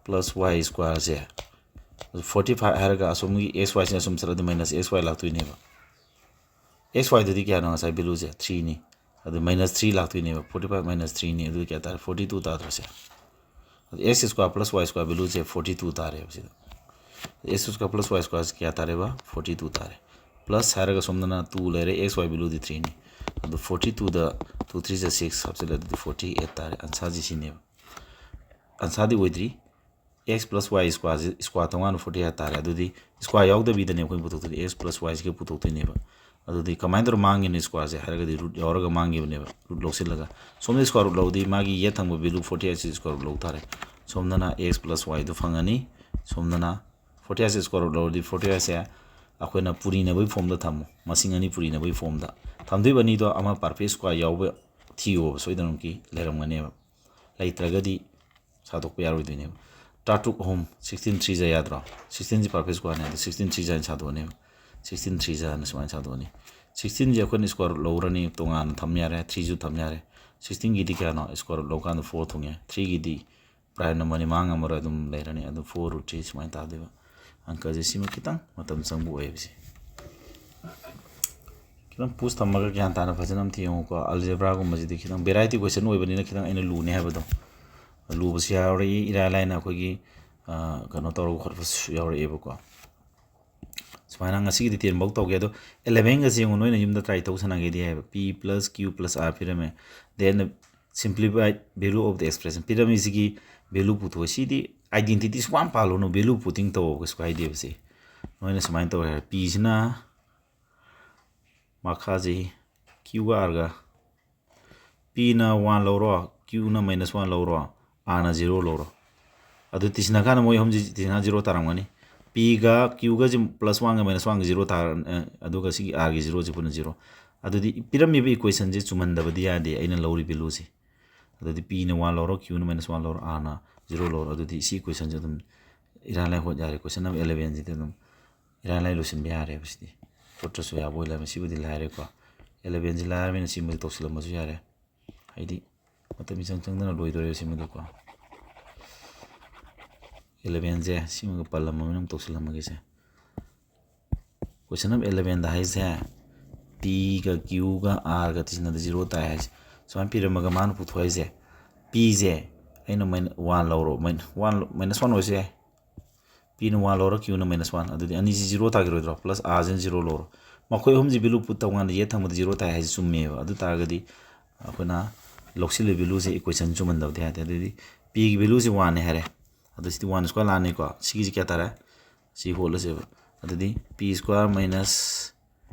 plus y square ꯁꯦ forty five ꯍꯥꯏꯔꯒ ꯑꯁꯣꯝꯒꯤ x y ꯁꯤꯅ ꯑꯁꯨꯝ ꯆꯠꯂꯗꯤ minus x y ꯂꯥꯛꯇꯣꯏꯅꯦꯕ꯫ X y ꯗꯨꯗꯤ ꯀꯌꯥꯅꯣ ꯉꯁꯥꯏ value ꯁꯦ? Three ꯅꯤ꯫ ꯑꯗꯨ minus three ꯂꯥꯛꯇꯣꯏꯅꯦꯕ꯫ Forty five minus three ꯅꯤ꯫ ꯑꯗꯨꯗꯤ ꯀꯌꯥ ꯇꯥꯔꯦ? Forty two ꯇꯥꯗ꯭ꯔꯣ ꯁꯦ? ꯑꯗꯨ x square plus y square value ꯁꯦ forty two ꯇꯥꯔꯦꯕ ꯁꯤꯗ꯫ X square plus y square ꯁꯦ ꯀꯌꯥ ꯇꯥꯔꯦꯕ? Forty two ꯇꯥꯔꯦ꯫ Plus ꯍꯥꯏꯔꯒ ꯁꯣꯝꯗꯅ two ꯂꯩꯔꯦ, x y value ꯗꯤ three ꯅꯤ꯫ ꯑꯗꯨ forty two ꯗ two three ꯖ six ꯍꯥꯞꯆꯤꯜꯂꯦ, ꯑꯗꯨꯗꯤ forty eight ꯇꯥꯔꯦ꯫ Answer ꯁꯤ ꯁꯤꯅꯦꯕ꯫ Answer ꯗꯤ ꯑꯣꯏꯗ꯭ꯔꯤ꯫ X plus y square ꯁꯤ square ꯇꯣꯉꯥꯟꯅ forty eight ꯇꯥꯔꯦ꯫ ꯑꯗꯨꯗꯤ square ꯌꯥꯎꯗꯕꯤꯗꯅꯦ ꯑꯩꯈꯣꯏꯅ ꯄꯨꯊꯣꯛꯇꯣꯏꯅꯦ, x plus y ꯁꯤꯒ ꯄꯨꯊꯣꯛꯇꯣꯏꯅꯦꯕ꯫ ꯑꯗꯨꯗꯤ ꯀꯃꯥꯏꯅ ꯇꯧꯔ ꯃꯥꯡꯒꯦꯅꯣ square ꯁꯦ ꯍꯥꯏꯔꯒꯗꯤ root ꯌꯥꯎꯔꯒ ꯃꯥꯡꯈꯤꯕꯅꯦꯕ, root ꯂꯧꯁꯤꯜꯂꯒ꯫ ꯁꯣꯝꯗ square root ꯂꯧꯗꯤ ꯃꯥꯒꯤ ꯌꯦꯠ ꯊꯪꯕ value forty eight ꯁꯤ square root ꯂꯧ ꯇꯥꯔꯦ꯫ ꯁꯣꯝꯗꯅ x plus y ꯗꯨ ꯐꯪꯉꯅꯤ, ꯁꯣꯝꯗꯅ forty eight ꯁꯤ square root ꯂꯧꯔꯗꯤ forty eight ꯁꯦ ꯑꯩꯈꯣꯏꯅ ꯄꯨꯔꯤꯅꯕꯒꯤ form ꯗ ꯊꯝꯃꯨ, ꯃꯁꯤꯡ ꯑꯅꯤ ꯄꯨꯔꯤꯅꯕꯒꯤ form ꯗ꯫ ꯊꯝꯗꯣꯏꯕ ꯑꯅꯤꯗꯣ ꯑꯃ perfect square ꯌꯥꯎꯕ ꯊꯤꯌꯣꯕ, ꯁꯣꯏꯗꯅꯃꯛꯀꯤ ꯂꯩꯔꯝꯒꯅꯦꯕ꯫ ꯂꯩꯇ꯭ꯔꯒꯗꯤ ꯁꯥꯗꯣꯛꯄ ꯌꯥꯔꯣꯏꯗꯣꯏꯅꯦꯕ꯫ ꯇꯔꯥꯇꯔꯨꯛ ꯑꯍꯨꯝ, sixteen three ꯖ ꯌꯥꯗ꯭ꯔꯣ? Sixteen ꯁꯤ perfect square ꯅꯦ, ꯑꯗꯣ sixteen three ꯖ ꯍꯥꯏꯅ ꯁꯥꯗꯣꯛꯑꯅꯦꯕ꯫ Sixteen three ꯖ ꯍꯥꯏꯅ ꯁꯨꯃꯥꯏꯅ ꯁꯥꯗꯣꯛꯑꯅꯤ꯫ Sixteen ꯁꯦ ꯑꯩꯈꯣꯏꯅ square root ꯂꯧꯔꯅꯤ, ꯇꯣꯉꯥꯟꯅ ꯊꯝ ꯌꯥꯔꯦ, three ꯁꯨ ꯊꯝ ꯌꯥꯔꯦ꯫ Sixteen ꯒꯤꯗꯤ ꯀꯌꯥꯅꯣ? Square root ꯂꯧꯀꯥꯟꯗ four ꯊꯨꯡꯉꯦ꯫ Three ꯒꯤꯗꯤ prime number ꯅꯤ, ꯃꯥꯡ ꯉꯝꯃꯔꯣꯏ, ꯑꯗꯨꯝ ꯂꯩꯔꯅꯤ꯫ ꯑꯗꯨ four root three ꯁꯨꯃꯥꯏꯅ ꯇꯥꯗꯣꯏꯕ꯫ ꯑꯪꯀꯁꯦ ꯁꯤꯃ ꯈꯤꯇꯪ ꯃꯇꯝ ꯆꯪꯕ ꯑꯣꯏꯌꯦꯕ ꯁꯤ꯫ ꯈꯤꯇꯪ pause ꯊꯝꯃꯒ ꯒ꯭ꯌꯥꯟ ꯇꯥꯅ ꯐꯖꯅ ꯑꯝꯇ ꯌꯦꯡꯉꯨꯀꯣ꯫ Algebra ꯒꯨꯝꯕꯁꯤꯗꯤ ꯈꯤꯇꯪ variety question ꯑꯣꯏꯕꯅꯤꯅ ꯈꯤꯇꯪ ꯑꯩꯅ ꯂꯨꯅꯤ ꯍꯥꯏꯕꯗꯣ, ꯂꯨꯕꯁꯨ ꯌꯥꯎꯔꯛꯏ, ꯏꯔꯥꯏ ꯂꯥꯏꯅ ꯑꯩꯈꯣꯏꯒꯤ, ꯑ, ꯀꯩꯅꯣ ꯇꯧꯔꯒ ꯈꯣꯠꯄꯁꯨ ꯌꯥꯎꯔꯛꯑꯦꯕꯀꯣ꯫ ꯁꯨꯃꯥꯏꯅ ꯉꯁꯤꯒꯤꯗꯤ ten ꯐꯧ ꯇꯧꯒꯦ꯫ ꯑꯗꯣ elevenꯒꯁꯦ ꯌꯦꯡꯉꯨ, ꯅꯣꯏꯅ ꯌꯨꯝꯗ try ꯇꯧ ꯁꯥꯟꯅꯒꯦꯗꯤ ꯍꯥꯏꯕ꯫ P plus Q plus R ꯄꯤꯔꯝꯃꯦ, then simplified value of the expression ꯄꯤꯔꯝꯃꯤꯁꯤꯒꯤ value ꯄꯨꯊꯣꯛꯑꯦ꯫ CD identity ꯁꯨꯡꯄꯥꯝ ꯄꯥꯜꯂꯨꯅꯨ, value putting ꯇꯧꯑꯣ, ꯀꯩꯁꯨ ꯀꯥꯏꯗꯦꯕ꯫ ꯁꯤ ꯅꯣꯏꯅ ꯁꯨꯃꯥꯏꯅ ꯇꯧꯔꯦ ꯍꯥꯏꯔꯦ, Pꯁꯤꯅ ꯃꯈꯥꯁꯤ Qꯒ Rꯒ, Pꯅ one ꯂꯧꯔꯣ, Qꯅ minus one ꯂꯧꯔꯣ, Rꯅ zero ꯂꯧꯔꯣ꯫ ꯑꯗꯨ ꯇꯤꯁꯤꯟꯅ ꯀꯥꯟꯗ ꯃꯣꯏ ꯑꯍꯨꯝꯁꯤ ꯇꯤꯁꯤꯟꯅ zero ꯇꯥꯔꯝꯒꯅꯤ꯫ Pꯒ Qꯒꯁꯤ plus oneꯒ minus oneꯒ zero ꯇꯥꯔ, ꯑꯦ, ꯑꯗꯨꯒ ꯁꯤꯒꯤ Rꯒꯤ zeroꯁꯤ ꯄꯨꯟꯅ zero꯫ ꯑꯗꯨꯗꯤ ꯄꯤꯔꯝꯃꯤꯕ equationꯁꯦ ꯆꯨꯝꯍꯟꯗꯕꯗꯤ ꯌꯥꯗꯦ, ꯑꯩꯅ ꯂꯧꯔꯤ valueꯁꯦ꯫ ꯑꯗꯨꯗꯤ Pꯅ one ꯂꯧꯔꯣ, Qꯅ minus one ꯂꯧꯔꯣ, Rꯅ zero ꯂꯧꯔꯣ꯫ ꯑꯗꯨꯗꯤ ꯁꯤ equationꯁꯦ ꯑꯗꯨꯝ ꯏꯔꯥꯏ ꯂꯥꯏ ꯍꯣꯠ ꯌꯥꯔꯦ꯫ Question number elevenꯁꯤꯗ ꯑꯗꯨꯝ ꯏꯔꯥꯏ ꯂꯥꯏ ꯂꯣꯏꯁꯤꯟꯕ ꯌꯥꯔꯦꯕ꯫ ꯁꯤꯗꯤ ꯍꯣꯠꯇ꯭ꯔꯁꯨ ꯌꯥꯕ ꯑꯣꯏ ꯂꯩꯔꯝꯃꯦ꯫ ꯁꯤꯕꯨꯗꯤ ꯂꯥꯏꯔꯦꯀꯣ꯫ Elevenꯁꯤ ꯂꯥꯏꯔꯕꯅꯤꯅ ꯁꯤꯃꯗꯤ ꯇꯧꯁꯤꯜꯂꯝꯕꯁꯨ ꯌꯥꯔꯦ꯫ ꯍꯥꯏꯗꯤ ꯃꯇꯝ ꯏꯆꯪ ꯆꯪꯗꯅ ꯂꯣꯏꯗꯣꯔꯦꯕ ꯁꯤꯃꯗꯤꯀꯣ꯫ Elevenꯁꯦ ꯁꯤꯃꯒ ꯄꯜꯂꯝꯃꯕꯅꯤꯅ ꯑꯃꯨꯛ ꯇꯧꯁꯤꯜꯂꯝꯃꯒꯦꯁꯦ꯫ Question number elevenꯗ ꯍꯥꯏꯁꯦ, Pꯒ Qꯒ Rꯒ ꯇꯤꯁꯤꯟꯅꯗ zero ꯇꯥꯏ ꯍꯥꯏꯁꯦ꯫ ꯁꯨꯃꯥꯏꯅ ꯄꯤꯔꯝꯃꯒ ꯃꯥꯅ ꯄꯨꯊꯣꯛ ꯍꯥꯏꯁꯦ, Pꯁꯦ ꯑꯩꯅ one ꯂꯧꯔꯣ, one minus one ꯑꯣꯏꯁꯨ ꯌꯥꯏ꯫ Pꯅ one ꯂꯧꯔꯣ, Qꯅ minus one, ꯑꯗꯨꯗꯤ ꯑꯅꯤꯁꯤ zero ꯇꯥꯈꯤꯔꯣꯏꯗ꯭ꯔꯣ? Plus Rꯁꯤꯅ zero ꯂꯧꯔꯣ꯫ ꯃꯈꯣꯏ ꯑꯍꯨꯝꯁꯤ value put ꯇꯧꯀꯥꯟꯗ ꯌꯦꯠ ꯊꯪꯕꯗ zero ꯇꯥꯏ ꯍꯥꯏꯁꯦ ꯆꯨꯝꯃꯦꯕ꯫ ꯑꯗꯨ ꯇꯥꯔꯒꯗꯤ ꯑꯩꯈꯣꯏꯅ ꯂꯧꯁꯤꯜꯂꯤꯕ valueꯁꯦ equation ꯆꯨꯝꯍꯟꯗꯕꯗꯤ ꯌꯥꯗꯦ꯫ ꯑꯗꯨꯗꯤ Pꯒꯤ valueꯁꯦ oneꯅꯦ ꯍꯥꯏꯔꯦ꯫ ꯑꯗꯨ ꯁꯤꯗꯤ one square ꯂꯥꯛꯑꯅꯤꯀꯣ꯫ ꯁꯤꯒꯤꯁꯤ ꯀꯌꯥ ꯇꯥꯔꯦ? ꯁꯤ ꯍꯣꯠꯂꯁꯦꯕ꯫ ꯑꯗꯨꯗꯤ P square minus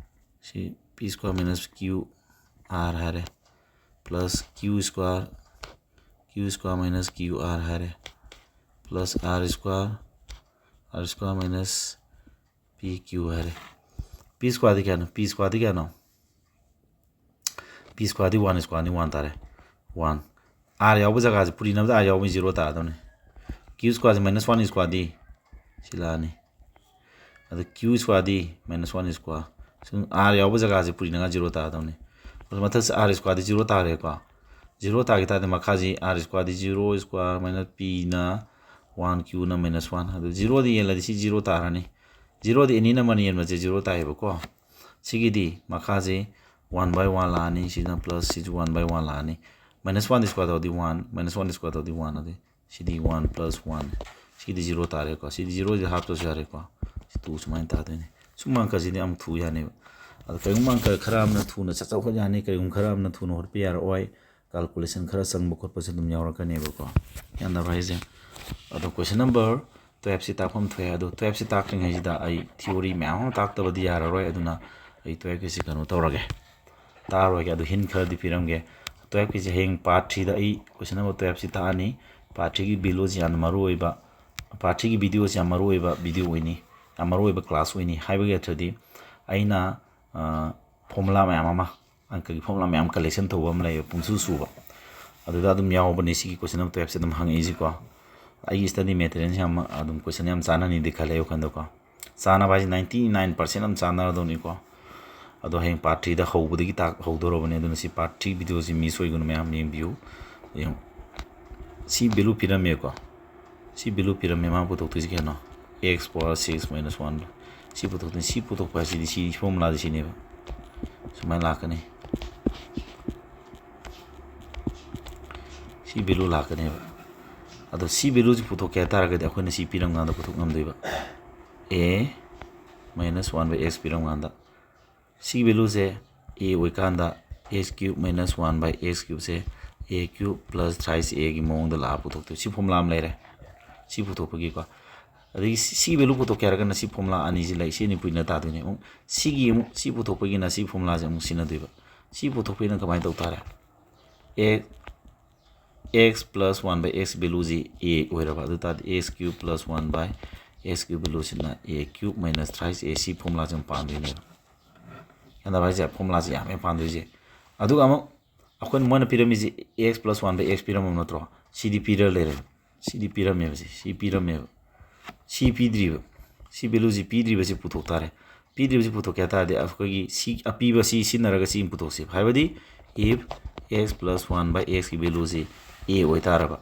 ꯁꯤ P square minus Q R ꯍꯥꯏꯔꯦ, plus Q square, Q square minus Q R ꯍꯥꯏꯔꯦ, plus R square, R square minus P Q ꯍꯥꯏꯔꯦ꯫ P squareꯗꯤ ꯀꯌꯥꯅꯣ? P squareꯗꯤ ꯀꯌꯥꯅꯣ? P squareꯗꯤ one squareꯅꯤ, one ꯇꯥꯔꯦ꯫ One꯫ R ꯌꯥꯎꯕ ꯖꯒꯥꯁꯦ ꯄꯨꯔꯤꯅꯕꯗ R ꯌꯥꯎꯕ zero ꯇꯥꯗꯧꯅꯤ꯫ Q squareꯁꯦ minus one squareꯗꯤ ꯁꯤ ꯂꯥꯛꯑꯅꯤ꯫ ꯑꯗ Q squareꯗꯤ minus one square꯫ ꯁꯨꯝ R ꯌꯥꯎꯕ ꯖꯒꯥꯁꯦ ꯄꯨꯔꯤꯅꯉꯥꯏ zero ꯇꯥꯗꯧꯅꯤ꯫ ꯑꯗꯨ ꯃꯊꯛꯁꯦ R squareꯗꯤ zero ꯇꯥꯔꯦꯀꯣ꯫ Zero ꯇꯥꯈꯤ ꯇꯥꯔꯗꯤ ꯃꯈꯥꯁꯤ R squareꯗꯤ zero square minus Pꯅ one, Qꯅ minus one꯫ ꯑꯗꯨ zeroꯗꯤ ꯌꯦꯜꯂꯗꯤ ꯁꯤ zero ꯇꯥꯔꯅꯤ꯫ Zeroꯗꯤ any numberꯅ ꯌꯦꯟꯕꯁꯦ zero ꯇꯥꯏꯌꯦꯕꯀꯣ꯫ ꯁꯤꯒꯤꯗꯤ ꯃꯈꯥꯁꯦ one by one ꯂꯥꯛꯑꯅꯤ, ꯁꯤꯅ plus, ꯁꯤꯁꯨ one by one ꯂꯥꯛꯑꯅꯤ꯫ Minus oneꯗꯤ square ꯇꯧꯔꯗꯤ one, minus one square ꯇꯧꯔꯗꯤ one, ꯑꯗꯨꯗꯤ ꯁꯤꯗꯤ one plus one꯫ ꯁꯤꯗꯤ zero ꯇꯥꯔꯦꯀꯣ꯫ ꯁꯤꯗꯤ zeroꯁꯤꯗ ꯍꯥꯞꯇ꯭ꯔꯁꯨ ꯌꯥꯔꯦꯀꯣ꯫ ꯁꯤ two ꯁꯨꯃꯥꯏꯅ ꯇꯥꯗꯣꯏꯅꯤ꯫ ꯁꯨꯝꯕ ꯑꯪꯀꯁꯤꯗꯤ ꯌꯥꯝ ꯊꯨ ꯌꯥꯅꯦꯕ꯫ ꯑꯗꯣ ꯀꯔꯤꯒꯨꯝꯕ ꯑꯪꯀ ꯈꯔ ꯑꯃꯅ ꯊꯨꯅ ꯆꯠ ꯆꯠ ꯍꯣꯠ ꯌꯥꯅꯤ, ꯀꯔꯤꯒꯨꯝꯕ ꯈꯔ ꯑꯃꯅ ꯊꯨꯅ ꯍꯣꯠꯄ ꯌꯥꯔꯛꯑꯣꯏ, ꯀꯥꯜꯀꯨꯂꯦꯁꯟ ꯈꯔ ꯆꯪꯕ ꯈꯣꯠꯄꯁꯨ ꯑꯗꯨꯝ ꯌꯥꯎꯔꯛꯀꯅꯦꯕꯀꯣ꯫ ꯌꯥꯅꯕ ꯍꯥꯏꯁꯦ꯫ ꯑꯗꯣ ꯀꯣꯏꯁꯟ ꯅꯝꯕꯔ ꯇꯨꯌꯦꯜꯞꯁꯤ ꯇꯥꯛꯐꯝ ꯊꯣꯛꯑꯦ꯫ ꯑꯗꯣ ꯇꯨꯌꯦꯜꯞꯁꯤ ꯇꯥꯛꯇ꯭ꯔꯤꯉꯩꯁꯤꯗ ꯑꯩ ꯊꯤꯑꯣꯔꯤ ꯃꯌꯥꯝ ꯑꯃ ꯇꯥꯛꯇꯕꯗꯤ ꯌꯥꯔꯔꯣꯏ, ꯑꯗꯨꯅ ꯑꯩ ꯇꯨꯌꯦꯜꯞꯀꯤꯁꯤ ꯀꯩꯅꯣ ꯇꯧꯔꯒꯦ, ꯇꯥꯔꯣꯏꯒꯦ꯫ ꯑꯗꯣ ꯍꯤꯟ ꯈꯔꯗꯤ ꯄꯤꯔꯝꯒꯦ꯫ ꯇꯨꯌꯦꯜꯞꯀꯤꯁꯤ ꯍꯌꯦꯡ ꯄꯥꯔꯠ ꯊ꯭ꯔꯤꯗ ꯑꯩ ꯀꯣꯏꯁꯟ ꯅꯝꯕꯔ ꯇꯨꯌꯦꯜꯞꯁꯤ ꯇꯥꯛꯑꯅꯤ꯫ ꯄꯥꯔꯠ ꯊ꯭ꯔꯤꯒꯤ ꯚꯤꯗꯤꯑꯣꯁꯤ ꯌꯥꯝꯅ ꯃꯔꯨ ꯑꯣꯏꯕ, ꯄꯥꯔꯠ ꯊ꯭ꯔꯤꯒꯤ ꯚꯤꯗꯤꯑꯣꯁꯤ ꯌꯥꯝ ꯃꯔꯨ ꯑꯣꯏꯕ ꯚꯤꯗꯤꯑꯣ ꯑꯣꯏꯅꯤ, ꯌꯥꯝ ꯃꯔꯨ ꯑꯣꯏꯕ ꯀ꯭ꯂꯥꯁ ꯑꯣꯏꯅꯤ꯫ ꯍꯥꯏꯕꯒꯤ ꯑꯔꯊꯗꯤ ꯑꯩꯅ, ꯑ, ꯐꯣꯔꯃꯨꯂꯥ ꯃꯌꯥꯝ ꯑꯃ, ꯑꯪꯀꯒꯤ ꯐꯣꯔꯃꯨꯂꯥ ꯃꯌꯥꯝ ꯀꯂꯦꯛꯁꯟ ꯇꯧꯕ ꯑꯃ ꯂꯩꯌꯦ, ꯄꯨꯡꯁꯨ ꯁꯨꯕ꯫ ꯑꯗꯨꯗ ꯑꯗꯨꯝ ꯌꯥꯎꯕꯅꯦ ꯁꯤꯒꯤ ꯀꯣꯏꯁꯟ ꯅꯝꯕꯔ ꯇꯨꯌꯦꯜꯞꯁꯦ ꯑꯗꯨꯝ ꯍꯪꯉꯛꯏꯁꯤꯀꯣ꯫ ꯑꯩꯒꯤ ꯁ꯭ꯇꯗꯤ ꯃꯦꯇꯔꯤꯌꯦꯜꯁꯦ ꯌꯥꯝ, ꯑꯗꯨꯝ ꯀꯣꯏꯁꯟ ꯌꯥꯝ ꯆꯥꯟꯅꯅꯤꯗꯤ ꯈꯜꯂꯦ ꯑꯩ ꯋꯥꯈꯜꯗꯀꯣ꯫ ꯆꯥꯟꯅꯕ ꯍꯥꯏꯁꯦ ꯅꯥꯏꯟꯇꯤ ꯅꯥꯏꯟ ꯄꯥꯔꯁꯦꯟ ꯑꯗꯨꯝ ꯆꯥꯟꯅꯔꯗꯧꯅꯤꯀꯣ꯫ ꯑꯗꯣ ꯍꯌꯦꯡ ꯄꯥꯔꯠ ꯊ꯭ꯔꯤꯗ ꯍꯧꯕꯗꯒꯤ ꯇꯥꯛ-, ꯍꯧꯗꯧꯔꯕꯅꯦ꯫ ꯑꯗꯨꯅ ꯁꯤ ꯄꯥꯔꯠ ꯊ꯭ꯔꯤ ꯚꯤꯗꯤꯑꯣꯁꯤ ꯃꯤꯁ ꯑꯣꯏꯒꯅꯨ ꯃꯌꯥꯝ, ꯌꯦꯡꯕꯤꯌꯨ꯫ ꯌꯦꯡꯉꯨ꯫ ꯁꯤ ꯚꯦꯂꯨ ꯄꯤꯔꯝꯃꯦꯀꯣ꯫ ꯁꯤ ꯚꯦꯂꯨ ꯄꯤꯔꯝꯃꯦ, ꯃꯥ ꯄꯨꯊꯣꯛꯇꯣꯏꯁꯤ ꯀꯩꯅꯣ? X power six minus one꯫ ꯁꯤ ꯄꯨꯊꯣꯛꯇꯣꯏꯅꯤ꯫ ꯁꯤ ꯄꯨꯊꯣꯛꯄ ꯍꯥꯏꯁꯤꯗꯤ ꯁꯤ ꯐꯣꯔꯃꯨꯂꯥꯗꯤ ꯁꯤꯅꯦꯕ꯫ ꯁꯨꯃꯥꯏꯅ ꯂꯥꯛꯀꯅꯤ꯫ ꯁꯤ ꯚꯦꯂꯨ ꯂꯥꯛꯀꯅꯦꯕ꯫ ꯑꯗꯣ ꯁꯤ ꯚꯦꯂꯨꯁꯤ ꯄꯨꯊꯣꯛꯀꯦ ꯍꯥꯏ ꯇꯥꯔꯒꯗꯤ ꯑꯩꯈꯣꯏꯅ ꯁꯤ ꯄꯤꯔꯝꯀꯥꯟꯗ ꯄꯨꯊꯣꯛ ꯉꯝꯗꯣꯏꯕ꯫ A minus one by x ꯄꯤꯔꯝꯀꯥꯟꯗ꯫ ꯁꯤꯒꯤ ꯚꯦꯂꯨꯁꯦ A ꯑꯣꯏꯀꯥꯟꯗ x cube minus one by x cubeꯁꯦ a cube plus thrice aꯒꯤ ꯃꯑꯣꯡꯗ ꯂꯥꯛꯑ ꯄꯨꯊꯣꯛꯇꯣꯏ꯫ ꯁꯤ ꯐꯣꯔꯃꯨꯂꯥ ꯑꯃ ꯂꯩꯔꯦ꯫ ꯁꯤ ꯄꯨꯊꯣꯛꯄꯒꯤꯀꯣ꯫ ꯑꯗꯒꯤ ꯁꯤ, ꯁꯤ ꯚꯦꯂꯨ ꯄꯨꯊꯣꯛꯀꯦ ꯍꯥꯏꯔꯒꯅ ꯁꯤ ꯐꯣꯔꯃꯨꯂꯥ ꯑꯅꯤꯁꯤ ꯂꯩ꯫ ꯁꯤ ꯑꯅꯤ ꯄꯨꯟꯅ ꯇꯥꯗꯣꯏꯅꯦ꯫ ꯑꯃꯨꯛ ꯁꯤꯒꯤ ꯑꯃꯨꯛ ꯁꯤ ꯄꯨꯊꯣꯛꯄꯒꯤꯅ ꯁꯤ ꯐꯣꯔꯃꯨꯂꯥꯁꯦ ꯑꯃꯨꯛ ꯁꯤꯖꯤꯟꯅꯗꯣꯏꯕ꯫ ꯁꯤ ꯄꯨꯊꯣꯛꯄꯒꯤꯅ ꯀꯃꯥꯏꯅ ꯇꯧ ꯇꯥꯔꯦ? A, x plus one by x ꯚꯦꯂꯨꯁꯤ a ꯑꯣꯏꯔꯕ꯫ ꯑꯗꯨ ꯇꯥꯔꯗꯤ x cube plus one by x cube ꯚꯦꯂꯨꯁꯤꯅ a cube minus thrice a, ꯁꯤ ꯐꯣꯔꯃꯨꯂꯥꯁꯤ ꯑꯃꯨꯛ ꯄꯥꯟꯗꯣꯏꯅꯦꯕ꯫ ꯌꯥꯅꯕ ꯍꯥꯏꯁꯦ, ꯐꯣꯔꯃꯨꯂꯥꯁꯤ ꯌꯥꯝꯃꯦ ꯄꯥꯟꯗꯣꯏꯁꯦ꯫ ꯑꯗꯨꯒ ꯑꯃꯨꯛ ꯑꯩꯈꯣꯏꯅ, ꯃꯣꯏꯅ ꯄꯤꯔꯝꯃꯤꯁꯤ x plus one by x ꯄꯤꯔꯝꯃꯕ ꯅꯠꯇ꯭ꯔꯣ? ꯁꯤꯗꯤ ꯄꯤꯔ ꯂꯩꯔꯦ꯫ ꯁꯤꯗꯤ ꯄꯤꯔꯝꯃꯦꯕ, ꯁꯤ, ꯁꯤ ꯄꯤꯔꯝꯃꯦꯕ꯫ ꯁꯤ ꯄꯤꯗ꯭ꯔꯤꯕ, ꯁꯤ ꯚꯦꯂꯨꯁꯤ ꯄꯤꯗ꯭ꯔꯤꯕꯁꯤ ꯄꯨꯊꯣꯛ ꯇꯥꯔꯦ꯫ ꯄꯤꯗ꯭ꯔꯤꯕꯁꯤ ꯄꯨꯊꯣꯛꯀꯦ ꯍꯥꯏ ꯇꯥꯔꯗꯤ ꯑꯩꯈꯣꯏꯒꯤ ꯁꯤ ꯑꯄꯤꯕ ꯁꯤ ꯁꯤꯖꯤꯟꯅꯔꯒ ꯁꯤ ꯑꯃ ꯄꯨꯊꯣꯛꯁꯦꯕ꯫ ꯍꯥꯏꯕꯗꯤ if x plus one by xꯀꯤ ꯚꯦꯂꯨꯁꯤ a ꯑꯣꯏꯇꯥꯔꯕ,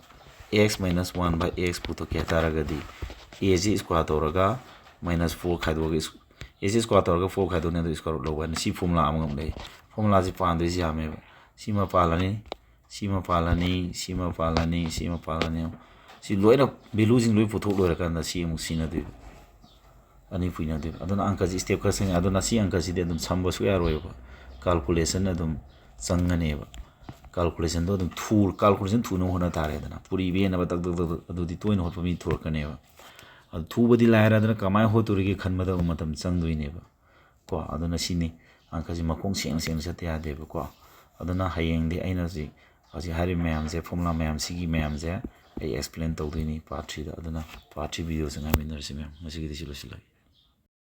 x minus one by x ꯄꯨꯊꯣꯛꯀꯦ ꯍꯥꯏ ꯇꯥꯔꯒꯗꯤ aꯁꯤ square ꯇꯧꯔꯒ minus four ꯈꯥꯏꯗꯣꯛꯑꯒ, aꯁꯤ square ꯇꯧꯔꯒ four ꯈꯥꯏꯗꯣꯛꯅꯤ, ꯑꯗꯨ square root ꯂꯧꯕ ꯍꯥꯏꯅ ꯁꯤ ꯐꯣꯔꯃꯨꯂꯥ ꯑꯃ ꯂꯩ꯫ ꯐꯣꯔꯃꯨꯂꯥꯁꯤ ꯄꯥꯟꯗꯣꯏꯁꯤ ꯌꯥꯝꯃꯦꯕ꯫ ꯁꯤꯃ ꯄꯥꯜꯂꯅꯤ, ꯁꯤꯃ ꯄꯥꯜꯂꯅꯤ, ꯁꯤꯃ ꯄꯥꯜꯂꯅꯤ, ꯁꯤꯃ ꯄꯥꯜꯂꯅꯤ꯫ ꯁꯤ ꯂꯣꯏꯅ ꯚꯦꯂꯨꯁꯤꯡ ꯂꯣꯏ ꯄꯨꯊꯣꯛ ꯂꯣꯏꯔꯀꯥꯟꯗ ꯁꯤ ꯑꯃꯨꯛ ꯁꯤꯖꯤꯟꯅꯗꯣꯏꯕ꯫ ꯑꯅꯤ ꯄꯨꯏꯅꯗꯣꯏꯕ꯫ ꯑꯗꯨꯅ ꯑꯪꯀꯁꯤ step ꯈꯔ ꯁꯦꯡꯉꯦ꯫ ꯑꯗꯨꯅ ꯁꯤ ꯑꯪꯀꯁꯤꯗꯤ ꯑꯗꯨꯝ ꯁꯝꯕ ꯁꯨꯛꯌꯥ ꯌꯥꯔꯣꯏꯕ꯫ Calculation ꯑꯗꯨꯝ ꯆꯪꯒꯅꯦꯕ꯫ Calculation ꯗꯣ ꯑꯗꯨꯝ ꯊꯨ-, calculation ꯊꯨꯅꯕ ꯍꯣꯠꯅ ꯇꯥꯔꯦꯗꯅ꯫ ꯄꯨꯔꯤ ꯄꯦꯟꯅꯕ ꯇꯛ ꯇꯛ ꯇꯛ ꯇꯛ ꯑꯗꯨꯗꯤ ꯇꯣꯏꯅ ꯍꯣꯠꯄ ꯃꯤ ꯊꯨꯔꯛꯀꯅꯦꯕ꯫ ꯑꯗꯨ ꯊꯨꯕꯗꯤ ꯂꯥꯏꯔꯗꯅ ꯀꯃꯥꯏꯅ ꯍꯣꯠꯇꯣꯔꯤꯒꯦ ꯈꯟꯕꯗ ꯑꯃꯨꯛ ꯃꯇꯝ ꯆꯪꯗꯣꯏꯅꯦꯕ꯫ ꯀꯣ, ꯑꯗꯨꯅ ꯁꯤꯅꯤ꯫ ꯑꯪꯀꯁꯤ ꯃꯈꯣꯡ ꯁꯦꯡꯅ ꯁꯦꯡꯅ ꯆꯠꯇ ꯌꯥꯗꯦꯕꯀꯣ꯫ ꯑꯗꯨꯅ ꯍꯌꯦꯡꯗꯤ ꯑꯩꯅ ꯍꯧꯖꯤꯛ, ꯍꯧꯖꯤꯛ ꯍꯥꯏꯔꯤꯕ ꯃꯌꯥꯝꯁꯦ, formula ꯃꯌꯥꯝ, ꯁꯤꯒꯤ ꯃꯌꯥꯝꯁꯦ ꯑꯩ explain ꯇꯧꯗꯣꯏꯅꯤ part three ꯗ꯫ ꯑꯗꯨꯅ part three video ꯁꯦ ꯉꯥꯏꯃꯤꯟꯅꯔꯁꯤ ꯃꯌꯥꯝ꯫ ꯉꯁꯤꯒꯤꯗꯤ ꯁꯤ ꯂꯣꯏꯁꯤꯜꯂꯒꯦ꯫